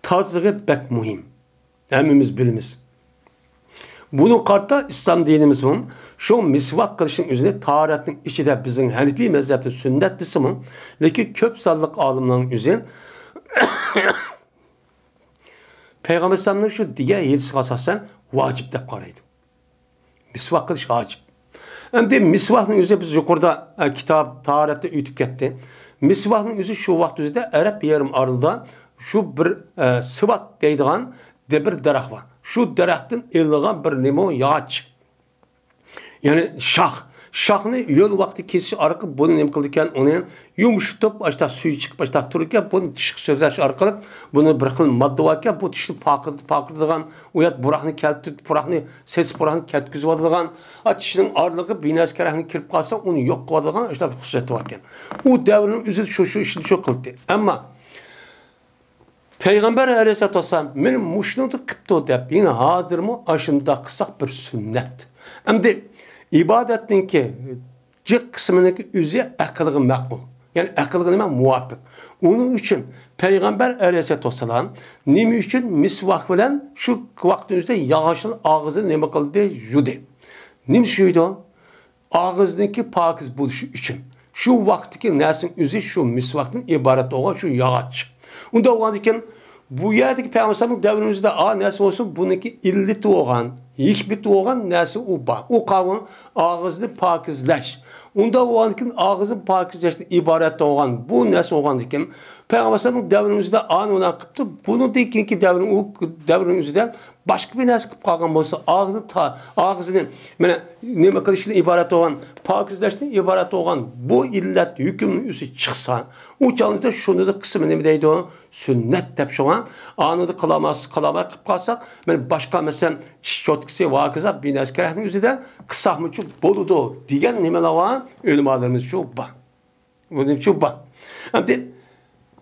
تازىلىقى بەك مۇھىم. ھەممىمىز بىلىمىز. بۇنى قارىتا ئىسلام دىنىمىزمۇ شۇ مىسۋاك قىلىشنىڭ ئۆزىنى تاھارەتنىڭ ئىچىدە بىزنىڭ ھەنىپىي مەزھەپتە سۈننەت دېسىمۇ، لېكىن كۆپ سانلىق ئالىملارنىڭ ئۆزى پەيغەمبەر ئەلەيھىسسالامنىڭ شۇ دېگەن ھەدىسىگە ئاساسەن ۋاجىپ دەپ قارايدۇ. مىسۋاك قىلىش ۋاجىپ. ئەمدى مىسۋاكنىڭ ئۆزى بىز يۇقىرىدا، ئە، كىتاب تاھارەتتە ئۆتۈپ كەتتى. مىسۋاكنىڭ ئۆزى شۇ ۋاقىت ئۆزىدە ئەرەب يېرىم ئارىلىدا شۇ بىر، ئە، سىۋات دەيدىغان دە-، بىر دەرەخ بار. شۇ دەرەختىن ئېلىنغان بىر نېمە ياغاچ. يەنى شاخ. شاخنى يۆل ۋاقتى كېسىش ئارقىلىق بۇنى نېمە قىلىدىكەن؟ ئۇنى يۇمشىتىپ، ئاشتا سۈيى چىقىپ، ئاشتا تۇرىدىكەن. بۇنى چىشقا سۈرتەش ئارقىلىق بۇنى بىر خىل ماددا باركەن، بۇ چىشنى پاكىز-، پاكىزلىغان، ئۇ يەر بۇراقنى كەلتۈرۈپ، بۇراقنى سېسىپ، بۇراقنى كەتكۈزۈۋالىدىغان، ئا، چىشنىڭ ئارىلىقى بىنەسى كەرەڭنى كىرىپ قالسا، ئۇنى يوق قىلىۋالىدىغان ئاشتا بىر خۇسۇسىيىتى باركەن. ئۇ دەۋرنىڭ ئۆزىدە شۇ، شۇ ئىشنى شۇ قىلدى. ئەمما پەيغەمبەر ئەلەيھىسسالاتۇ ۋەسسالام مېنى مۇشۇنىڭدەك قىپتۇ دەپ، يەنە ھازىرمۇ ئاشۇنداق قىلساق بىر سۈننەت. ئەمدى ئىبادەتنىڭكى جىق قىسمىنىڭكى ئۆزى ئەقىلگە مەقۇل. يەنى ئەقىلگە نېمە؟ مۇۋاپىق. ئۇنىڭ ئۈچۈن پەيغەمبەر ئەلەيھىسسالاتۇ ۋەسسالام نېمە ئۈچۈن مىسۋاك بىلەن شۇ ۋاقىتنىڭ ئۆزىدە ياغاچنى ئاغزىنى نېمە قىلدى؟ يۇدى. نېمە ئۈچۈن يۇيدۇ؟ ئاغزىنىڭكى پاكىز بولۇشى ئۈچۈن. شۇ ۋاقىتتىكى نەرسىنىڭ ئۆزى شۇ مىسۋاكتىن ئىبارەت بولغان شۇ ياغاچ. ئۇنداق بولغاندىكىن، بۇ يەردىكى پەيغەمبەر ئەلەيھىسسالامنىڭ دەۋرىمىزدە ئا نەرسە بولسۇن، بۇنىڭكى ئىللىتى بولغان، ھېكمىتى بولغان نەرسە ئۇ بار. ئۇ قاۋۇن ئاغزىنى پاكىزلەش. ئۇنداق بولغاندىكىن، ئاغزىنى پاكىزلەشتىن ئىبارەت بولغان بۇ نەرسە بولغاندىكىن، پەيغەمبەر ئەلەيھىسسالامنىڭ دەۋرىمىزدە ئانى ئۇنداق قىپتۇ، بۇنىڭدىن كېيىنكى دەۋرنىڭ، ئۇ دەۋرنىڭ ئۆزىدە باشقا بىر نەرسە قىلىپ قالغان بولسا، ئاغزىنى تا-، ئاغزىنى، مانا، نېمە قىلىشتىن ئىبارەت بولغان، پاكىزلاشتىن ئىبارەت بولغان بۇ ئىللەت ھۆكۈمنىڭ ئۆزى چىقسا، ئۇ چاغدا شۇنى قىسمى نېمە دەيدۇ؟ سۈننەت دەپ. شۇڭا ئانىدا قىلالماس-، قىلالماي قىلىپ قالساق، مانا، باشقا، مەسىلەن، چىش چوتكىسى ۋە ھاكازا بىر نەرسە كېرەكنىڭ ئۆزىدە قىلساقمۇچۇ بولىدۇ دېگەن نېمىلەر بار، ئۆلىمالىرىمىز شۇ بار. بۇنىڭچۇ بار. ئەمدى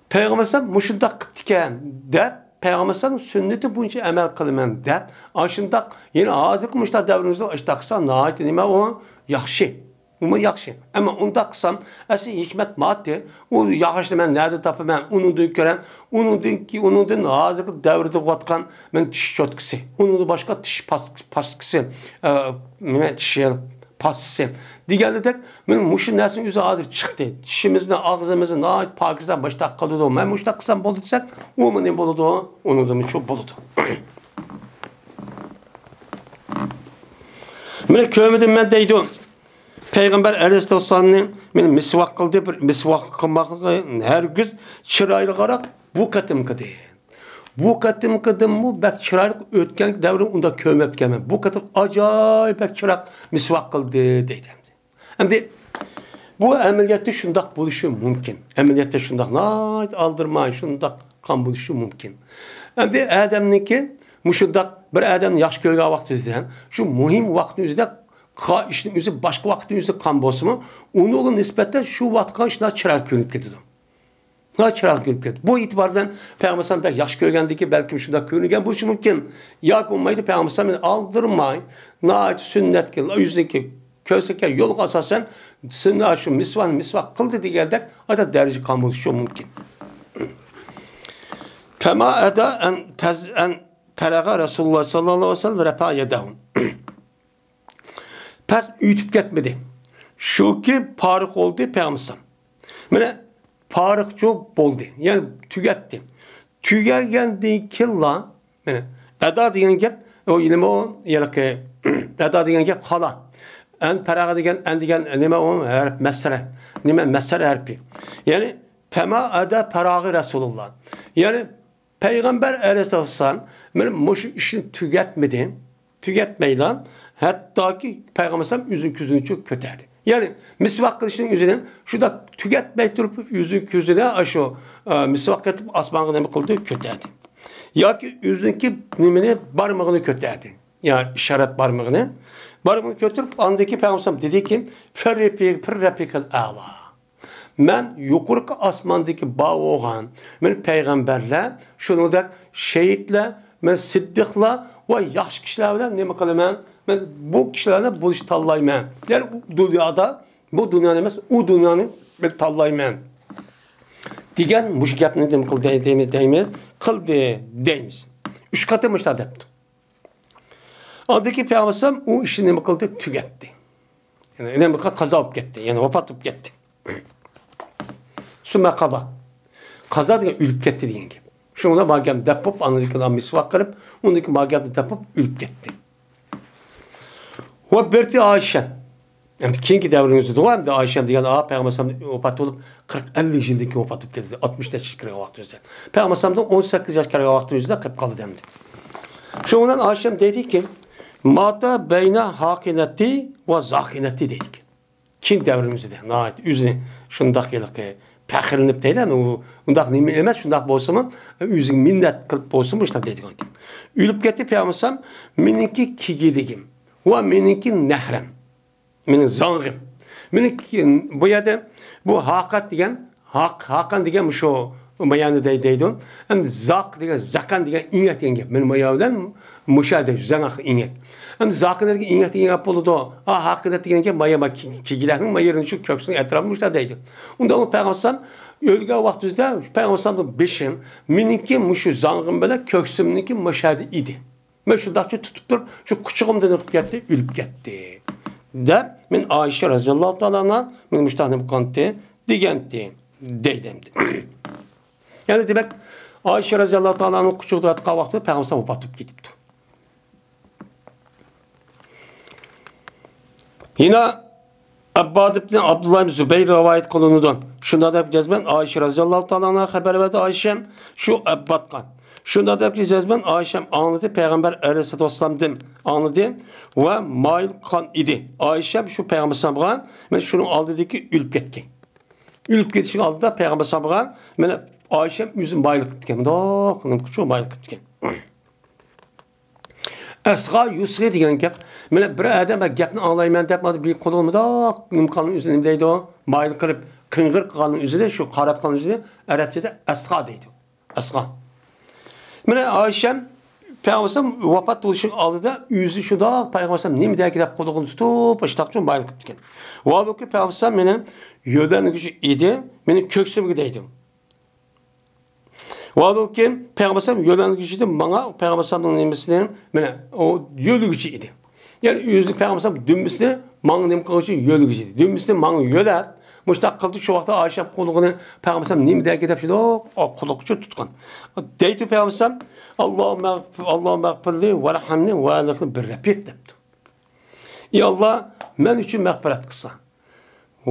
پەيغەمبەر ئەلەيھىسسالام مۇشۇنداق قىپتىكەن دەپ، پەيغەمبەر ئەلەيھىسسالامنىڭ سۈننىتى بويىچە ئەمەل قىلىمەن دەپ، ئاشۇنداق، يەنى ھازىرقى مۇشۇنداق دەۋرىمىزدە ئاشۇنداق قىلسا ناھايىتى نېمە ئۇ؟ ياخشى. ئۇمۇ ياخشى. ئەمما ئۇنداق قىلسام، ئەسلى ھېكمەت ماتتى. ئۇ ياغاچنى مەن نەدە تاپىمەن؟ ئۇنىڭدىن كۆرەن، ئۇنىڭدىن كېيىن، ئۇنىڭدىن ھازىرقى دەۋردە بولۇۋاتقان مەن چىش چوتكىسى. ئۇنىڭدىن باشقا تىش پاس-، پاستىسى، ئە، نېمە، چىش پاستىسى دېگەندەك، مانا مۇشۇ نەرسىنىڭ ئۆزى ھازىر چىقتى. چىشىمىزنى، ئاغزىمىزنى ناھايىتى پاكىزە مۇشۇنداق قىلىدۇ. مەن مۇشۇنداق قىلسام بولدى دېسەك، ئۇمۇ نېمە بولىدۇ؟ ئۇنىڭدىنمۇ شۇ بولىدۇ. مانا كۆرمىدىم مەن دەيدۇ. پەيغەمبەر ئەلەيھىسسالامنى مانا مىسۋاك قىلدى، بىر مىسۋاك قىلماقلىقى ھەرگىز چىرايلىقراق بۇ قېتىمقىدى. بۇ قېتىمقىدىنمۇ بەك چىرايلىق، ئۆتكەن دەۋرىم ئۇنداق كۆرمەپتىكەنمەن. بۇ قېتىم ئاجايىپ بەك چىرايلىق مىسۋاك قىلدى دەيدۇ. ئەمدى بۇ ئەمەلىيەتتە شۇنداق بولۇشى مۇمكىن. ئەمەلىيەتتە شۇنداق ناھايىتى ئالدىرىماي شۇنداق قان بولۇشى مۇمكىن. ئەمدى ئادەمنىڭكى مۇشۇنداق بىر ئادەمنى ياخشى كۆرگەن ۋاقتىمىزدا، شۇ مۇھىم ۋاقىتنىڭ ئۆزىدە قا-، ئىشنىڭ ئۆزى باشقا ۋاقىتنىڭ ئۆزىدە قان بولسىمۇ، ئۇنىڭغا نىسبەتەن شۇ ۋاقىتقا ئىشلار چىرايلىق كۆرۈنۈپ كېتىدۇ. ناھايىتى چىرايلىق كۆرۈنۈپ كېتىدۇ. بۇ ئېتىبار بىلەن پەيغەمبەر ئەلەيھىسسالام بەك ياخشى كۆرگەندىكىن، بەلكىم شۇنداق كۆرۈنگەن بولۇشى مۇمكىن. ياكى بولمايدۇ، پەيغەمبەر ئەلەيھىسسالام ئالدىرىماي، ناھايىتى سۈننەتكە، يۈزىدىكى كۆرسەتكەن يولغا ئاساسەن، سۈننەت شۇ مىسۋاكنى مىسۋاك قىلدى دېگەندەك، ئادا دەرىجە قان بولۇشى مۇمكىن. فما أدى أن فز-، أن فرغ رسول الله صلى الله عليه وسلم رفع يده. پەس ئۆتۈپ كەتمىدى. شۇكى پارىق بولدى پەيغەمبەر ئەلەيھىسسالام. مانا پارىقچۇ بولدى. يەنى تۈگەتتى. تۈگەگەندىن كېيىنلا، مانا ئەدا دېگەن گەپ، ئۇ نېمە ئۇ؟ ھېلىقى ئەدا دېگەن گەپ خالا. ئەن پەرەغە دېگەن، ئەن دېگەن نېمە ئۇ؟ ھەرپ مەسرە. نېمە؟ مەسرە ھەرپى. يەنى فما أدى فرغ رسول الله. يەنى پەيغەمبەر ئەلەيھىسسالام مانا مۇشۇ ئىشنى تۈگەتمىدى، تۈگەتمەيلا، ھەتتاكى پەيغەمبەر ئەلەيھىسسالام يۈزىنى كۆزىنىچۇ كۆتەردى. يەنى مىسۋاك قىلىشنىڭ ئۆزىنى شۇنداق تۈگەتمەي تۇرۇپ يۈزىنى كۆزىنى ئاشۇ، ئە، مىسۋاك قىلىپ ئاسمانغا نېمە قىلدى؟ كۆتەردى. ياكى ئۆزىنىڭكى نېمىنى، بارمىقىنى كۆتەردى. يا ئىشارەت بارمىقىنى. بارمىقىنى كۆتۈرۈپ، ئاندىن كېيىن پەيغەمبەر ئەلەيھىسسالام دېدىكى، فى رفیق، فی رفیق الأعلی. مەن يۇقىرىقى ئاسماندىكى بار بولغان مەن پەيغەمبەرلەر، شۇنىڭدەك شېھىتلەر، مەن سىددىقلار ۋە ياخشى كىشىلەر بىلەن نېمە قىلىمەن؟ مەن بۇ كىشىلەرنى بولۇشنى تاللايمەن. يەنى ئۇ دۇنيادا، بۇ دۇنيانى ئەمەس، ئۇ دۇنيانى مەن تاللايمەن. دېگەن مۇشۇ گەپنى نېمە قىلدى دەيمىز، دەيمىز، قىلدى دەيمىز. ئۈچ قېتىم مۇشۇنداق دەپتۇ. ئاندىن كېيىن پەيغەمبەر ئەلەيھىسسالام ئۇ ئىشنى نېمە قىلدى؟ تۈگەتتى. يەنى نېمە قىلدى؟ قازا بولۇپ كەتتى. يەنى ۋاپات بولۇپ كەتتى. سۈممە قازا. قازا دېگەن ئۆلۈپ كەتتى دېگەن گەپ. شۇنىڭ بىلەن ما گەپنى دەپ بولۇپ، ئاندىن كېيىن مىسۋاك قىلىپ، ئۇندىن كېيىن ما گەپنى دەپ بولۇپ ئۆلۈپ كەتتى. ۋە بىرتى ئائىشە. ئەمدى كېيىنكى دەۋرىمىزدىغۇ، ئەمدى ئائىشە دېگەن ئا، پەيغەمبەر ئەلەيھىسسالام ۋاپات بولۇپ، قىرىق، ئەللىك يىلدىن كېيىن ۋاپات بولۇپ كەتتى. ئاتمىش نەچچە يىل كىرگەن ۋاقتىمىزدا. پەيغەمبەر ئەلەيھىسسالامدىن ئون سەككىز ياش كىرگەن ۋاقتىمىزدا قېلىپ قالدى ئەمدى. شۇنىڭ بىلەن ئائىشەم دەيدىكى، ماتا بەينە ھاقىنەتى ۋە زاقىنەتى دەيدىكەن. كېيىن دەۋرىمىزدە ناھايىتى ئۆزىنى شۇنداق ھېلىقى پەخىرلىنىپ دەيدۇ، ئۇ ئۇنداق نېمە ئەمەس، شۇنداق بولسىمۇ، ئۆزىگە مىننەت قىلىپ بولسىمۇ، شۇنداق دەيدىغان گەپ. ئۆلۈپ كەتتى پەيغەمبەر ئەلەيھىسسالام، مېنىڭكى كىگىدىگىم ۋە مېنىڭكى نەھرەم، مېنىڭ زاڭغىم. مېنىڭ كى-، بۇ يەردە بۇ ھاقەت دېگەن، ھاق-، ھاقەن دېگەن مۇشۇ مايانى دەي-، دەيدۇ. ئەمدى زاق دېگەن، زاقەن دېگەن ئىڭەك دېگەن گەپ. مېنىڭ مايا بىلەن مۇشۇ يەردە زاڭاق ئىڭەك. ئەمدى زاقىنەتكە ئىڭەك دېگەن گەپ بولىدۇ. ئا، ھاقىنەت دېگەن گەپ مايا، ما-، كى-، كىگىدەكنىڭ مايىرىنى شۇ كۆكسىنىڭ ئەتراپىدا مۇشۇنداق دەيدۇ. ئۇندا ئۇ پەيغەمبەر ئەلەيھىسسالام ئۆلگەن ۋاقتىمىزدا پەيغەمبەر ئەلەيھىسسالامنىڭ بېشى مېنىڭكى مۇشۇ زاڭغىم بىلەن كۆكسۈمنىڭكى مۇشۇ يەردە ئىدى. مەن شۇنداقچە تۇتۇپ تۇرۇپ، شۇ قۇچىقىمدا نېمە قىلىپ كەتتى؟ ئۆلۈپ كەتتى. دەپ، مەن ئائىشە رەزىياللاھۇ تائالا ئانھا، مېنى مۇشۇنداق نېمە قىلغانتى دېگەنتى، دەيدۇ ئەمدى. يەنى دېمەك، ئائىشە رەزىياللاھۇ تائالا ئانھا قۇچىقىدا ياتقان ۋاقتىدا پەيغەمبەر ۋاپات بولۇپ كېتىپتۇ. يەنە ئەبباد ئىبن ئابدۇللا ئىبن زۇبەير رىۋايەت قىلىنىدۇ. شۇنداق دەپ جەزمەن ئائىشە رەزىياللاھۇ تائالا ئانھا خەۋەر بەردى ئائىشەم شۇ ئەببادقا. شۇنداق دەپ جەزمەن ئائىشەم ئاڭلىدى، پەيغەمبەر ئەلەيھىسسالاتۇ ۋەسسالامدىن ئاڭلىدى ۋە مايىل قىلغان ئىدى. ئائىشەم شۇ پەيغەمبەر ئەلەيھىسسالامغا، مەن شۇنىڭ ئالدىدىكى ئۆلۈپ كەتكەن. ئۆلۈپ كېتىشىنىڭ ئالدىدا پەيغەمبەر ئەلەيھىسسالامغا، مانا ئائىشەم ئۆزىنى مايىل قىپتىكەن. مۇنداق نېمە قىلىپچۇ، مايىل قىپتىكەن. ئەسغا يۇسغى دېگەن گەپ. مانا بىر ئادەم گەپنى ئاڭلايمەن دەپ، مانا بىر قولىغا مۇنداق نېمە قىلغان ئۆزىنى نېمە دەيدۇ؟ مايىل قىلىپ، قىڭغىر قىلغان ئۆزىنى، شۇ قاراتقان ئۆزىنى ئەرەبچىدە ئەسغا دەيدۇ. ئەسغا. مانا ئائىشەم پەيغەمبەر ۋاپات بولۇشىنىڭ ئالدىدا ئۆزى شۇنداق پەيغەمبەر نېمە دەيدۇ دەپ قولىغىنى تۇتۇپ، ئاشتاقچۇ مايىل قىپتىكەن. ۋاھالۇكى پەيغەمبەر مېنىڭ يۆلەنگۈچى ئىدى، مېنىڭ كۆكسۈمگە دەيدۇ. ۋاھالۇكى پەيغەمبەر يۆلەنگۈچى ئىدى، ماڭا پەيغەمبەرنىڭ نېمىسىنى، مانا ئۇ يۆلىگۈچى ئىدى. يەنى ئۆزى پەيغەمبەر دۈمبىسىنى ماڭا نېمە قىلغۇچى؟ يۆلىگۈچى ئىدى. دۈمبىسىنى ماڭا يۆلەپ، مۇشۇنداق قىلدى. شۇ ۋاقىتتا ئائىشە قولىغىنى پەيغەمبەر نېمە دەيدۇ دەپ شۇنداق قولىغىچە تۇتقان. دەيدۇ پەيغەمبەر، ئاللاھۇممە، ئاللاھۇممەغفىرلى ۋەرھەمنى ۋەئەلىھنى بىررەپىق دەپتۇ. ئى ئاللا، مەن ئۈچۈن مەغپىرەت قىلسا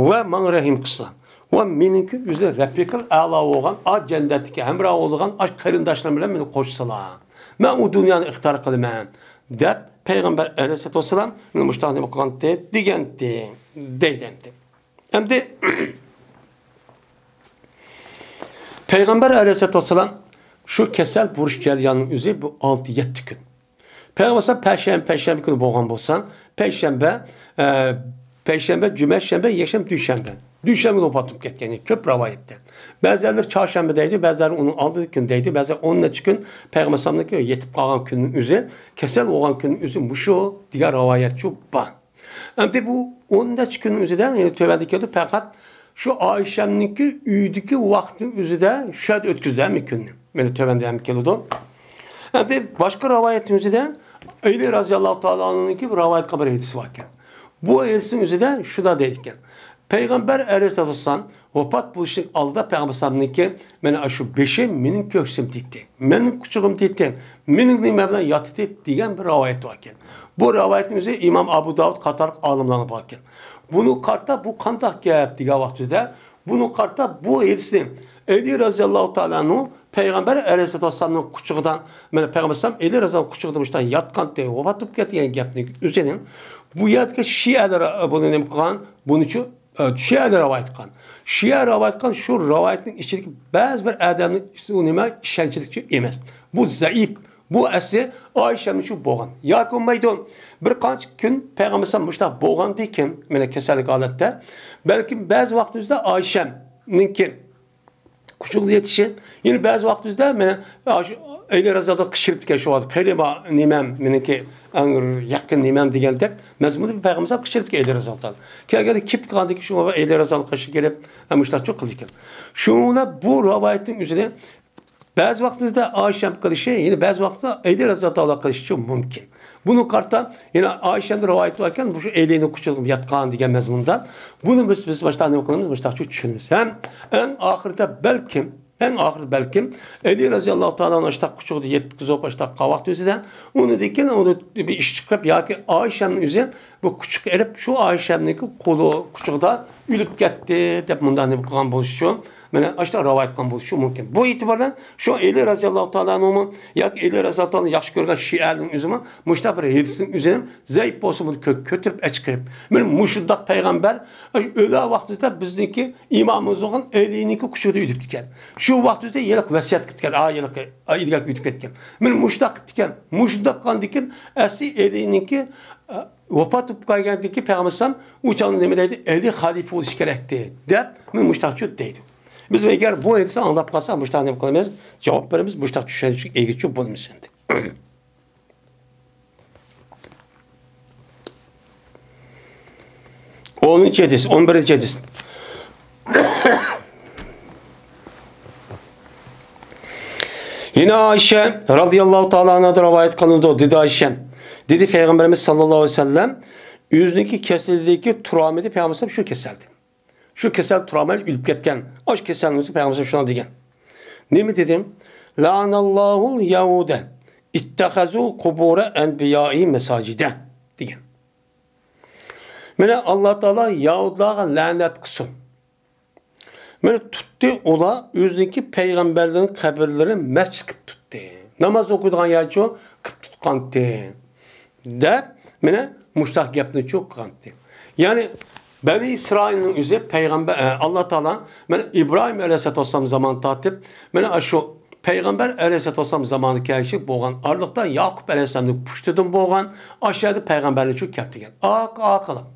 ۋە ماڭا رەھىم قىلسا ۋە مېنىڭكى ئۆزى رەپىقىل ئەلا بولغان، ئا جەننەتتىكى ھەمراھ بولغان ئا قېرىنداشلىرىم بىلەن مېنى قوشسىلا، مەن ئۇ دۇنيانى ئىختىيار قىلىمەن، دەپ پەيغەمبەر ئەلەيھىسسالاتۇ ۋەسسالام مېنى مۇشۇنداق نېمە قىلغانتى دېگەنتى، دەيدەنتى. ئەمدى پەيغەمبەر ئەلەيھىسسالاتۇ ۋەسسالام شۇ كېسەل بۇرۇش جەريانىنىڭ ئۆزى بۇ ئالتە يەتتە كۈن. پەيغەمبەر ئەلەيھىسسالام پەيشەنبە، پەيشەنبە كۈنى بولغان بولسا، پەيشەنبە، ئە، پەيشەنبە، جۈمە، شەنبە، يەكشەنبە، دوشەنبە. دوشەنبە كۈنى ۋاپات بولۇپ كەتكەن، كۆپ رىۋايەتتە. بەزىلەر چارشەنبە دەيدۇ، بەزىلەر ئۇنىڭ ئالدىدىكى كۈن دەيدۇ، بەزىلەر ئون نەچچە كۈن پەيغەمبەر ئەلەيھىسسالامنىڭكى يېتىپ قالغان كۈنىنىڭ ئۆزى، كېسەل بولغان كۈننىڭ ئۆزى مۇشۇ دېگەن رىۋايەتچۇ بار. ئەمدى بۇ ئون نەچچە كۈننىڭ ئۆزىدە، يەنى تۆۋەندە كېلىدۇ، پەقەت شۇ ئائىشەمنىڭكى ئۆيدىكى ۋاقتىنىڭ ئۆزىدە شۇ يەردە ئۆتكۈزدى ھەممە كۈننى. مانا تۆۋەندە ھەم كېلىدۇ. ئەمدى باشقا رىۋايەتنىڭ ئۆزىدە ئەلى رازىياللاھۇ تائالا ئەنھۇنىڭكى بىر رىۋايەت قىلغان بىر ھەدىسى بار ئىكەن. بۇ ھەدىسنىڭ ئۆزىدە شۇنداق دەيدىكەن. پەيغەمبەر ئەلەيھىسسالام ۋاپات بولۇشىنىڭ ئالدىدا پەيغەمبەر ئەلەيھىسسالامنىڭكى، مانا شۇ بېشى مېنىڭ كۆكسۈم تېتى، مېنىڭ قۇچىقىم تېتى، مېنىڭ نېمە بىلەن ياتىتى دېگەن بىر رىۋايەت بار ئىكەن. بۇ رىۋايەتنىڭ ئۆزى ئىمام ئەبۇ داۋۇد قاتارلىق ئالىملارغا بار ئىكەن. بۇنىڭغا قارىتا بۇ قانداق گەپ دېگەن ۋاقتىدا، بۇنىڭغا قارىتا بۇ ھەدىسنى ئەلى رازىياللاھۇ تائالا ئەنھۇ پەيغەمبەر ئەلەيھىسسالاتۇ ۋەسسالامنىڭ قۇچىقىدا، مانا پەيغەمبەر ئەلەيھىسسالام ئەلى رازىياللاھۇ قۇچىقىدا مۇشۇنداق ياتقانتى، ۋاپات بولۇپ كەتتى دېگەن گەپنىڭ ئۆزىنى بۇ يەردىكى شىئەلەر بۇنى نېمە قىلغان، بۇنىچۇ ئە، شىئە رىۋايەت قىلغان. شىئە رىۋايەت قىلغان شۇ رىۋايەتنىڭ ئىچىدىكى بەزى بىر ئادەمنىڭ ئىشى ئۇ نېمە ئىشەنچلىكچۇ ئەمەس. بۇ زەئىپ. بۇ ئەسلى ئائىشەمنىڭ شۇ بولغان. ياكى بولمايدۇ. بىر قانچە كۈن پەيغەمبەر ئەلەيھىسسالام مۇشۇنداق بولغاندىن كېيىن، مانا كېسەللىك ھالەتتە، بەلكىم بەزى ۋاقىت ئۆزىدە ئائىشەمنىڭكى قۇچىقىدا يېتىشى، يەنە بەزى ۋاقىت ئۆزىدە مانا ئاشۇ ئەلى رازىياللاھۇ قىچقىرىپتىكەن شۇ ۋاقىت. قېرى بار نېمەم، مېنىڭكى ئەڭ يېقىن نېمەم دېگەندەك مەزمۇندا پەيغەمبەر قىچقىرىپتىكەن ئەلى رازىياللاھۇ تائالا. كەلگەندە كېپىپ قالغاندىن كېيىن شۇ ئەلى رازىياللاھۇ قېشىغا كېلىپ، ئە، مۇشۇنداقچۇ قىلىدىكەن. شۇڭا بۇ رىۋايەتنىڭ ئۆزىنى بەزى ۋاقىتلاردا ئائىشەم قىلىشى، يەنە بەزى ۋاقىتتا ئەلى رازىياللاھۇ تائالا قىلىشىچۇ مۇمكىن. بۇنىڭغا قارىتا يەنە ئائىشەمدە رىۋايەت باركەن، مۇشۇ ئەلىنىڭ قۇچىقىدا ياتقان دېگەن مەزمۇندا. بۇنى بىز، بىز مۇشۇنداق نېمە قىلىمىز، مۇشۇنداقچۇ چۈشىنىمىز. ھەم ئەڭ ئاخىرىدا بەلكىم، ئەڭ ئاخىرىدا بەلكىم ئەلى رازىياللاھۇ تائالا ئەنھۇ ئاشتاق قۇچىقىدا يەتكۈزۈپ، ئاشتاق قاۋاق تۈزىدە، ئۇنىڭدىن كېيىن ئۇنى بىر ئىش چىقىپ ياكى ئائىشەمنىڭ ئۆزى بۇ قۇچىقى ئېلىپ، شۇ ئائىشەمنىڭكى قولى قۇچىقىدا ئۆلۈپ كەتتى دەپ مۇنداق نېمە قىلغان بولۇشىچۇ، مانا ئاشتاق رىۋايەت قىلغان بولۇشى مۇمكىن. بۇ ئېتىبار بىلەن شۇ ئەلى رازىياللاھۇ تائالا ئەنھۇمۇ ياكى ئەلى رازىياللاھۇ تائالا ياخشى كۆرگەن شىئەنىڭ ئۆزىمۇ مۇشۇنداق بىر ھەدىسنىڭ ئۆزىنى زەئىپ بولسىمۇ كۆ-، كۆتۈرۈپ ئەچىقىپ، مانا مۇشۇنداق پەيغەمبەر ئۆلەر ۋاقتىدا بىزنىڭكى ئىمامىمىز بولغان ئەلىنىڭكى قۇچىقىدا ئۆلۈپتىكەن. شۇ ۋاقتىدا ھېلىقى ۋەسىيەت قىپتىكەن، ھا، ھېلىقى ئىدىگەر ئۆتۈپ كەتكەن. مانا مۇشۇنداق قىپتىكەن. مۇشۇنداق قىلغاندىكىن ئەسلى ئەلىنىڭكى، ئە، ۋاپات بولۇپ قالغاندىكىن پەيغەمبەر ئەلەيھىسسالام ئۇ چاغدا نېمە دەيدۇ؟ ئەلى خەلىپە بولۇشى كېرەكتى دەپ، مانا مۇشۇنداقچۇ دەيدۇ. بىز ئەگەر بۇ ھەدىسنى ئاڭلاپ قالساق، مۇشۇنداق نېمە قىلىمىز؟ جاۋاب بېرىمىز، مۇشۇنداق چۈشەنچىگە ئىگىچۇ بولىمىز ئەمدى. ئونىنچى ھەدىس، ئون بىرىنچى ھەدىس. يەنە ئائىشە رازىياللاھۇ تائالا ئەنھادىن رىۋايەت قىلىنىدۇ، دېدى ئائىشە. دېدى پەيغەمبىرىمىز ساللاللاھۇ ئەلەيھى ۋەسەللەم، ئۆزىنىڭكى كېسىلىدىكى تۇرالمىدى پەيغەمبىر شۇ كېسەلدىن. شۇ كېسەل تۇرالماي ئۆلۈپ كەتكەن. ئاشۇ كېسەلنىڭ ئۆزى پەيغەمبەر شۇنداق دېگەن. نېمە دېدى؟ لەئەنەللاھۇل يەھۇدە ئىتتەخەزۇ قۇبۇرە ئەنبىيائىھىم مەساجىدە دېگەن. مانا ئاللا تائالا يەھۇدلارغا لەنەت قىلسۇن. مانا تۇتتى ئۇلار ئۆزىنىڭكى پەيغەمبەرلىرىنىڭ قەبرىلىرىنى مەسچىت قىلىپ تۇتتى. ناماز ئوقۇيدىغان يەرچۇ قىلىپ تۇتقانتى. دەپ، مانا مۇشۇنداق گەپنىچۇ قىلغانتى. يەنى بەنى ئىسرائىلنىڭ ئۆزى پەيغەمبەر، ئە، ئاللا تائالا مانا ئىبراھىم ئەلەيھىسسالاتۇ ۋەسسالام زامانى تارتىپ، مانا شۇ پەيغەمبەر ئەلەيھىسسالاتۇ ۋەسسالام زامانىغا كەلگۈچىلىك بولغان ئارىلىقتا ياقۇپ ئەلەيھىسسالامنىڭ پۇشتىدىن بولغان ئاشۇ يەردە پەيغەمبەرنىچۇ كەلتۈرگەن. ئارقا ئارقىلىق.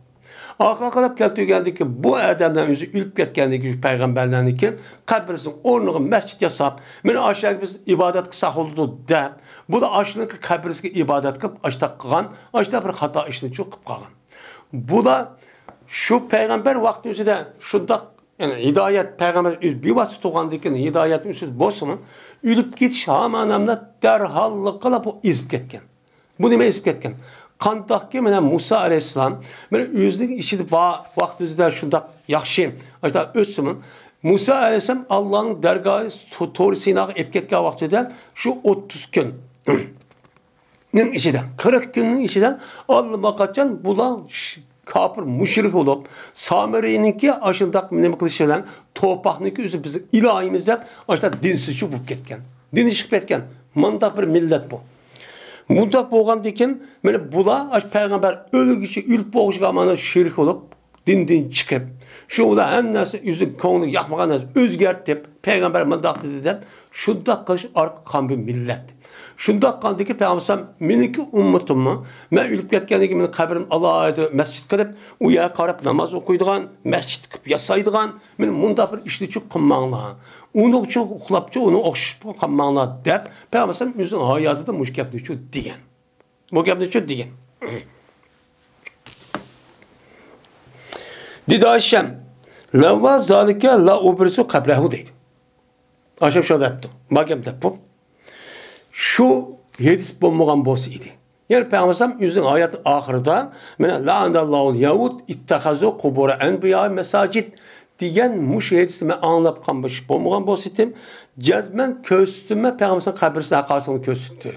ئارقا ئارقىلىق كەلتۈرگەندىكى بۇ ئادەملەر ئۆزى ئۆلۈپ كەتكەندىن كېيىن شۇ پەيغەمبەرلەرنىڭكى قەبرىسىنىڭ ئورنىغا مەسچىت ياساپ، مانا ئاشۇ يەرگە بىز ئىبادەت قىلساق بولىدۇ دەپ، بۇلار ئاشۇنىڭكى قەبرىسىگە ئىبادەت قىلىپ، ئاشتاق قىلغان، ئاشتاق بىر خاتا ئىشنىچۇ قىلىپ قالغان. بۇلار شۇ پەيغەمبەر ۋاقتى ئۆزىدە شۇنداق، يەنى ھىدايەت، پەيغەمبەر ئۆزى بىۋاسىتە تۇرغاندىن كېيىن ھىدايەتنىڭ ئۈستىدە بولسىمۇ، ئۆلۈپ كېتىش ھامان ھەمدە دەرھاللىقلا بۇ ئېزىپ كەتكەن. بۇ نېمە ئېزىپ كەتكەن؟ قانداقكى مانا مۇسا ئەلەيھىسسالام، مانا ئۆزىنىڭ ئىچىدە بار ۋاقتى ئۆزىدە شۇنداق ياخشى، ئاشۇنداق ئۆتسىمۇ، مۇسا ئەلەيھىسسالام ئاللانىڭ دەرگاھى تو-، تورى سىناغا ئېلىپ كەتكەن ۋاقتىدا شۇ ئوتتۇز كۈن نىڭ ئىچىدە، قىرىق كۈننىڭ ئىچىدە ئاللىماقاچان بۇلار ش-، كاپىر، مۇشرىك بولۇپ، سامىرىنىڭكى ئاشۇنداق نېمە قىلىشى بىلەن، تورپاقنىڭكى ئۆزى بىزنىڭ ئىلاھىمىز دەپ، ئاشۇنداق دىنسىزچە بولۇپ كەتكەن. دىنى چىقىپ كەتكەن. مانداق بىر مىللەت بۇ. مۇنداق بولغاندىكىن، مانا بۇلار ئاشۇ پەيغەمبەر ئۆلگۈچە، ئۆلۈپ بولغۇچىغا مانا شېرىك بولۇپ، دىندىن چىقىپ، شۇ بىلەن ھەممە نەرسە ئۆزىنىڭ كۆڭلىگە ياقمىغان نەرسە ئۆزگەرتىپ، پەيغەمبەر مۇنداق دېدى دەپ، شۇنداق قىلىش ئارقا قالغان بىر مىللەت. شۇنداق قىلغاندىكىن پەيغەمبەر، مېنىڭكى ئۈممىتىممۇ، مەن ئۆلۈپ كەتكەندىن كېيىن مېنىڭ قەبرىمنى ئالاھىدە مەسچىت قىلىپ، ئۇ يەرگە قاراپ ناماز ئوقۇيدىغان، مەسچىت قىلىپ ياسايدىغان، مېنى مۇنداق بىر ئىشنى چۇ قىلماڭلار. ئۇنىڭ ئۈچۈن ئۇخلاپچۇ، ئۇنى ئوخشىشىپ قالماڭلار دەپ، پەيغەمبەر ئۆزىنىڭ ھاياتىدا مۇشۇ گەپنى چۇ دېگەن. بۇ گەپنى چۇ دېگەن. دېدى ئايشەم، لەۋلا زالىكە لا ئۇبرىسۇ قەبرەھۇ دەيدۇ. ئايشەم شۇ دەپتۇ. ما گەپ دەپ بۇ. شۇ ھەدىس بولمىغان بولسا ئىدى. يەنى پەيغەمبەر ئۆزىنىڭ ھاياتىنىڭ ئاخىرىدا، مانا، لەئەنەللاھۇل يەھۇد ئىتتەخەزۇ قۇبۇرە ئەنبىيائىھىم مەساجىد دېگەن مۇشۇ ھەدىسنى مەن ئاڭلاپ قالغان بولسا، بولمىغان بولسا ئىدى، جەزمەن كۆرسىتىمەن پەيغەمبەر قەبرىسىنى ھەققاسىنى كۆرسىتىپ.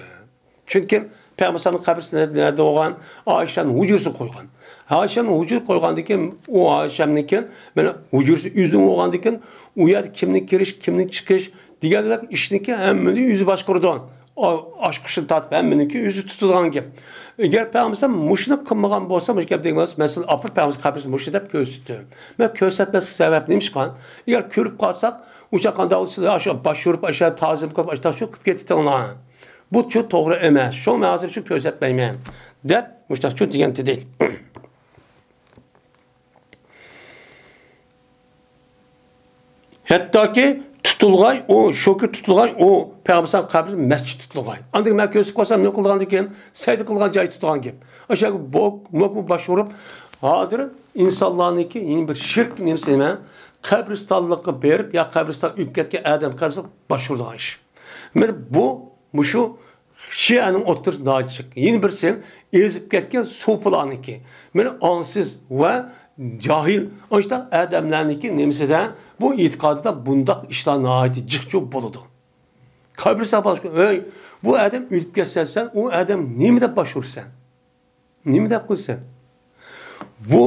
چۈنكى پەيغەمبەرنىڭ قەبرىسى نەدە، نەدە بولغان؟ ئائىشەنىڭ ھۇجرىسىغا قويغان. ئائىشەنىڭ ھۇجرىغا قويغاندىكىن، ئۇ ئائىشەمنىڭكى، مانا، ھۇجرىسى ئۆزىنىڭ بولغاندىكىن، ئۇ يەردە كىمنىڭ كىرىش، كىمنىڭ چىقىش دېگەندەك ئىشنىكى ھەممىنى ئۆزى باشقۇرىدۇ. ئا-، ئاچقۇچتىن تارتىپ ھەممىنىڭكى ئۆزى تۇتىدىغان گەپ. ئەگەر پەيغەمبەر مۇشۇنى قىلمىغان بولسا، مۇشۇ گەپ دېگەن بولسا، مەسىلەن، ئاپىرىپ پەيغەمبەر قەبرىسى مۇشۇ دەپ كۆرسىتىپتۇ. مەن كۆرسەتمەسلىك سەۋەب نېمىشقا؟ ئەگەر كۆرۈپ قالساق، ئۇ چاغ قانداق بولسا، ئاشۇ باش يورۇپ، ئاشۇ تازىم قىلىپ، ئاشۇنداق شۇ قىلىپ كېتىتىڭلار. بۇ چۇ توغرا ئەمەس. شۇ مەن ھازىر شۇ كۆرسەتمەيمەن دەپ، مۇشۇنداق شۇ دېگەن دېدى. ھەتتاكى تۇتۇلغاي ئۇ، شۇكى تۇتۇلغاي ئۇ، پەيغەمبەر قەبرىسى مەسچىت تۇتۇلغاي. ئاندىن مەن كۆرسىتىپ قويسام، نېمە قىلغاندىكىن؟ سەجدە قىلغان جاي تۇتۇلغان گەپ. ئاشۇ بوك، موك باش ئۇرۇپ، ھازىر ئىنسانلارنىڭكى يەنە بىر شىرك نېمىسى نېمە؟ قەبرىستانلىققا بېرىپ، يا قەبرىستان ئۆلۈپ كەتكەن ئادەم قەبرىسىگە باش ئۇرىدىغان ئىش. مانا بۇ، مۇشۇ شىئەنىڭ ئوتتۇرىسى ناھايىتى چىق. يەنە بىرسى ئېزىپ كەتكەن سوپىلارنىڭكى. مانا ئاڭسىز ۋە جاھىل، ئاشۇنداق ئادەملەرنىڭكى نېمىسىدە، بۇ ئېتىقادىدا بۇنداق ئىشلار ناھايىتى جىقچۇ بولىدۇ. قەبرىسىگە باش، ھەي، بۇ ئادەم ئۆلۈپ كەتسە سەن، ئۇ ئادەم نېمە دەپ باش ئۇرىسەن؟ نېمە دەپ قىلىسەن؟ بۇ،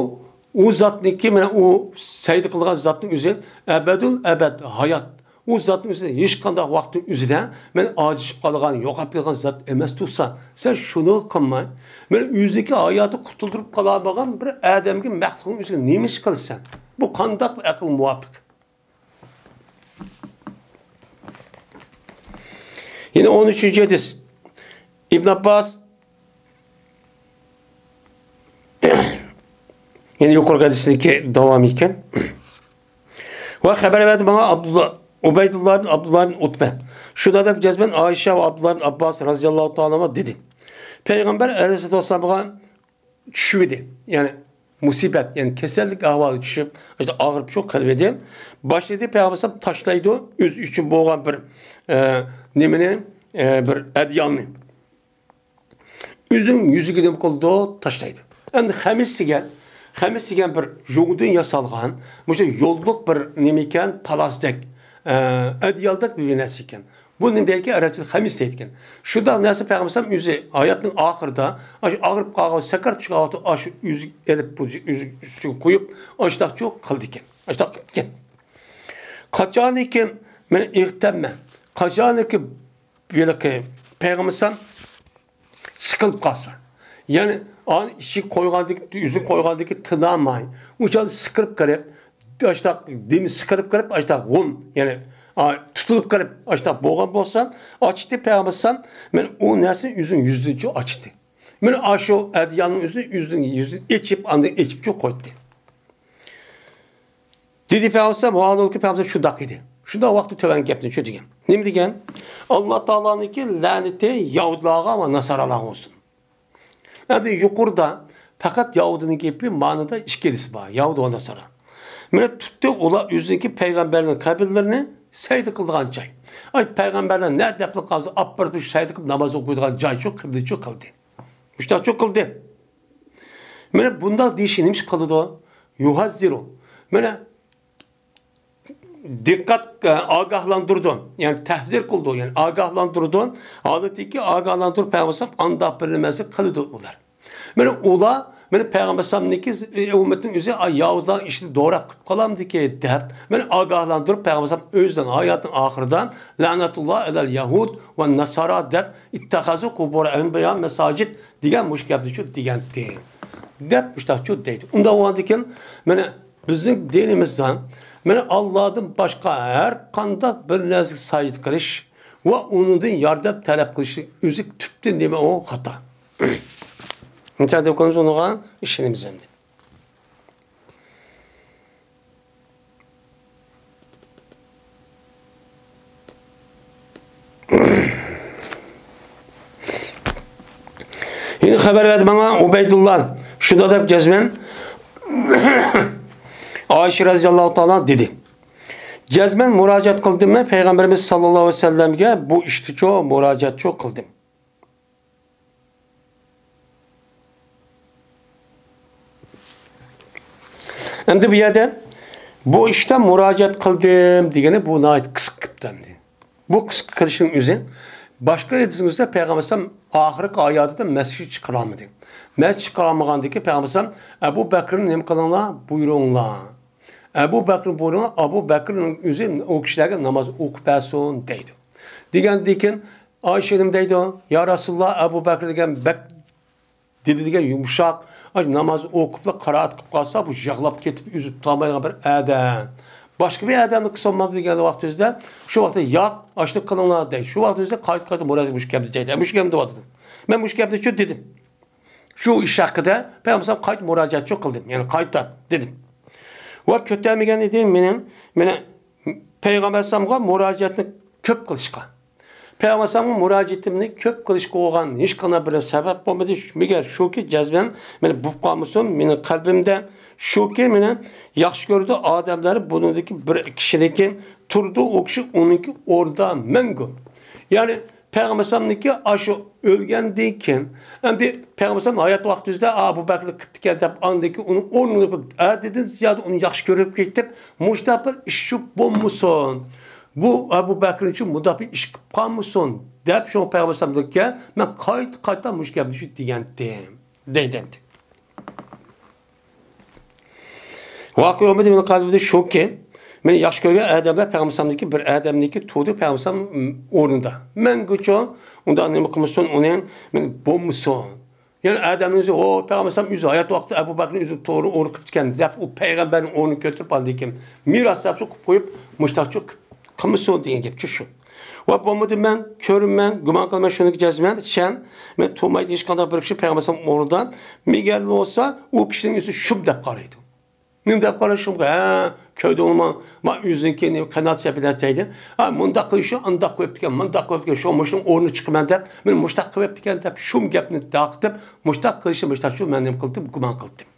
ئۇ زاتنىڭكى، مانا ئۇ سەجدە قىلغان زاتنىڭ ئۆزى ئەبەدۇل ئەبەد ھايات. ئۇ زاتنىڭ ئۆزى ھېچقانداق ۋاقىتنىڭ ئۆزىدە، مانا ئاجىزلىشىپ قالغان، يوقاپ كەتكەن زات ئەمەس تۇرسا، سەن شۇنى قىلماي، مانا ئۆزىنىڭكى ھاياتى قۇتۇلدۇرۇپ قالالمىغان بىر ئادەمگە، مەخلۇقنىڭ ئۆزىگە نېمە ئىش قىلىسەن؟ بۇ قانداق بىر ئەقىل مۇۋاپىق؟ يەنە ئون ئۈچىنچى ھەدىس. ئىبن ئابباس، يەنە يۇقىرىقى ھەدىسنىڭكى داۋامى ئىكەن. ۋە خەۋەر بەردى ماڭا ئابدۇللا، ئۇبەيدۇللا ئىبن ئابدۇللا ئىبن ئۇتبە. شۇنداق دەپ جەزمەن ئائىشە ۋە ئابدۇللا ئىبن ئابباس رازىياللاھۇ تائالا ئانھۇما دېدى. پەيغەمبەر ئەلەيھىسسالاتۇ ۋەسسالامغا چۈشۈۋىدى. يەنى مۇسىبەت، يەنى كېسەللىك ئەھۋالى چۈشۈپ، ئاشۇنداق ئاغرىپ شۇ قېلىۋىدى. باشلىدى پەيغەمبەر تاشلايدۇ ئۆزى ئۈچۈن بولغان بىر، ئە، نېمىنى، ئە، بىر ئەدىيالنى. ئۆزىنىڭ يۈزىگە نېمە قىلىدۇ؟ تاشلايدۇ. ئەمدى خەمىس دېگەن، خەمىس دېگەن بىر يۇڭدىن ياسالغان، مۇشۇ يوللۇق بىر نېمە ئىكەن، پالاسدەك، ئە، ئەدىيالدەك بىر نەرسە ئىكەن. بۇ نېمە دەيدىكەن؟ ئەرەبچىدە خەمىس دەيدىكەن. شۇنداق نەرسە پەيغەمبەر ئۆزى ھاياتنىڭ ئاخىرىدا، ئاشۇ ئاغرىپ قالغان، سەكرات چۈشكەن ۋاقتىدا ئاشۇ ئۆزى ئېلىپ، بۇ ئۆزى ئۈستىگە قويۇپ، ئاشۇنداقچۇ قىلىدىكەن. ئاشۇنداق قىلىدىكەن. قاچانكى مەن ئېغىتەممەن، قاچانكى ھېلىقى پەيغەمبەر سىقىلىپ قالسا، يەنى ئانى ئىچىگە قويغاندىكى، ئۆزىگە قويغاندىكى تىنالماي، ئۇ چاغدا سىقىلىپ قېلىپ، ئاشتاق دېمى سىقىلىپ قېلىپ، ئاشتاق غۇم، يەنى، ئا، تۇتۇلۇپ قېلىپ، ئاشتاق بولغان بولسا، ئاچتى پەيغەمبەر، مەن ئۇ نەرسىنى ئۆزىنىڭ يۈزىدىنچۇ ئاچتى. مەن ئاشۇ ئەدىيالنىڭ ئۆزىنى ئۆزىنىڭ يۈزىدىن ئېچىپ، ئاندىن ئېچىپچۇ قويدى. دېدى پەيغەمبەر، ۋاھالەنكى پەيغەمبەر شۇنداق ئىدى. شۇنداق ۋاقىتتا تۆۋەن گەپنى شۇ دېگەن. نېمە دېگەن؟ ئاللا تائالانىڭكى لەنىتى يەھۇدلارغا ۋە ناسارالارغا بولسۇن. ئەمدى يۇقىرىدا پەقەت يەھۇدىنىڭ گېپى مانىدا ئىككىلىسى بار، يەھۇد ۋە ناسارا. مانا تۇتتى ئۇلار ئۆزىنىڭكى پەيغەمبەرنىڭ قەبرىلىرىنى سەجدە قىلىدىغان جاي. ئاي، پەيغەمبەرلەر نە دەپنە قالسا، ئاپىرىپ شۇ سەجدە قىلىپ ناماز ئوقۇيدىغان جايچۇ، قىبلىچۇ قىلدى. مۇشۇنداقچۇ قىلدى. مانا بۇنداق دېيىشى نېمە ئىش قىلىدۇ؟ يۇھەززىرۇ. مانا دىققەت، ئاگاھلاندۇرىدۇ. يەنى تەھزىر قىلىدۇ. يەنى ئاگاھلاندۇرىدۇ. ھالىتىكى ئاگاھلاندۇرۇپ پەيغەمبەر ئانداق بىر نېمىسى قىلىدۇ ئۇلار. مانا ئۇلار، مانا پەيغەمبەر ئەلەيھىسسالامنىڭكى، ئە، ئۈممىتىنىڭ ئۆزى، ئاي، يەھۇدلارنىڭ ئىشىنى دوراپ قىلىپ قالامدىكى دەپ، مانا ئاگاھلاندۇرۇپ پەيغەمبەر ئەلەيھىسسالام ئۆزىنىڭ ھاياتىنىڭ ئاخىرىدا لەنەتۇللا ئەلەل يەھۇد ۋە ناسارا دەپ، ئىتتەخەزۇ قۇبۇر ئەنبىيا مەساجىد دېگەن مۇشۇ گەپنى شۇ دېگەنتى. دەپ مۇشتاقچۇ دەيدۇ. ئۇنداق بولغاندىكىن، مانا بىزنىڭ دىنىمىزدا، مانا ئاللادىن باشقا ھەر قانداق بىر نەرسىگە ساجدە قىلىش ۋە ئۇنىڭدىن ياردەم تەلەپ قىلىش ئۆزى تۈپتىن نېمە ئۇ خاتا. نېمە دەپ قويىمىز ئۇنىڭغا ئىشىنىمىز ئەمدى. يەنە خەۋەر بەردى ماڭا ئۇبەيدۇللا، شۇنداق دەپ جەزمەن ئائىشە رەزىياللاھۇ تائالا دېدى. جەزمەن مۇراجىئەت قىلدىممەن پەيغەمبىرىمىز ساللاللاھۇ ئەلەيھى ۋەسەللەمگە، بۇ ئىشتىچۇ مۇراجىئەتچۇ قىلدىم. ئەمدى بۇ يەردە بۇ ئىشتا مۇراجىئەت قىلدىم دېگىنى بۇ ناھايىتى قىسقا قىپتۇ ئەمدى. بۇ قىسقا قىلىشنىڭ ئۆزى باشقا ھەدىسىمىزدە پەيغەمبەر ئەلەيھىسسالام ئاخىرقى ھاياتىدا مەسچىت چىقىرالمىدى. مەسچىت چىقىرالمىغاندىكىن پەيغەمبەر ئەلەيھىسسالام، ئەبۇ بەكرىنى نېمە قىلىڭلار؟ بۇيرۇڭلار. ئەبۇ بەكرىنى بۇيرۇڭلار، ئەبۇ بەكرىنىڭ ئۆزى ئۇ كىشىلەرگە ناماز ئوقۇپ بەرسۇن دەيدۇ. دېگەندىكىن ئائىشە نېمە دەيدۇ؟ يا رەسۇلاللا، ئەبۇ بەكرى دېگەن بەك دىلى دېگەن يۇمشاق، ئاي، ناماز ئوقۇپلا قىرائەت قىلىپ قالسا، بۇ يىغلاپ كېتىپ ئۆزى تۇتالمايدىغان بىر ئادەم. باشقا بىر ئادەمنى قىلسا بولمامدۇ دېگەن ۋاقتى ئۆزىدە، شۇ ۋاقىتتا ياق، ئاشۇنى قىلىڭلار دەيدۇ. شۇ ۋاقىت ئۆزىدە قايتا-قايتا مۇراجىئەت مۇشۇ گەپنى دەيدۇ. مۇشۇ گەپنى دەۋاتىدۇ. مەن مۇشۇ گەپنى شۇ دېدىم. شۇ ئىش ھەققىدە پەيغەمبەر قايتا مۇراجىئەتچۇ قىلدىم. يەنى قايتا دېدىم. ۋە كۆتەرمىگەن ئىدى مېنىڭ، مېنى پەيغەمبەر ئەلەيھىسسالامغا مۇراجىئەتنى كۆپ قىلىشقا. پەيغەمبەر ئەلەيھىسسالامغا مۇراجىئىتىمنى كۆپ قىلىشقا بولغان ھېچقانداق بىر سەۋەب بولمىدى. مەگەر شۇكى، جەزمەن مېنى بولۇپ قالمىسۇن، مېنىڭ قەلبىمدە شۇكى، مېنى ياخشى كۆرىدۇ ئادەملەر، بۇنىڭدىكى بىر كىشىدىكى تۇرىدۇ، ئۇ كىشى ئۇنىڭكى ئورنىدا مەڭگۈ. يەنى پەيغەمبەر ئەلەيھىسسالامنىڭكى ئاشۇ ئۆلگەندىن كېيىن، ئەمدى پەيغەمبەر ئەلەيھىسسالام ھايات ۋاقتىمىزدا ئابۇ بەكرى قىپتىكەن دەپ، ئاندىن كېيىن ئۇنىڭ ئورنىنى ئادىدىن زىيادە ئۇنى ياخشى كۆرۈپ كېتىپ، مۇشۇنداق بىر ئىش شۇ بولمىسۇن. بۇ ئەبۇ بەكرى ئۈچۈن مۇنداق بىر ئىش قىلىپ قالمىسۇن دەپ، شۇڭا پەيغەمبەر ئەلەيھىسسالامدىن كېيىن مەن قايتا-قايتا مۇشۇ گەپنى شۇ دېگەنتىم، دەيدۇ ئەمدى. ۋاقىئ بولمىدى، مېنىڭ قەلبىمدە شۇكى، مېنى ياخشى كۆرگەن ئادەملەر پەيغەمبەر ئەلەيھىسسالامدىكى بىر ئادەمنىڭكى تۇردى پەيغەمبەر ئەلەيھىسسالام ئورنىدا. مەڭگۈچە ئۇنداق نېمە قىلمىسۇن، ئۇنى مېنى بولمىسۇن. يەنى ئادەمنىڭ ئۆزى، ئۇ پەيغەمبەر ئەلەيھىسسالام ئۆزى ھايات ۋاقتىدا ئەبۇ بەكرىنى ئۆزىنىڭ تۇرىنى ئورنى قىپتىكەن دەپ، ئۇ پەيغەمبەرنىڭ ئورنىنى كۆتۈرۈپ ئاندىن كېيىن مىراس دەپ شۇ قىلىپ قويۇپ، مۇشتاقچۇ قىلمىسۇن دېگەن گەپ شۇ. ۋە بولمىدى مەن، كۆرىمەن، گۇمان قىلىمەن شۇنىڭكى جەزمەن، شەن، مەن تۇرمايدۇ ھېچقانداق بىر كىشى پەيغەمبەر ئەلەيھىسسالام ئورنىدا، مەگەر بولسا ئۇ كىشىنىڭ ئۆزى شۇم دەپ قارايدۇ. نېمە دەپ قارىشىمغا؟ ھە، كۆردۈڭما؟ ما ئۆزىنىڭكى نېمە قانات سەپىدە دەيدۇ. ھە، مۇنداق قىلىشى، ئانداق قىلىپتىكەن، مۇنداق قىلىپتىكەن، شۇ مۇشۇنىڭ ئورنىنى چىقىمەن دەپ، مېنى مۇشتاق قىلىپتىكەن دەپ، شۇم گەپنى تارقىتىپ، مۇشتاق قىلىشى، مۇشتاق شۇ مەن نېمە قىلدىم؟ گۇمان قىلدىم.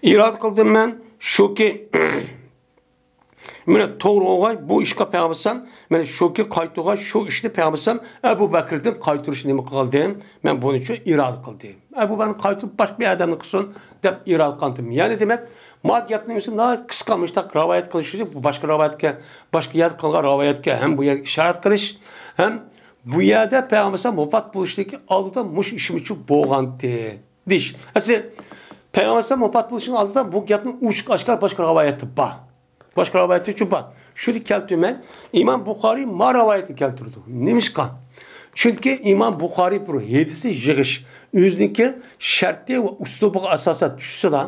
ئىرادە قىلدىم مەن، شۇكى، مانا توغرا بولغاي، بۇ ئىشقا پەيغەمبەر ئەلەيھىسسالام، مانا شۇكى قايتۇرغاي، شۇ ئىشنى پەيغەمبەر ئەلەيھىسسالام ئەبۇ بەكرىدىن قايتۇرۇشنى نېمە قىلدىم؟ مەن بۇنى شۇ ئىرادە قىلدىم. ئەبۇ بەكرىنى قايتۇرۇپ، باشقا بىر ئادەمنى قىلسۇن دەپ ئىرادە قىلدىم. يەنى دېمەك، ما گەپنىڭ ئۆزى ناھايىتى قىسقا، مۇشۇنداق رىۋايەت قىلىش، بۇ باشقا رىۋايەتكە، باشقا يەردە قىلغان رىۋايەتكە ھەم بۇ يەرگە ئىشارەت قىلىش، ھەم بۇ يەردە پەيغەمبەر ئەلەيھىسسالام ۋاپات بولۇشتىكى ئالدىدا مۇشۇ ئىشمۇ شۇ بولغانتى دېيىش. ئەسلى پەيغەمبەر ئەلەيھىسسالام ۋاپات بولۇشىنىڭ ئالدىدا بۇ گەپنىڭ ئوچۇق ئاشكارا باشقا رىۋايەتتە بار. باشقا رىۋايەتتە شۇ بار. شۇنى كەلتۈرمەي، ئىمام بۇخارىي ما رىۋايەتنى كەلتۈرىدۇ. نېمىشقا؟ چۈنكى ئىمام بۇخارىي بىر ھەدىسنى يىغىش، ئۆزىنىڭكى شەرتى ۋە ئۇسلۇبىغا ئاساسەن چۈشسىلا،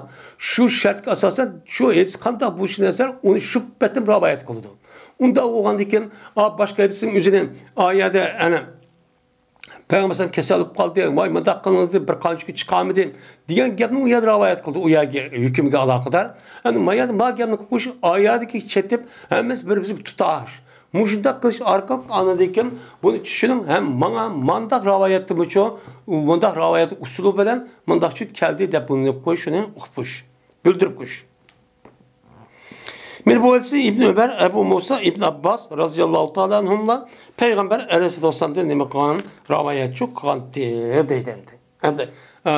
شۇ شەرتكە ئاساسەن شۇ ھەدىس قانداق بولۇشىدىن نەزەر، ئۇنى شۇ پېتىم رىۋايەت قىلىدۇ. ئۇنداق بولغاندىكىن، ئا، باشقا ھەدىسنىڭ ئۆزىنى، ئا يەردە، ئەنە، پەيغەمبەر ئەلەيھىسسالام كېسەل بولۇپ قالدى، ۋاي مۇنداق قىلىندى، بىر قانچە كۈن چىقالمىدى دېگەن گەپنى ئۇ يەردە رىۋايەت قىلدى، ئۇ يەرگە ھۆكۈمگە ئالاقىدار. ئەمدى ما يەردە ما گەپنى قىلىپ قويۇش، ئايەتتىكى چېتىپ، ھەممىسى بىر-بىرسىگە تۇتاش. مۇشۇنداق قىلىش ئارقىلىق ئاندىن كېيىن بۇنى چۈشىنىڭ، ھەم ماڭا مانداق رىۋايەتتىمۇچۇ، مۇنداق رىۋايەت ئۇسۇلى بىلەن مۇنداقچۇ كەلدى دەپ بۇنى دەپ قويۇش، شۇنى ئۇقۇپ قويۇش، بىلدۈرۈپ قويۇش. مانا بۇ ھەدىسنى ئىبن ئۆمەر، ئەبۇ مۇسا، ئىبن ئابباس رازىياللاھۇ تائالا ئەنھۇملا پەيغەمبەر ئەلەيھىسسالاتۇ ۋەسسالامدىن نېمە قىلغان؟ رىۋايەتچۇ قىلغانتى دەيدۇ ئەمدى. ئەمدى، ئە،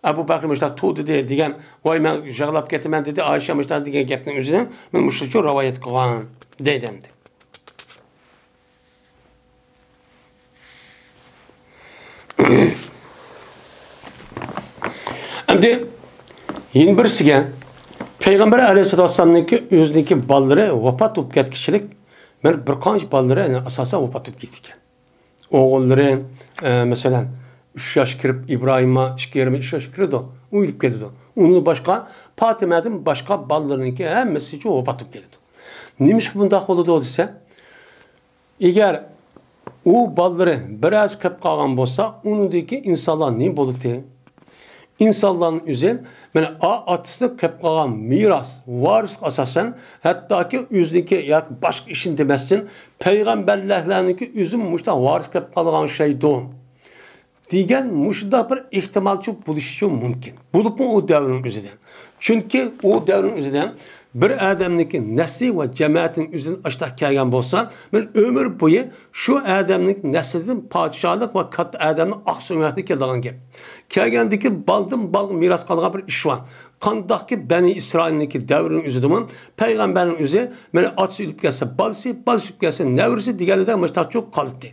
ئەبۇ بەكرى مۇشۇنداق تۇر دېدى دېگەن، ۋاي مەن يىغلاپ كېتىمەن دېدى، ئائىشە مۇشۇنداق دېگەن گەپنىڭ ئۆزىنى مانا مۇشۇنچە رىۋايەت قىلغان دەيدۇ ئەمدى. ئەمدى يەنە بىرسىگە، پەيغەمبەر ئەلەيھىسسالاتۇ ۋەسسالامنىڭكى ئۆزىنىڭكى بالىلىرى ۋاپات بولۇپ كەتكۈچىلىك، مانا بىر قانچە بالىلىرى، يەنى ئاساسەن ۋاپات بولۇپ كېتىدىكەن. ئوغۇللىرى، ئە، مەسىلەن، ئۈچ ياش كىرىپ، ئىبراھىممۇ ئىككى يېرىم، ئۈچ ياش كىرىدۇ. ئۇ ئۆلۈپ كېتىدۇ. ئۇنىڭدىن باشقا، پاتىمەدىن باشقا بالىلىرىنىڭكى ھەممىسى شۇ ۋاپات بولۇپ كېتىدۇ. نېمىشقا بۇنداق بولىدۇ دېسە، ئەگەر ئۇ بالىلىرى بىرەرسى قېلىپ قالغان بولسا، ئۇنىڭدىكى ئىنسانلار نېمە بولىدۇ؟ ئىنسانلارنىڭ ئۆزى، مانا، ئا-، ئاتىسىدىن قېلىپ قالغان مىراس، ۋارىسلىققا ئاساسەن، ھەتتاكى ئۆزىنىڭكى ياكى باشقا ئىشىنى دېمەستىن، پەيغەمبەرلەرنىڭكى ئۆزىمۇ مۇشۇنداق ۋارىس قېلىپ قالىدىغان ئوخشايدۇ دېگەن مۇشۇنداق بىر ئېھتىمالچۇ بولۇشىچۇ مۇمكىن. بولۇپمۇ ئۇ دەۋرنىڭ ئۆزىدە. چۈنكى ئۇ دەۋرنىڭ ئۆزىدە بىر ئادەمنىڭكى نەسلى ۋە جەمەتىنىڭ ئۆزىدىن ئاشتاق كەلگەن بولسا، مەن ئۆمۈر بويى شۇ ئادەمنىڭ نەسلىدىن پادىشاھلىق ۋە كاتتا ئادەمنىڭ ئاق سۆڭەكلىرى كېلىدىغان گەپ. كەلگەندىكى بالدىن بالغا مىراس قالغان بىر ئىش بار. قانداقكى بەنى ئىسرائىلنىڭكى دەۋرىنىڭ ئۆزىدىمۇ پەيغەمبەرنىڭ ئۆزى، مانا، ئاتىسى ئۆلۈپ كەتسە بالىسى، بالىسى ئۆلۈپ كەتسە نەۋرىسى دېگەندەك مۇشۇنداقچۇ قالىدۇ.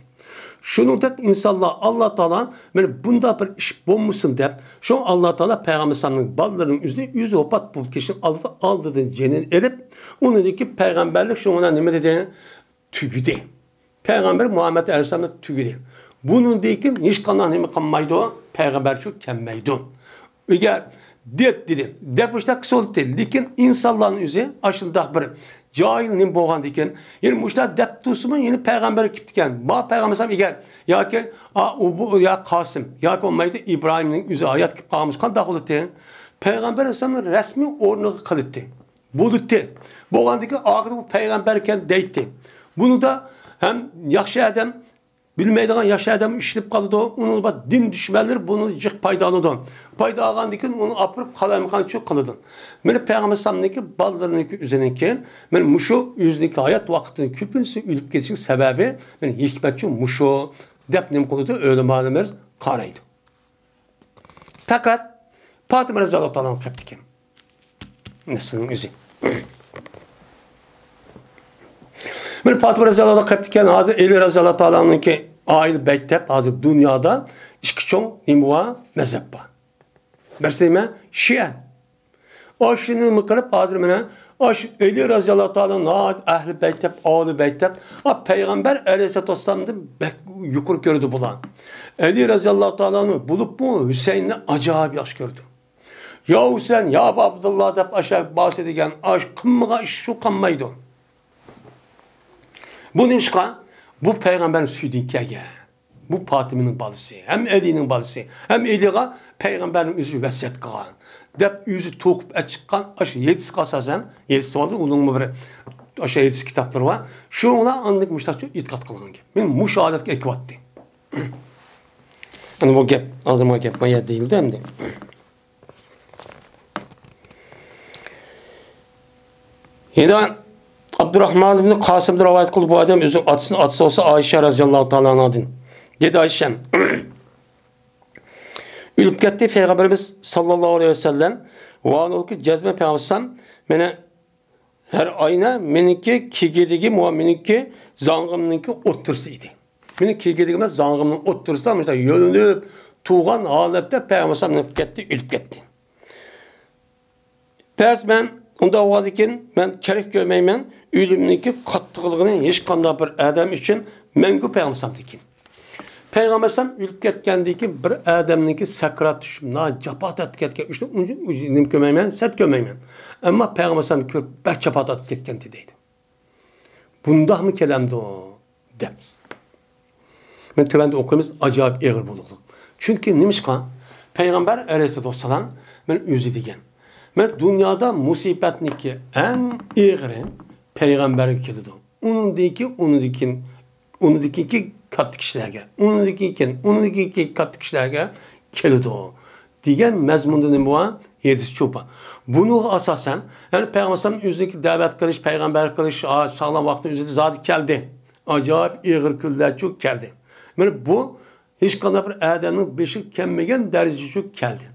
شۇنىڭدەك ئىنسانلار ئاللا تائالا مانا بۇنداق بىر ئىش بولمىسۇن دەپ، شۇڭا ئاللا تائالا پەيغەمبەر ئەلەيھىسسالامنىڭ بالىلىرىنىڭ ئۆزىنى ئۆزى ۋاپات بولۇپ كېتىشنىڭ ئالدىدا، ئالدىدىن جېنىنى ئېلىپ، ئۇنىڭدىكى پەيغەمبەرلىك شۇنىڭ بىلەن نېمە دېدى؟ تۈگىدى. پەيغەمبەر مۇھەممەد ئەلەيھىسسالام تۈگىدى. بۇنىڭدىن كېيىن ھېچقانداق نېمە قالمايدۇ، پەيغەمبەرچۇ كەلمەيدۇ. ئەگەر دەپ دېدى، دەپ مۇشۇنداق قىلسا بولاتتى. لېكىن ئىنسانلارنىڭ ئۆزى ئاشۇنداق بىر جاھىل نېمە بولغاندىكىن، يەنە مۇشۇنداق دەپ تۇرسىمۇ، يەنە پەيغەمبەر كېلىپتىكەن. ما پەيغەمبەر ئەلەيھىسسالام ئەگەر ياكى، ئا، ئۇ، بۇ، يا قاسىم، ياكى بولمايدۇ ئىبراھىمنىڭ ئۆزى ھايات كېلىپ قالغان بولسا قانداق بولاتتى؟ پەيغەمبەر ئەلەيھىسسالامنىڭ رەسمىي ئورنىغا قىلاتتى. بولاتتى. بولغاندىكىن ئاخىرى بۇ پەيغەمبەركەن دەيتتى. بۇنىڭدا ھەم ياخشى ئادەم، بىلمەيدىغان ياخشى ئادەم ئىشلىنىپ قالىدۇ. ئۇنىڭ بار دىن دۈشمەنلىرى بۇنى جىق پايدا ئالىدۇ. پايدا ئالغاندىن كېيىن ئۇنى ئاپىرىپ قالايمىقانچۇ قىلىدۇ. مانا پەيغەمبەر ئەلەيھىسسالامنىڭكى بالىلىرىنىڭكى ئۆزىنىڭكى، مانا مۇشۇ ئۆزىنىڭكى ھايات ۋاقتىنىڭ كۆپىنچىسى ئۆلۈپ كېتىشىنىڭ سەۋەبى، مانا ھېكمەتچۇ مۇشۇ دەپ نېمە قىلىدۇ؟ ئۆلىمالىرىمىز قارايدۇ. پەقەت پاتىمە رەزىياللاھۇ تائالا ئەنھا قېپتىكەن. نەسلىنىڭ ئۆزى. مانا پاتىمە رەزىياللاھۇ تائالا قېپتىكەن. ھازىر ئەلى رەزىياللاھۇ تائالانىڭكى ئائىلە بەيت دەپ ھازىر دۇنيادا ئىككى چوڭ نېمە بار؟ مەزھەپ بار. بىرسى نېمە؟ شىئە. ئاشۇنى نېمە قىلىپ ھازىر مانا ئاشۇ ئەلى رەزىياللاھۇ تائالا ناھايىتى ئەھلى بەيت دەپ، ئالىي بەيت دەپ، ئا، پەيغەمبەر ئەلەيھىسسالاتۇ ۋەسسالامدىن بەك يۇقىرى كۆرىدۇ بۇلار. ئەلى رەزىياللاھۇ تائالا ئەنھۇ بولۇپمۇ ھۈسەيىننى ئاجايىپ ياخشى كۆرىدۇ. يا ھۈسەيىن، يا ئابا ئابدۇللا دەپ ئاشۇ باسى دېگەن ئاش قىلمىغان ئىش شۇ قالمايدۇ. بۇ نېمىشقا؟ بۇ پەيغەمبەرنى سۈيىدىن كەلگەن. بۇ پاتىمىنىڭ بالىسى، ھەم ئەلىنىڭ بالىسى، ھەم ئەلىگە پەيغەمبەرنىڭ ئۆزى ۋەسىيەت قىلغان دەپ ئۆزى توقۇپ ئەچىققان ئاشۇ ھەدىسكە ئاساسەن، ھەدىس بولدى، ئۇنىڭمۇ بىر ئاشۇ ھەدىس كىتابلىرى بار. شۇڭا ئاندىن مۇشۇنداق ئېتىقاد قىلغان گەپ. مەن مۇشۇ ھالەتكە ئەكىۋاتتى. ئەنە بۇ گەپ، ھازىر ما گەپ ما يەردە دېيىلدى ئەمدى. يەنە ئابدۇراخمان ئىبنى قاسىمدىن رىۋايەت قىلدى، بۇ ئادەم ئۆزىنىڭ ئاتىسىنىڭ ئاتىسى بولسا ئائىشە رەزىياللاھۇ تائالا ئەنھادىن. دېدى ئائىشەم، ئۆلۈپ كەتتى پەيغەمبىرىمىز ساللاللاھۇ ئەلەيھى ۋەسەللەم. ۋاھالەنكى جەزمەن پەيغەمبەر ئەلەيھىسسالام مېنى ھەر ئاينە مېنىڭكى كېگىدىگىم ۋە مېنىڭكى زاڭغىمنىڭكى ئوتتۇرىسى ئىدى. مېنىڭ كېگىدىگىم بىلەن زاڭغىمنىڭ ئوتتۇرىسىدا مۇشۇنداق يۆلىنىپ تۇرغان ھالەتتە پەيغەمبەر ئەلەيھىسسالام نېمە قىلىپ كەتتى؟ ئۆلۈپ كەتتى. بەس مەن ئۇنداق بولغاندىكىن مەن كېرەك كۆرمەيمەن ئۆلۈمنىڭكى قاتتىقلىقىنى ھېچقانداق بىر ئادەم ئۈچۈن مەڭگۈ پەيغەمبەر ئەلەيھىسسالامدىن كېيىن. پەيغەمبەر ئەلەيھىسسالام ئۆلۈپ كەتكەندىن كېيىن بىر ئادەمنىڭكى سەكرات چۈشۈپ ناھايىتى جاپا تارتىپ كەتكەن ئۈچۈن ئۇنى نېمە كۆرمەيمەن، سەت كۆرمەيمەن. ئەمما پەيغەمبەر ئەلەيھىسسالام كۆرۈپ بەك جاپا تارتىپ كەتكەنتى دەيدۇ. بۇنداقمۇ كېلەمدۇ دەپ. مەن تۆۋەندە ئوقۇيمىز، ئاجايىپ ئېغىر بولۇقلۇق. چۈنكى نېمىشقا؟ پەيغەمبەر ئەلەيھىسسالاتۇ ۋەسسالام مەن ئۆزى دېگەن. مەن دۇنيادا مۇسىبەتنىڭكى ئەڭ ئېغىرى پەيغەمبەرگە كېلىدۇ. ئۇنىڭدىن كېيىن، ئۇنىڭدىن كېيىن، ئۇنىڭدىن كېيىنكى كاتتا كىشىلەرگە، ئۇنىڭدىن كېيىن، ئۇنىڭدىن كېيىنكى كاتتا كىشىلەرگە كېلىدۇ دېگەن مەزمۇندا نېمە بار؟ ھەدىس چوپان. بۇنىڭغا ئاساسەن، يەنى پەيغەمبەر ئەلەيھىسسالام ئۆزىنىڭكى دەۋەت قىلىش، پەيغەمبەر قىلىش، ھا، ساغلام ۋاقتى ئۆزىدە زادى كەلدى. ئاجايىپ ئېغىر كۈنلەرچۇ كەلدى. مانا بۇ ھېچقانداق بىر ئادەمنىڭ بېشىغا كەلمىگەن دەرىجىچۇ كەلدى.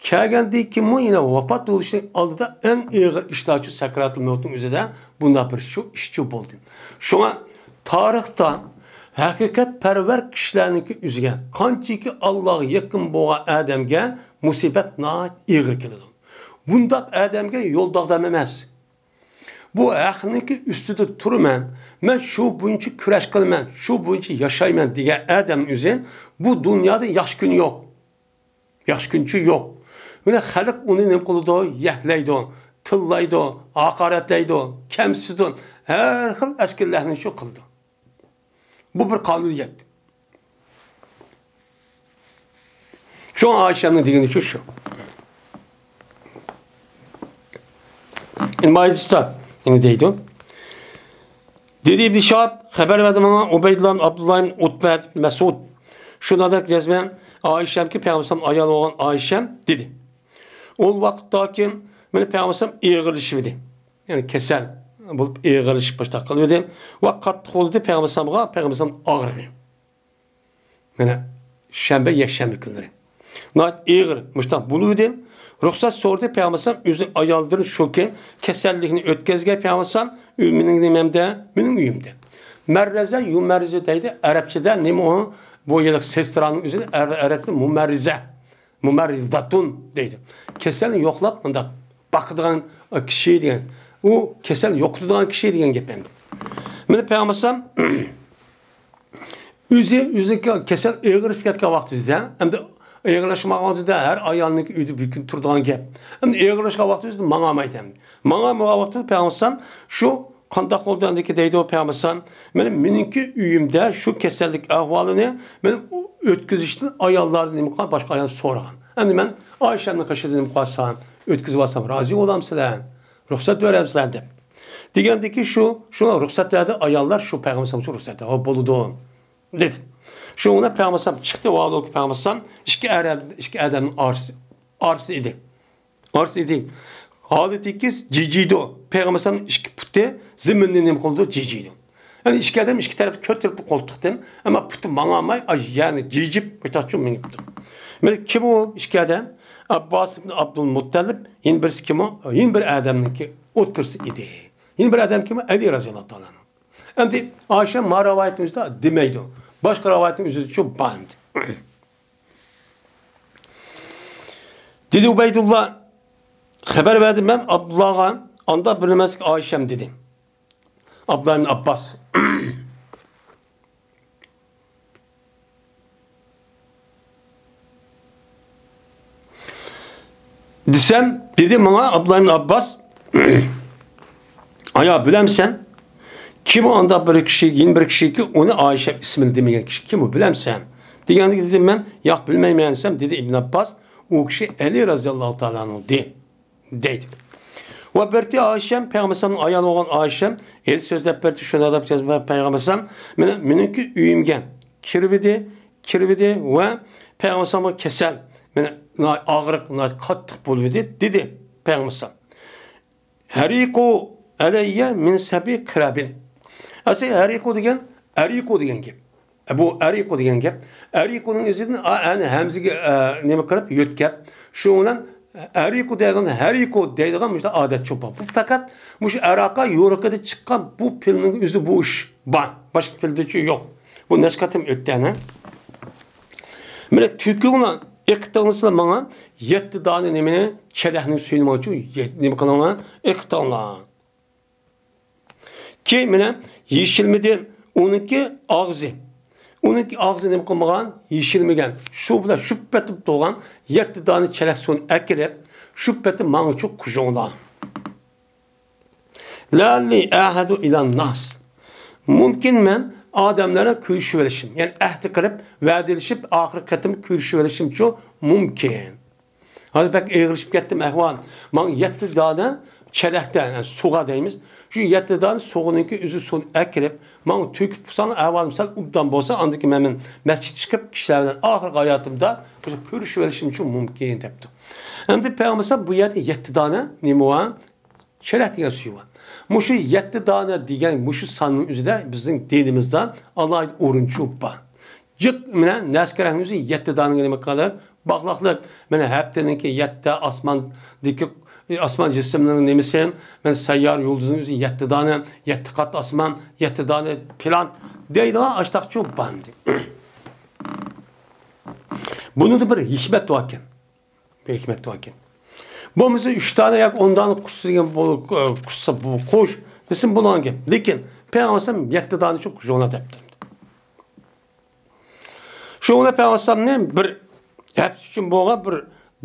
كەلگەندىن كېيىنمۇ يەنە ۋاپات بولۇشنىڭ ئالدىدا ئەڭ ئېغىر ئىشلارچۇ سەكراتۇل مەۋتنىڭ ئۆزىدە بۇنداق بىر شۇ ئىشچۇ بولدى. شۇڭا تارىختا ھەقىقەتپەرۋەر كىشىلەرنىڭكى ئۆزىگە، قانچىكى ئاللاغا يېقىن بولغان ئادەمگە مۇسىبەت ناھايىتى ئېغىر كېلىدۇ. بۇنداق ئادەمگە يولداغدام ئەمەس. بۇ ھەقنىڭكى ئۈستىدە تۇرىمەن، مەن شۇ بويىچە كۈرەش قىلىمەن، شۇ بويىچە ياشايمەن دېگەن ئادەم ئۆزى بۇ دۇنيادا ياخشى كۈنى يوق. ياخشى كۈنچى يوق. مانا خەلق ئۇنى نېمە قىلىدۇ؟ يەكلەيدۇ، تىللايدۇ، ھاقارەتلەيدۇ، كەمسىتىدۇ. ھەر خىل ئەسكىلەرنى شۇ قىلىدۇ. بۇ بىر قانۇنىيەت. شۇڭا ئائىشەمنىڭ دېگىنى شۇ، شۇ. مايدىستا يەنە دەيدۇ. دېدى ئىبن شىھاب، خەۋەر بەردى ماڭا ئۇبەيدۇللا ئىبن ئابدۇللا ئىبن ئۇتبە ئىبن مەسئۇد. شۇنداق دەپ يازىمەن، ئائىشەمكى پەيغەمبەر ئايال بولغان ئائىشەم دېدى. ئۇ ۋاقىتتاكى مېنى پەيغەمبەر ئېغىرلىشىۋىدى. يەنى كېسەل بولۇپ ئېغىرلىشىپ باشلاپ قالىۋىدى. ۋە قاتتىق بولدى پەيغەمبەر ئالەيھىسسالامغا، پەيغەمبەر ئالەيھىسسالام ئاغرىدى. مانا شەنبە، يەكشەنبە كۈنلىرى ناھايىتى ئېغىر مۇشۇنداق بولۇۋىدى. رۇخسەت سورىدى پەيغەمبەر ئالەيھىسسالام ئۆزى ئايالدىن شۇ كۈن كېسەللىكنى ئۆتكۈزگەن پەيغەمبەر ئالەيھىسسالام مېنىڭ نېمەمدە، مېنىڭ ئۆيۈمدە. مەررەزە، يۇمەررىزە دەيدۇ ئەرەبچىدە. نېمە ئۇ؟ بۇ يەردە سېسترانىڭ ئۆزى ئەرەبچىدە مۇمەررىزە. مۇمەررىزاتۇن دەيدۇ. كېسەلنى يوقلاپ مۇنداق باقىدىغان كىشى دېگەن. ئۇ كېسەل يوقىتىدىغان كىشى دېگەن گەپ ئەمدى. مانا پەيغەمبەر ئالەيھىسسالام ئۆزى، ئۆزىنىڭكى كېسەل ئېغىرلىشىپ كەتكەن ۋاقتىدا، ئەمدى ئېغىرلاشمىغان ۋاقتىدا ھەر ئايالنىڭكى ئۆيىدە بىر كۈن تۇرىدىغان گەپ. ئەمدى ئېغىرلاشقان ۋاقتىدا ماڭالمايدۇ ئەمدى. ماڭالمىغان ۋاقتىدا پەيغەمبەر ئالەيھىسسالام شۇ قانداق بولدى ئەمدىكى دەيدۇ پەيغەمبەر ئالەيھىسسالام. مانا مېنىڭكى ئۆيۈمدە شۇ كېسەللىك ئەھۋالىنى مانا ئۆتكۈزۈشتىن ئاياللاردىن نېمە قىلغان، باشقا ئايال سورىغان. ئەمدى مەن ئائىشەمنىڭ قېشىدا نېمە قىلسام، ئۆتكۈزۈۋالسام رازى بولامسىلەر؟ رۇخسەت بېرەمسىلەر دەپ. دېگەندىكى شۇ، شۇڭا رۇخسەت بەردى ئاياللار شۇ پەيغەمبەر ئالەيھىسسالام رۇخسەت بەردى. ھو، بولىدۇ دېدى. شۇنىڭ بىلەن پەيغەمبەر ئالەيھىسسالام چىقتى. ۋاھالەنكى پەيغەمبەر ئالەيھىسسالام ئىككى ئەرەب، ئىككى ئادەمنىڭ ئارىسى، ئارىسى ئىدى. ئارىسى ئىدى. ھالىتى كىس جىجىدۇ. پەيغەمبەر ئالەيھىسسالام ئىككى پۇتى زېمىننى نېمە قىلىدۇ؟ جىجىيدۇ. يەنى ئىككى ئادەم ئىككى تەرەپكە كۆتۈرۈپ قولتۇقتىن، ئەمما پۇتى ماڭالماي، ئاي، يەنى جىجىپ، مۇشۇنداقچۇ مېڭىپتۇ. مانا كىم ئۇ ئىككى ئادەم؟ ئابباس ئىبن ئابدۇل مۇتتەلىپ، يەنە بىرسى كىم ئۇ؟ يەنە بىر ئادەمنىڭكى ئوتتۇرىسى ئىدى. يەنە بىر ئادەم كىم ئۇ؟ ئەلى رازىياللاھۇ تائالا ئەنھۇ. ئەمدى ئائىشە ما رىۋايەتنىڭ ئۆزىدە دېمەيدۇ. باشقا رىۋايەتنىڭ ئۆزىدىچۇ بار ئەمدى. دېدى ئۇبەيدۇللا، خەۋەر بەردىم مەن ئابدۇللاغا، ئانداق بىلمەسلىك ئائىشەم دېدى. ئابدۇللا ئىبن ئابباس. دېسەم، دېدى ماڭا ئابدۇللا ئىبن ئابباس، ئايا، بىلەمسەن؟ كىم ئۇ ئانداق بىر كىشى، يەنە بىر كىشىكى ئۇنى ئائىشە ئىسمىنى دېمىگەن كىشى كىم ئۇ، بىلەمسەن؟ دېگەندىكى دېدىم مەن، ياق، بىلمەيمەن دېسەم، دېدى ئىبن ئابباس، ئۇ كىشى ئەلى رازىياللاھۇ تائالا ئەنھۇ دېدى. دەيدۇ. ۋە بىرتى ئائىشەم پەيغەمبەرنىڭ ئايالى بولغان ئائىشەم ھېلى سۆزلەپ بەردى، شۇنداق دەپ يازما پەيغەمبەر مېنى، مېنىڭكى ئۆيۈمگە كىرىۋىدى، كىرىۋىدى ۋە پەيغەمبەرمۇ كېسەل، مېنى ئاغرىق قاتتىق بولۇۋىدى، دېدى پەيغەمبەر. ھەرىقۇ ئەلەييە مىن سەبئى قىرابىن. ئەسلى ھەرىقۇ دېگەن، ئەرىقۇ دېگەن گەپ. بۇ ئەرىقۇ دېگەن گەپ. ئەرىقۇنىڭ ئۆزىدىن ئا، ئەنى ھەمزىگە، ئە، نېمە قىلىپ يۆتكەپ، شۇنىڭ بىلەن ئەرىقۇ دەيدىغان، ھەرىقۇ دەيدىغان مۇشۇنداق ئادەت چوڭ بار. بۇ پەقەت مۇشۇ ئەرەقە يورۇقىدا چىققان بۇ پېئىلنىڭ ئۆزىدە بۇ ئىش بار. باشقا پېئىلدىچۇ يوق. بۇ نەچچە قېتىم ئۆتتى ئەنە. مانا تۆكۈڭلار، ئېقىتىڭلار ماڭا يەتتە دانە نېمىنى، چەلەكنىڭ سۈيىنى ماڭا شۇ يەت-، نېمە قىلىڭلار، ئېقىتىڭلار. كېيىن مانا يېشىلمىدى، ئۇنىڭكى ئاغزى. ئۇنىڭكى ئاغزى نېمە قىلمىغان؟ يېشىلمىگەن. شۇ بىلەن شۇ پېتىم تۇرغان يەتتە دانە چەلەك سۇنى ئەكىرىپ، شۇ پېتىم ماڭا شۇ قۇيۇڭلار. لەئەللى ئەھەدۇ ئىلەن ناس. مۇمكىن مەن ئادەملەرنى كۆرۈشۈۋېلىشىم. يەنى ئەھدى قىلىپ، ۋەدىلىشىپ، ئاخىرقى قېتىم كۆرۈشۈۋېلىشىمچۇ مۇمكىن. ھازىر بەك ئېغىرلىشىپ كەتتىم ئەھۋال. ماڭا يەتتە دانە چەلەكتە، يەنى سۇغا دەيمىز. شۇ يەتتە دانە سۇغىنىڭكى ئۆزى سۇنى ئەكىرىپ، ماڭا تۆكۈپ تۇرساڭ، ئەھۋالىم سەل ئوبدان بولسا، ئاندىن كېيىن مەن، مەن مەسچىتكە چىقىپ، كىشىلەر بىلەن ئاخىرقى ھاياتىمدا مۇشۇ كۆرۈشۈۋېلىشىمچۇ مۇمكىن دەپتۇ. ئەمدى پەيغەمبەر بۇ يەردە يەتتە دانە نېمە بار؟ چەلەك دېگەن سۈيى بار. مۇشۇ يەتتە دانە دېگەن مۇشۇ ساننىڭ ئۆزىدە بىزنىڭ دىنىمىزدا ئالاھىدە ئورۇنچۇ بار. جىق مانا نەسكەرەكنىڭ ئۆزى يەتتە دانىگە نېمە قىلىدۇ؟ باغلاقلىق. مانا ھەپتىنىڭكى يەتتە، ئاسماندىكى، ئاسمان جىسىملىرىنىڭ نېمىسى، مانا سەييارە يۇلدۇزنىڭ ئۆزى يەتتە دانە، يەتتە قات ئاسمان، يەتتە دانە پىلان دەيدىغان ئاشتاقچۇ بار ئەمدى. بۇنىڭدا بىر ھېكمەت باركەن. بىر ھېكمەت باركەن. بولمىسا ئۈچ دانە ياكى ئون دانە قۇسسا دېگەن بۇ، قۇسسا بۇ قوش دېسىم بولغان گەپ. لېكىن پەيغەمبەر ئەلەيھىسسالام يەتتە دانە شۇ ژۇڭلار دەپتۇ. شۇ بىلەن پەيغەمبەر ئەلەيھىسسالامنى بىر ھەپتە ئۈچۈن بولغان بىر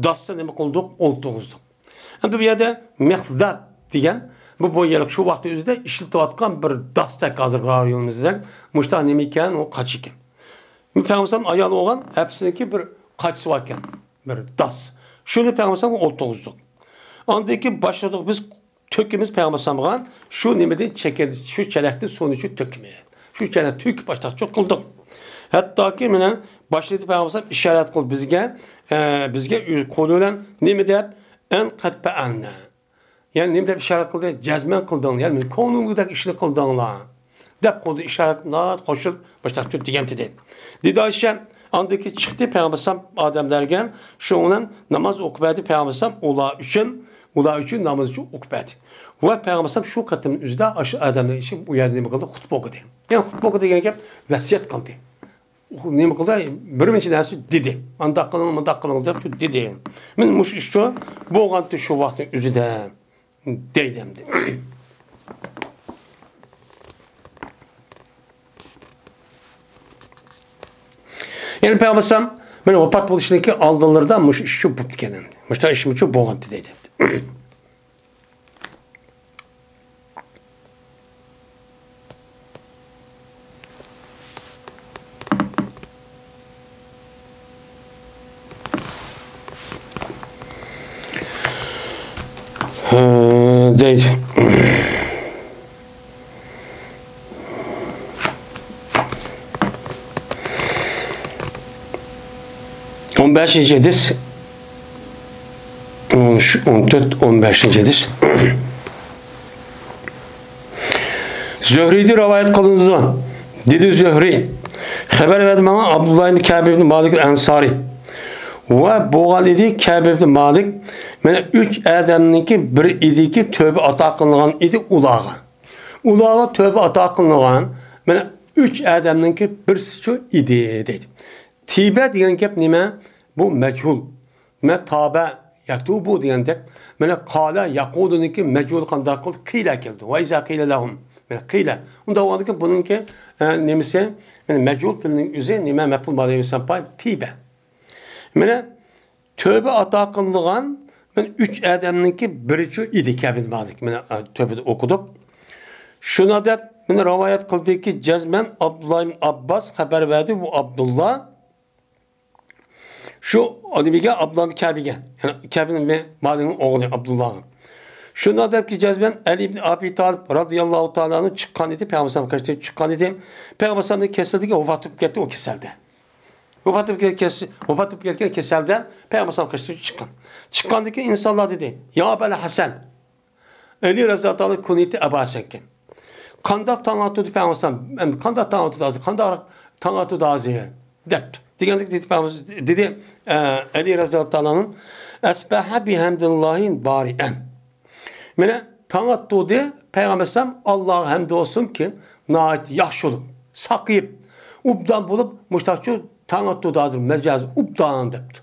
داستا نېمە قىلدۇق؟ ئولتۇرغۇزدۇق. ئەمدى بۇ يەردە مىخزاب دېگەن، بۇ، بۇ يەر شۇ ۋاقىت ئۆزىدە ئىشلىتىۋاتقان بىر داستەك، ھازىرقى رايونىمىزدەك مۇشۇنداق نېمە ئىكەن، ئۇ قاچا ئىكەن. پەيغەمبەر ئايالى بولغان، ھەپىسىنىڭكى بىر قاچىسى بار ئىكەن، بىر داس. شۇنى پەيغەمبەر ئولتۇرغۇزدۇق. ئاندىن كېيىن باشلىدۇق بىز تۆكىمىز پەيغەمبەر ئەلەيھىسسالامغا شۇ نېمىدىن چېكىندى، شۇ چەلەكتىن سۇنى شۇ تۆكىمىز. شۇ چەلەك تۆكۈپ باشلاقچۇ قىلدۇق. ھەتتاكى مانا باشلىدى پەيغەمبەر ئەلەيھىسسالام ئىشارەت قىلىپ بىزگە، ئە، بىزگە ئۆز قولى بىلەن نېمە دەپ، ئەن قەد پەئەلنە. يەنى نېمە دەپ ئىشارەت قىلدى؟ جەزمەن قىلدىڭلار. يەنى كۆڭلۈڭدەك ئىشنى قىلدىڭلار. دەپ قولدا ئىشارەت قوشۇپ باشلاقچۇ دېگەن دېدى. دېدى ئائىشە، ئاندىن كېيىن چىقتى پەيغەمبەر ئەلەيھىسسالام ئادەملەرگە، شۇنىڭ بىلەن ناماز ئوقۇپ بەردى پەيغەمبەر ئەلەيھىسسالام ئۇلار ئۈچۈن، ئۇلار ئۈچۈن ناماز ئوقۇپ بەردى. ۋە پەيغەمبەر ئەلەيھىسسالام شۇ قېتىم ئۆزىدە ئاشۇ ئادەملەر ئىچىدە ئۇ يەردە نېمە قىلدى؟ خۇتبە ئوقۇدى. يەنى خۇتبە ئوقۇدى دېگەن گەپ ۋەسىيەت قىلدى. نېمە قىلدى؟ بىر نەچچە نەرسە دېدى. ئانداق قىلىڭ، مۇنداق قىلىڭ دەپ شۇ دېدى. مەن مۇشۇ ئىش شۇ بولغانتى شۇ ۋاقىتنىڭ ئۆزىدە. دەيدۇ ئەمدى. يەنى پەيغەمبەر ئەلەيھىسسالام مانا ۋاپات بولۇشىدىكى ئالدىلىرىدا مۇشۇ ئىش شۇ بوپتىكەن ئەمدى. مۇشۇنداق ئىش مۇشۇ بولغانتى دەيدۇ ئەمدى. ھە، دەيدۇ. ئون بەشىنچى ھەدىس. ئون ئۈچ، ئون تۆت، ئون بەشىنچى ھەدىس. زۆھرىدىن رىۋايەت قىلىنىدۇ. دېدى زۆھرى، خەۋەر بەردى ماڭا ئابدۇللا ئىبن كەب ئىبن مالىك ئەنسارى. ۋە بولغان ئىدى كەب ئىبن مالىك، مانا ئۈچ ئادەمنىڭكى بىرى ئىدىكى، تۆھپە ئاتا قىلىنغان ئىدى ئۇلارغا. ئۇلارغا تۆھپە ئاتا قىلىنغان، مانا ئۈچ ئادەمنىڭكى بىرسىچۇ ئىدى دەيدۇ. تىبە دېگەن گەپ نېمە؟ بۇ مەجھۇل. مەن تابە يەتۇبۇ دېگەندەك، مانا قالە يەقۇلۇنىڭكى مەجھۇل قانداق قىلدى؟ قىلە كەلدى. ۋە ئىزا قىلە لەھۇم. مانا قىلە. ئۇنداق بولغاندىكىن بۇنىڭكى، ئە، نېمىسى؟ مانا مەجھۇل پېئىلنىڭ ئۆزى نېمە؟ مەپئۇل ماضى ئەمەس، پاي تىبە. مانا تۆھپە ئاتا قىلىنغان، مانا ئۈچ ئادەمنىڭكى بىرىچۇ ئىدى كەب ئىبن مالىك. مانا، ئە، تۆھپىدە ئوقۇدۇق. شۇنا دەپ، مانا رىۋايەت قىلدىكى جەزمەن ئابدۇللا ئىبن ئابباس خەۋەر بەردى، بۇ ئابدۇللا. شۇ نېمىگە، ئابدۇللا كەبىگە، يەنى كەبىنىڭ مالىنىڭ ئوغلى ئابدۇللاغا. شۇنداق دەپكى جەزمەن ئەلى ئىبن ئابى تالىپ رازىياللاھۇ تائالا ئەنھۇ چىققان ئىدى، پەيغەمبەر قېشىدىن چىققان ئىدى. پەيغەمبەر كېسىلدىكى، ۋاپات بولۇپ كەتتى ئۇ كېسەلدە. ۋاپات بولۇپ كەتكەن، ۋاپات بولۇپ كەتكەن كېسەلدە پەيغەمبەر قېشىدىن چىققان. چىققاندىن كېيىن ئىنسانلار دېدى، يا ئەبەل ھەسەن، ئەلى رەزىياللاھۇ تائالا كۇنيىتى ئەبۇ ھەسەنكەن. قانداق تاڭ ئاتىدۇ پەيغەمبەر؟ ئەمدى قانداق تاڭ ئاتىدۇ ھازىر؟ قانداق تاڭ ئاتىدۇ ھازىر؟ دەپتۇ. دېگەندەك دېدى پەيغەمبەر، دېدى، ئە، ئەلى رەزىياللاھۇ تائالا ئەنھۇ، ئەسبەھە بىھەمدىللاھى بارىئەن. مانا تاڭ ئاتتۇردى پەيغەمبەر ئەلەيھىسسالام، ئاللاغا ھەمد بولسۇنكى، ناھايىتى ياخشى بولۇپ، ساقىيىپ، ئوبدان بولۇپ، مۇشتاقچۇ تاڭ ئاتتۇردى ھازىر، مەجازى ئوبدان دەپتۇ.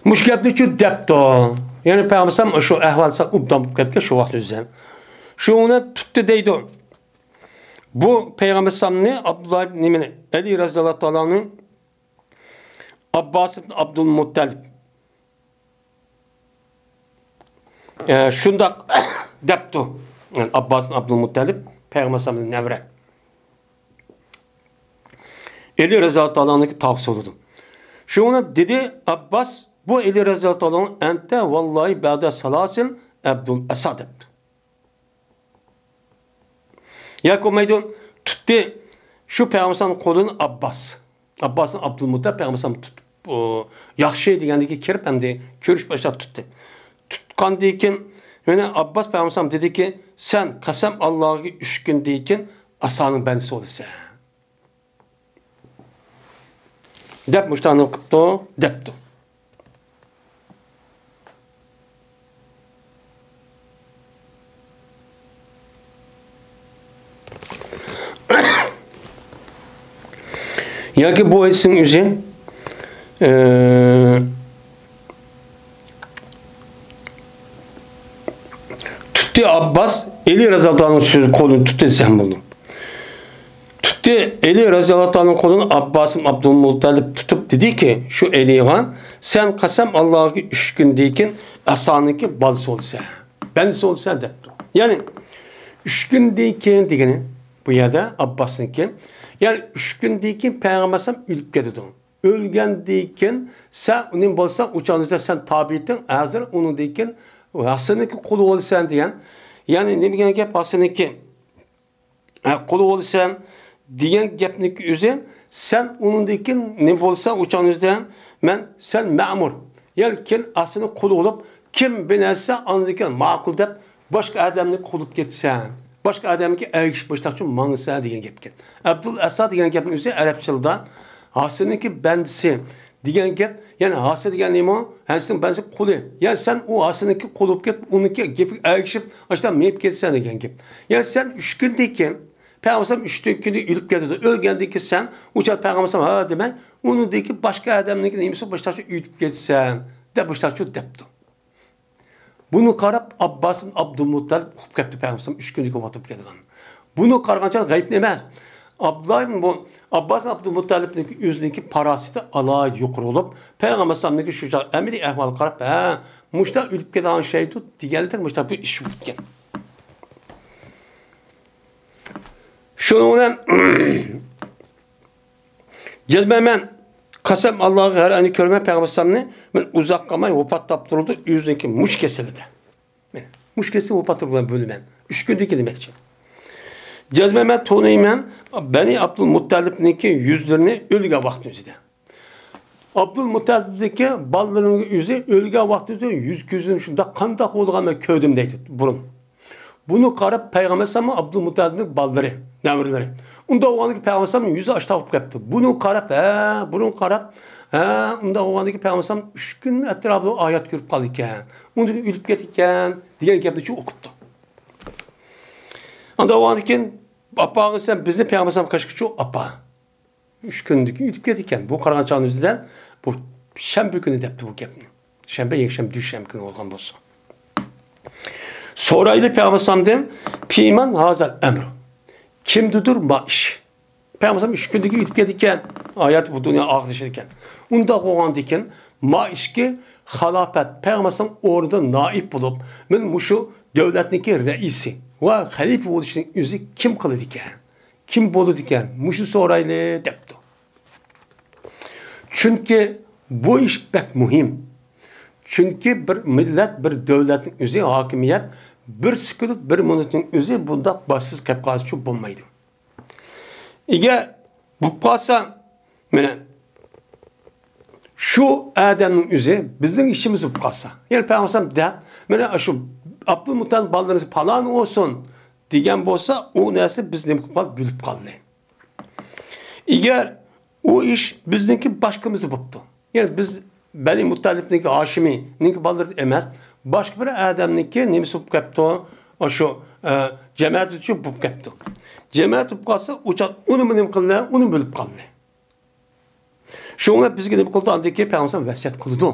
مۇشۇ گەپنىچۇ دەپتۇ. يەنى پەيغەمبەر شۇ ئەھۋال سەل ئوبدان بولۇپ كەتكەن شۇ ۋاقىت ئۆزى. شۇنى تۇتتى دەيدۇ. بۇ پەيغەمبەرنى ئابدۇللا ئىبن نېمىنى، ئەلى رەزىياللاھۇ تائالانىڭ ئابباس ئىبن ئابدۇلمۇتتەلىپ. ئە، شۇنداق دەپتۇ. ئابباس ئابدۇلمۇتتەلىپ پەيغەمبەر ئەلەيھىسسالامنىڭ نەۋرە. ئەلى رەزىياللاھۇ تائالانىڭكى تاغىسى بولىدۇ. شۇڭا دېدى ئابباس، بۇ ئەلى رەزىياللاھۇ تائالانىڭ، ئەنتە ۋاللاھى بەدە سالاسىل ئەبدۇل ئەسا دەپتۇ. ياكى بولمايدۇ، تۇتتى. شۇ پەيغەمبەرنىڭ قولىنى ئابباس. ئابباسنى ئابدۇلمۇتتەلىپ پەيغەمبەر تۇتۇپ، ئۇ، ياخشى دېگەندىكى كىرىپ ئەمدى كۆرۈش باشلاپ تۇتتى. تۇتقاندىن كېيىن، يەنە ئابباس پەيغەمبەر دېدىكى، سەن قەسەم ئاللاغا ئۈچ كۈندىن كېيىن ئەسانىڭ بەندىسى بولىسەن. دەپ مۇشۇنداق قىپتۇ، دەپتۇ. ياكى بۇ ھەدىسنىڭ ئۆزى، ئى، تۇتتى ئابباس، ئەلى رەزىياللاھۇ تائالا ئەنھۇ سۆز قولىنى تۇتتى دېسەم بولىدۇ. تۇتتى ئەلى رەزىياللاھۇ تائالا ئەنھۇ قولىنى ئابباسىم ئابدۇلمۇتتەلىپ تۇتۇپ دېدىكى، شۇ ئەلىغا، سەن قەسەم ئاللاغا ئۈچ كۈندىن كېيىن ئەسانىڭكى بالىسى بولىسەن، بەندىسى بولىسەن دەپتۇ. يەنى ئۈچ كۈندىن كېيىن دېگىنى بۇ يەردە ئابباسنىڭكى. يەنى ئۈچ كۈندىن كېيىن پەيغەمبەر ئەلەيھىسسالام ئۆلۈپ كېتىدۇ. ئۆلگەندىن كېيىن سەن ئۇنى بولسا ئۇ چاغدا سەن تابىتىڭ ھازىر ئۇنىڭدىن كېيىن ھاسىنىڭكى قۇلى بولىسەن دېگەن. يەنى نېمە دېگەن گەپ ھاسىنىڭكى؟ ھە، قۇلى بولىسەن دېگەن گەپنىڭكى ئۆزى، سەن ئۇنىڭدىن كېيىن نېمە بولسا ئۇ چاغنىڭ ئۆزىدە مەن، سەن مەمۇر. يەنى كېيىن ئاسىنىڭ قۇلى بولۇپ، كىم بىنەرسە ئاندىن كېيىن ماقۇل دەپ باشقا ئادەمنى قۇلۇپ كېتىسەن. باشقا ئادەمگە ئەگىشىپ باشلاقچۇ ماڭىسەن دېگەن گەپكەن. ئابدۇل ئەسا دېگەن گەپنىڭ ئۆزى ئەرەبچىلدا ھاسىنىڭكى بەندىسى دېگەن گەپ، يەنى ھاسى دېگەن نېمە؟ ھاسىنىڭ بەندىسى قۇلى. يەنى سەن ئۇ ھاسىنىڭكى قۇلى بولۇپ كېتىپ، ئۇنىڭكى گېپىگە ئەگىشىپ، ئاشۇنداق مېڭىپ كېتىسەن دېگەن گەپ. يەنى سەن ئۈچ كۈندىن كېيىن، پەيغەمبەر ئۈچ كۈندىن كېيىن ئۆلۈپ كېتىدۇ. ئۆلگەندىن كېيىن سەن ئۇ چاغ پەيغەمبەر ھە دېمەي، ئۇنىڭدىن كېيىن باشقا ئادەمنىڭكى نېمىسى باشلاقچە ئۆتۈپ كېتىسەن دەپ باشلاقچۇ دەپتۇ. بۇنى قاراپ ئابباس ئابدۇلمۇتتەلىپ ئۇقۇپ كەپتۇ، پەيغەمبەر ئۈچ كۈندىن كېيىن ۋاپات كەلگەن. بۇنى قارىغانچە غەيىبنى ئەمەس. ئابدۇللا بۇ ئابباس ئابدۇلمۇتتەلىپنىڭكى ئۆزىنىڭكى پاراسىتى ئالاھىدە يۇقىرى بولۇپ، پەيغەمبەر ئەلەيھىسسالامنىڭكى شۇ چاغ ئەمەلىي ئەھۋالغا قاراپ، ھە، مۇشتا ئۆلۈپ كېتىدىغان شەيتۇ دېگەنلىكتەك مۇشتا بىر ئىش بولۇپكەن. شۇنىڭ بىلەن جەزمەن مەن قەسەم ئاللاغا ھەر ئاينى كۆرىمەن پەيغەمبەر ئەلەيھىسسالامنى، مەن ئۇزاق قالماي ۋاپات تاپتۇرۇلدى ئۆزىنىڭكى مۇشۇ كېسىلىدە. مەن مۇشۇ كېسىلى ۋاپات تاپتۇرۇلغان بۆلىمەن. ئۈچ كۈندىن كېيىن دېمەكچى. جەزمەن مەن تونۇيمەن بەنى ئابدۇلمۇتتەلىپنىڭكى يۈزلىرىنى ئۆلگەن ۋاقتىنىڭ ئۆزىدە. ئابدۇلمۇتتەلىپنىڭكى بالىلىرىنىڭ ئۆزى ئۆلگەن ۋاقتىدا يۈز كۆزىنى شۇنداق قانداق بولغان مەن كۆردۈم دەيدۇ بۇرۇن. بۇنى قاراپ پەيغەمبەر ئەلەيھىسسالاممۇ ئابدۇلمۇتتەلىپنىڭ بالىلىرى، نەۋرىلىرى. ئۇنداق بولغاندىكىن پەيغەمبەر ئەلەيھىسسالام يۈزى ئاشتاق بولۇپ كەپتۇ. بۇنى قاراپ، ھە، بۇنى قاراپ، ھە، ئۇنداق بولغاندىكىن پەيغەمبەر ئەلەيھىسسالام ئۈچ كۈن ئەتراپىدا ھايات كۆرۈپ قالىدىكەن. ئۇندىن كېيىن ئۆلۈپ كېتىدىكەن دېگەن گەپنى شۇ ئۇقۇپتۇ. ئانداق بولغاندىكىن، ئاپا، سەن بىزنى پەيغەمبەر ئەلەيھىسسالام قېشىغا چۇ ئاپا. ئۈچ كۈندىن كېيىن ئۆتۈپ كېتىدىكەن. بۇ قارىغان چاغنىڭ ئۆزىدە بۇ شەنبە كۈنى دەپتۇ بۇ گەپنى. شەنبە، يەكشەنبە، دۈشەنبە كۈنى بولغان بولسا. سورايلى پەيغەمبەر ئەلەيھىسسالامدىن، پىمەن ھازەل ئەمرۇ. كىمدىدۇر ما ئىش؟ پەيغەمبەر ئەلەيھىسسالام ئۈچ كۈندىن كېيىن ئۆتۈپ كېتىدىكەن. ھاياتى بۇ دۇنيا ئاخىرلىشىدىكەن. ئۇنداق بولغاندىكىن ما ئىشكى خىلاپەت پەيغەمبەر ئەلەيھىسسالام ئورنىدا نائىب بولۇپ، مەن مۇشۇ دۆلەتنىڭكى رەئىسى ۋە خەلىپە بولۇشنىڭ ئۆزى كىم قىلىدىكەن؟ كىم بولىدىكەن؟ مۇشۇ سورايلى دەپتۇ. چۈنكى بۇ ئىش بەك مۇھىم. چۈنكى بىر مىللەت، بىر دۆلەتنىڭ ئۆزى ھاكىمىيەت بىر سېكۇنت، بىر مىنۇتنىڭ ئۆزى بۇنداق باشسىز قېلىپ قالسىچۇ بولمايدۇ. ئەگەر بولۇپ قالسا، مانا شۇ ئادەمنىڭ ئۆزى بىزنىڭ ئىشىمىز بولۇپ قالسا، يەنى پەيغەمبەر دەپ، مانا شۇ ئابدۇلمۇتتەلىپ بالىلىرىمىز پالان بولسۇن دېگەن بولسا، ئۇ نەرسە بىز نېمە قىلىپ قالدۇق؟ بىلىپ قالدى. ئەگەر ئۇ ئىش بىزنىڭكى باشقىمىزدا بوپتۇ. يەنى بىز بەنى مۇتتەلىپنىڭكى، ھاشىمىينىڭكى بالىلىرى ئەمەس، باشقا بىر ئادەمنىڭكى نېمىسى بولۇپ كەپتۇ، ئاشۇ، ئە، جەمەتىچۇ بولۇپ كەپتۇ. جەمەت بولۇپ قالسا، ئۇ چاغ ئۇنىمۇ نېمە قىلدى؟ ئۇنى بىلىپ قالدى. شۇڭا بىزگە نېمە قىلدى؟ ئاندىن كېيىن پەيغەمبەر ۋەسىيەت قىلىدۇ.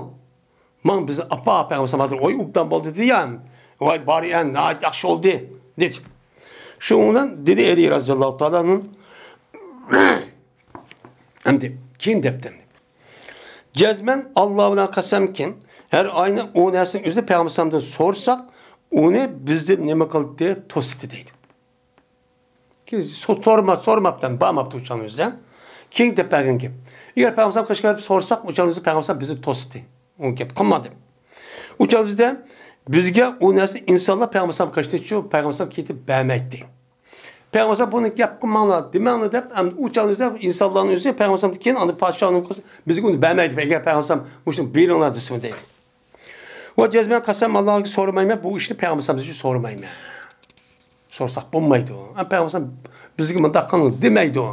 ماڭا بىزنى ئاپا، پەيغەمبەر ھازىر، ۋاي، ئوبدان بولدى دېدى يا. ۋاي، بارى ئەن، ناھايىتى ياخشى بولدى، دېدى. شۇنىڭ بىلەن دېدى ئەلى رەزىياللاھۇ تائالا ئەنھۇ. ئەمدى كېيىن دەپتۇ ئەمدى. جەزمەن ئاللا بىلەن قەسەمكى، ھەر ئاينىڭ ئون ھەسسىنىڭ ئۆزىنى پەيغەمبەر ئەلەيھىسسالامدىن سورىساق، ئۇنى بىزدىن نېمە قىلدى؟ توستى دەيدۇ. كېيىن سو-، سورىما-، سورىماپتۇ، بارماپتۇ ئۇ چاغنىڭ ئۆزىدە. كېيىن دەپ بەرگەن گەپ. ئەگەر پەيغەمبەر قېشىغا بېرىپ سورىساق، ئۇ چاغنىڭ ئۆزىدە پەيغەمبەر بىزنى توستى. ئۇ گەپ قىلمىدى. ئۇ چاغنىڭ ئۆزىدە بىزگە ئۇ نەرسە ئىنسانلار پەيغەمبەر قېشىدىچۇ، پەيغەمبەر كېتىپ بەرمەيتتى. پەيغەمبەر بۇنى گەپ قىلماڭلار، دېمەڭلار دەپ، ئەمدى ئۇ چاغنىڭ ئۆزىدە ئىنسانلارنىڭ ئۆزى پەيغەمبەر كېيىن ئاندىن پادىشاھنىڭ قىزى بىزگە ئۇنى بەرمەيدۇ. ئەگەر پەيغەمبەر مۇشۇنى بېرىڭلار دېسىمۇ دەيدۇ. ۋە جەزمەن قەسەم ئاللاغا سورىمايمەن، بۇ ئىشنى پەيغەمبەر ئەلەيھىسسالامدىن سورىمايمەن. سورىساق بولمايدۇ. ھەم پەيغەمبەر ئەلەيھىسسالام بىزگە مۇنداق قىلىڭ دېمەيدۇ.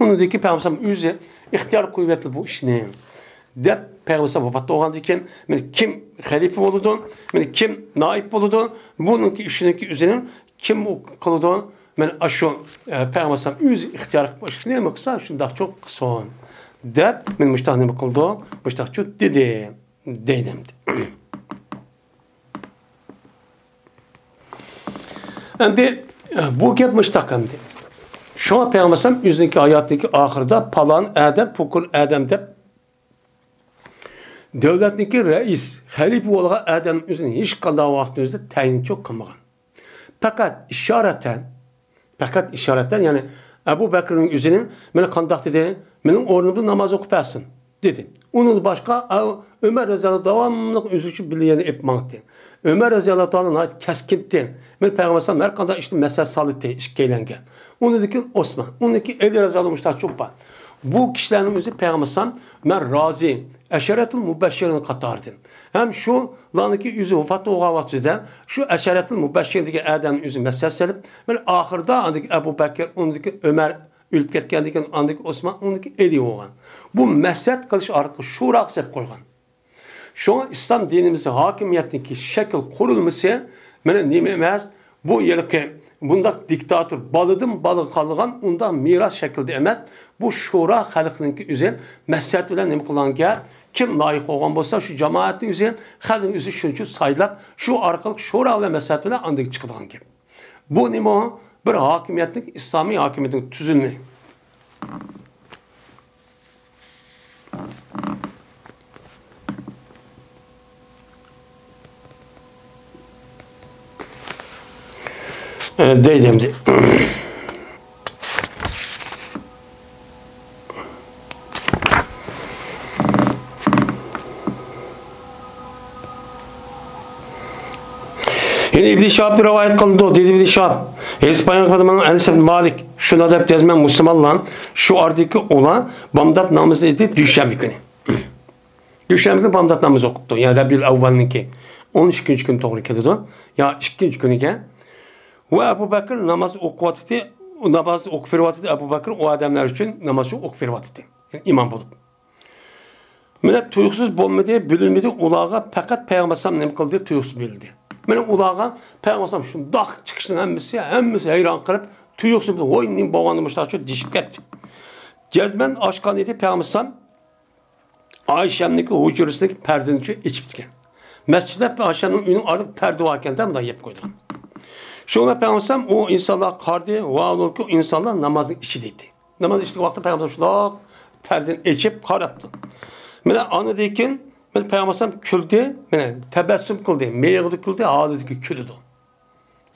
ئۇنىڭدىن كېيىن پەيغەمبەر ئەلەيھىسسالام ئۆزى ئىختىيار قويۇۋەتتى بۇ ئىشنى. دەپ پەيغەمبەر ئەلەيھىسسالام ۋاپات بولغاندىن كېيىن، مانا كىم خەلىپە بولىدۇ، مانا كىم نائىب بولىدۇ، بۇنىڭكى ئىشىنىڭكى ئۆزىنى كىم قىلىدۇ؟ مانا ئاشۇ، ئە، پەيغەمبەر ئەلەيھىسسالام ئۆزى ئىختىيار قىلىپ ئىشنى نېمە قىلسا، شۇنداقچۇ قىلسۇن. دەپ، مېنى مۇشتاق نېمە قىلدى؟ مۇشتاقچۇ دېدى، دەيدۇ ئەمدى. ئەمدى، بۇ گەپ مۇشتاق ئەمدى. شۇڭا پەيغەمبەر ئەلەيھىسسالام ئۆزىنىڭكى ھاياتىنىڭكى ئاخىرىدا پالان ئادەم، پۇقۇر ئادەم دەپ، دۆلەتنىڭكى رەئىس، خەلىپە بولغان ئادەمنىڭ ئۆزىنى ھېچقانداق ۋاقىتنىڭ ئۆزىدە تەيىنچۇ قىلمىغان. پەقەت ئىشارەتەن، پەقەت ئىشارەتەن، يەنى ئەبۇ بەكرىنىڭ ئۆزىنىڭ مېنى قانداق دېدى، مېنىڭ ئورنۇمدا ناماز ئوقۇپ بەرسۇن، دېدى. ئۇنىڭدىن باشقا ئەۋ-، ئۆمەر رەزىياللاھۇ داۋاملىق ئۆزى ئۈچۈن بىللە يەنە ئېلىپ ماڭاتتى. ئۆمەر رەزىياللاھۇ تائالا ناھايىتى كەسكىنتى. مېنى پەيغەمبەر ئەلەيھىسسالام ھەر قانداق ئىشتا مەسلىھەت سالىتتى ئىككىيلەنگە. ئۇنىڭدىن كېيىن ئوسمان، ئۇنىڭدىن كېيىن ئەلى رەزىياللاھۇ مۇشتاق چوپان. بۇ كىشىلەرنىڭ ئۆزى پەيغەمبەر ئەلەيھىسسالام، مەن رازى، ئەشەرەتۇل مۇبەششىرىن قاتارىدىن. ھەم شۇلارنىڭكى ئۆزى ۋاپات بولغان ۋاقتىدا شۇ ئەشەرەتۇل مۇبەششىرىن دېگەن ئادەمنى ئۆزى مەسلىھەت سېلىپ، مانا ئاخىرىدا ئاندىكى ئەبۇ بەكىر، ئۇندىكى ئۆمەر ئۆلۈپ كەتكەندىن كېيىن، ئاندىكى ئوسمان، ئۇندىكى ئەلى بولغان. بۇ مەسلىھەت قىلىش ئارقىلىق شۇراغا سېلىپ قويغان. شۇڭا ئىسلام دىنىمىزنىڭ ھاكىمىيەتنىڭكى شەكىل قۇرۇلمىسى مانا نېمە ئەمەس، بۇ ھېلىقى بۇنداق دىكتاتور بالىدىن بالىغا قالغان ئۇنداق مىراس شەكلىدە ئەمەس، بۇ شورا خەلقنىڭكى ئۆزى مەسلىھەت بىلەن نېمە قىلغان گەپ، كىم لايىق بولغان بولسا شۇ جامائەتنىڭ ئۆزى، خەلقنىڭ ئۆزى شۇنچە سايلاپ، شۇ ئارقىلىق شورا بىلەن مەسلىھەت بىلەن ئاندىن چىقىدىغان گەپ. بۇ نېمە؟ بىر ھاكىمىيەتنىڭ، ئىسلامىي ھاكىمىيەتنىڭ تۈزۈمى. ئە، دەيدۇ ئەمدى. يەنە ئىبن شىھابتىن رىۋايەت قىلىنىدۇ، دېدى ئىبن شىھاب، ھەدىس بايان قىلىدۇ مانا ئەنەس ئىبن مالىك، شۇنداق دەپ جەزمەن مۇسۇلمانلار شۇ ئارىدىكى ئۇلار بامدات نامىزى ئىدى دۈشەنبە كۈنى. دۈشەنبە كۈنى بامدات نامىزى ئوقۇپتۇ. يەنى رەبىئۇل ئەۋۋەلنىڭكى ئون ئىككىنچى كۈنى توغرا كېلىدۇ. يا ئىككىنچى كۈنىگە. ۋە ئەبۇ بەكىر ناماز ئوقۇۋاتىدۇ، ناماز ئوقۇپ بېرىۋاتىدۇ. ئەبۇ بەكىر ئۇ ئادەملەر ئۈچۈن ناماز ئوقۇپ بېرىۋاتىدۇ. يەنى ئىمام بولۇپ. مانا تۇيۇقسىز بولمىدى، بىلىنمىدى، ئۇلارغا پەقەت پەيغەمبەر ئەلەيھىسسالام نېمە قىلدى؟ تۇيۇقسىز بىلدى. مانا ئۇلارغا پەيغەمبەر ئەلەيھىسسالام شۇنداق چىقىشىنى ھەممىسى، ھەممىسى ھەيران قېلىپ، تۇيۇقسىز بىلدى، ۋوي، نېمە بولغاندۇ مۇشۇنداق دېيىشىپ كەتتى. جەزمەن ئاچقان ئىدى پەيغەمبەر ئەلەيھىسسالام ئائىشەمنىڭكى ھۇجرىسىدىكى پەردىنى ئېچىپتىكەن. مەسچىتتە ئائىشەمنىڭ ئۆيىنىڭ ئارىلىق پەردە بار ئىكەن-دە، مۇنداق يېپىپ قويىدىغان. شۇڭا پەيغەمبەر ئەلەيھىسسالام ئۇ ئىنسانلارغا قارىدى، ۋاھالەنكى ئۇ ئىنسانلار نامازنىڭ ئىچىدە ئىدى. ناماز ئىچىدىكى ۋاقىتتا پەيغەمبەر ئەلەيھىسسالام شۇنداق پەردىنى ئېچىپ قاراپتۇ. مانا ئاندىن كېيىن مانا پەيغەمبەر ئەلەيھىسسالام كۈلدى، مانا تەبەسسۇم قىلدى، مېغىدە كۈلدى، ھالىدىكى كۈلىدۇ.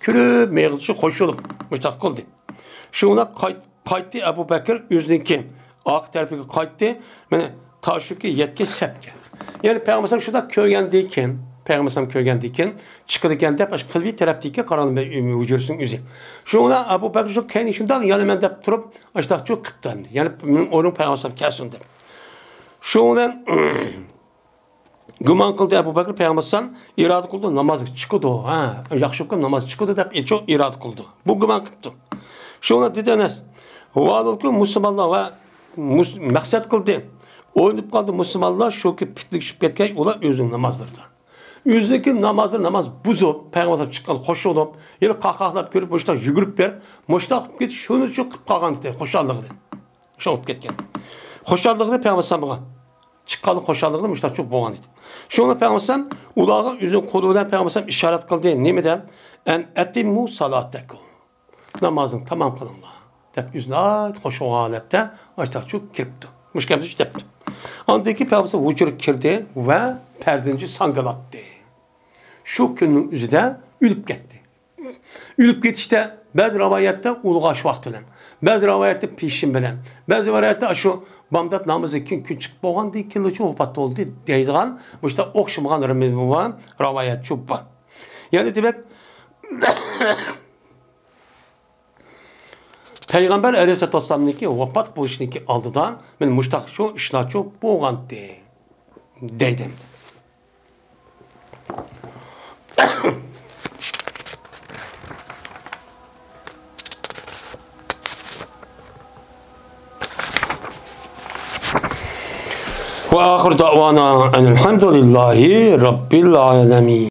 كۈلۈپ، مېغىزى قوشۇلۇپ، مۇشۇنداق قىلدى. شۇنداق قايت-، قايتتى ئەبۇ بەكىر ئۆزىنىڭكى ئارقا تەرىپىگە قايتتى. مانا، تاشۇكى يەتكەن سەپكە. يەنى پەيغەمبەر شۇنداق كۆرگەندىن كېيىن، پەيغەمبەر كۆرگەندىن كېيىن، چىقىدىكەن دەپ، ئاشۇ قىبلە تەرەپتىكى قارىغان ھۇجرىسىنىڭ ئۆزى. شۇنىڭ بىلەن ئەبۇ بەكىر شۇ كەينى شۇنداق يانىمەن دەپ تۇرۇپ، ئاشۇنداق چۇ قىپتۇ ئەمدى. يەنى مېنىڭ ئورنۇم پەيغەمبەر كەلسۇن دەپ. شۇنىڭ بىلەن گۇمان قىلدى ئەبۇ بەكرى پەيغەمبەر ئەلەيھىسسالام ئىرادە قىلدى، نامازغا چىقىدۇ، ھە، ياخشى بولۇپكەن، نامازغا چىقىدۇ دەپ ئېچىۋ ئىرادە قىلدى. بۇ گۇمان قىپتۇ. شۇڭا دېدى ئەنەس، ۋاھالەنكى مۇسۇلمانلار ۋە مۇس-، مەقسەت قىلدى، ئوينىپ قالدى مۇسۇلمانلار، شۇكى پىتنىگە چۈشۈپ كەتكەن ئۇلار ئۆزىنىڭ نامازلىرىدا. ئۆزىنىڭكى نامازلىرى ناماز بۇزۇپ، پەيغەمبەر چىققان خوش بولۇپ، يەنە قاقاقلاپ كۈلۈپ، مۇشۇنداق يۈگۈرۈپ بېرىپ، مۇشۇنداق قىلىپ كېتىش شۇنىڭ ئۈچۈن قىلىپ قالغان ئىدى، خۇشاللىقىدىن. شۇ بولۇپ كەتكەن. خۇشاللىقىدا پەيغەمبەر ئەلەيھىسسالامغا چىققانلىق خۇشاللىقىدا مۇشۇنداق چوپ بولغان ئىدى. شۇڭا پەيغەمبەر ئەلەيھىسسالام ئۇلارغا ئۆزىنىڭ قولى بىلەن پەيغەمبەر ئەلەيھىسسالام ئىشارەت قىلدى. نېمە دەپ؟ ئەن ئەتىممۇ سالاتەكۇم. نامازىڭ تامام قىلىڭلار. دەپ ئۆزى ناھايىتى خۇش بولغان ھالەتتە ئاشتاقچۇ كىرىپتۇ. مۇشۇ گەپنى دەپتۇ. ئاندىن كېيىن پەيغەمبەر ئەلەيھىسسالام ھۇجرىغا كىردى ۋە پەردىنى ساڭگىلاتتى. شۇ كۈننىڭ ئۆزىدە ئۆلۈپ كەتتى. ئۆلۈپ كېتىشتە بەزى رىۋايەتتە ئۇلغاش ۋاقتى بىلەن، بەزى رىۋايەتتە پېشىن بىلەن، بەزى رىۋايەتتە ئاشۇ بامدات نامىزى كېيىن كۈن چىقىپ بولغاندىن كېيىنلا ۋاپات بولدى دەيدىغان مۇشۇنداق ئوخشىمىغان رىۋايەت شۇ بار. يەنى دېمەك، پەيغەمبەر ئەلەيھىسسالاتۇ ۋەسسالامنىڭكى ۋاپات بولۇشىنىڭكى ئالدىدا مەن مۇشۇنداق شۇ ئىشلارچۇ بولغانتى دەيدۇ. وآخر دعوانا أن الحمد لله رب العالمين.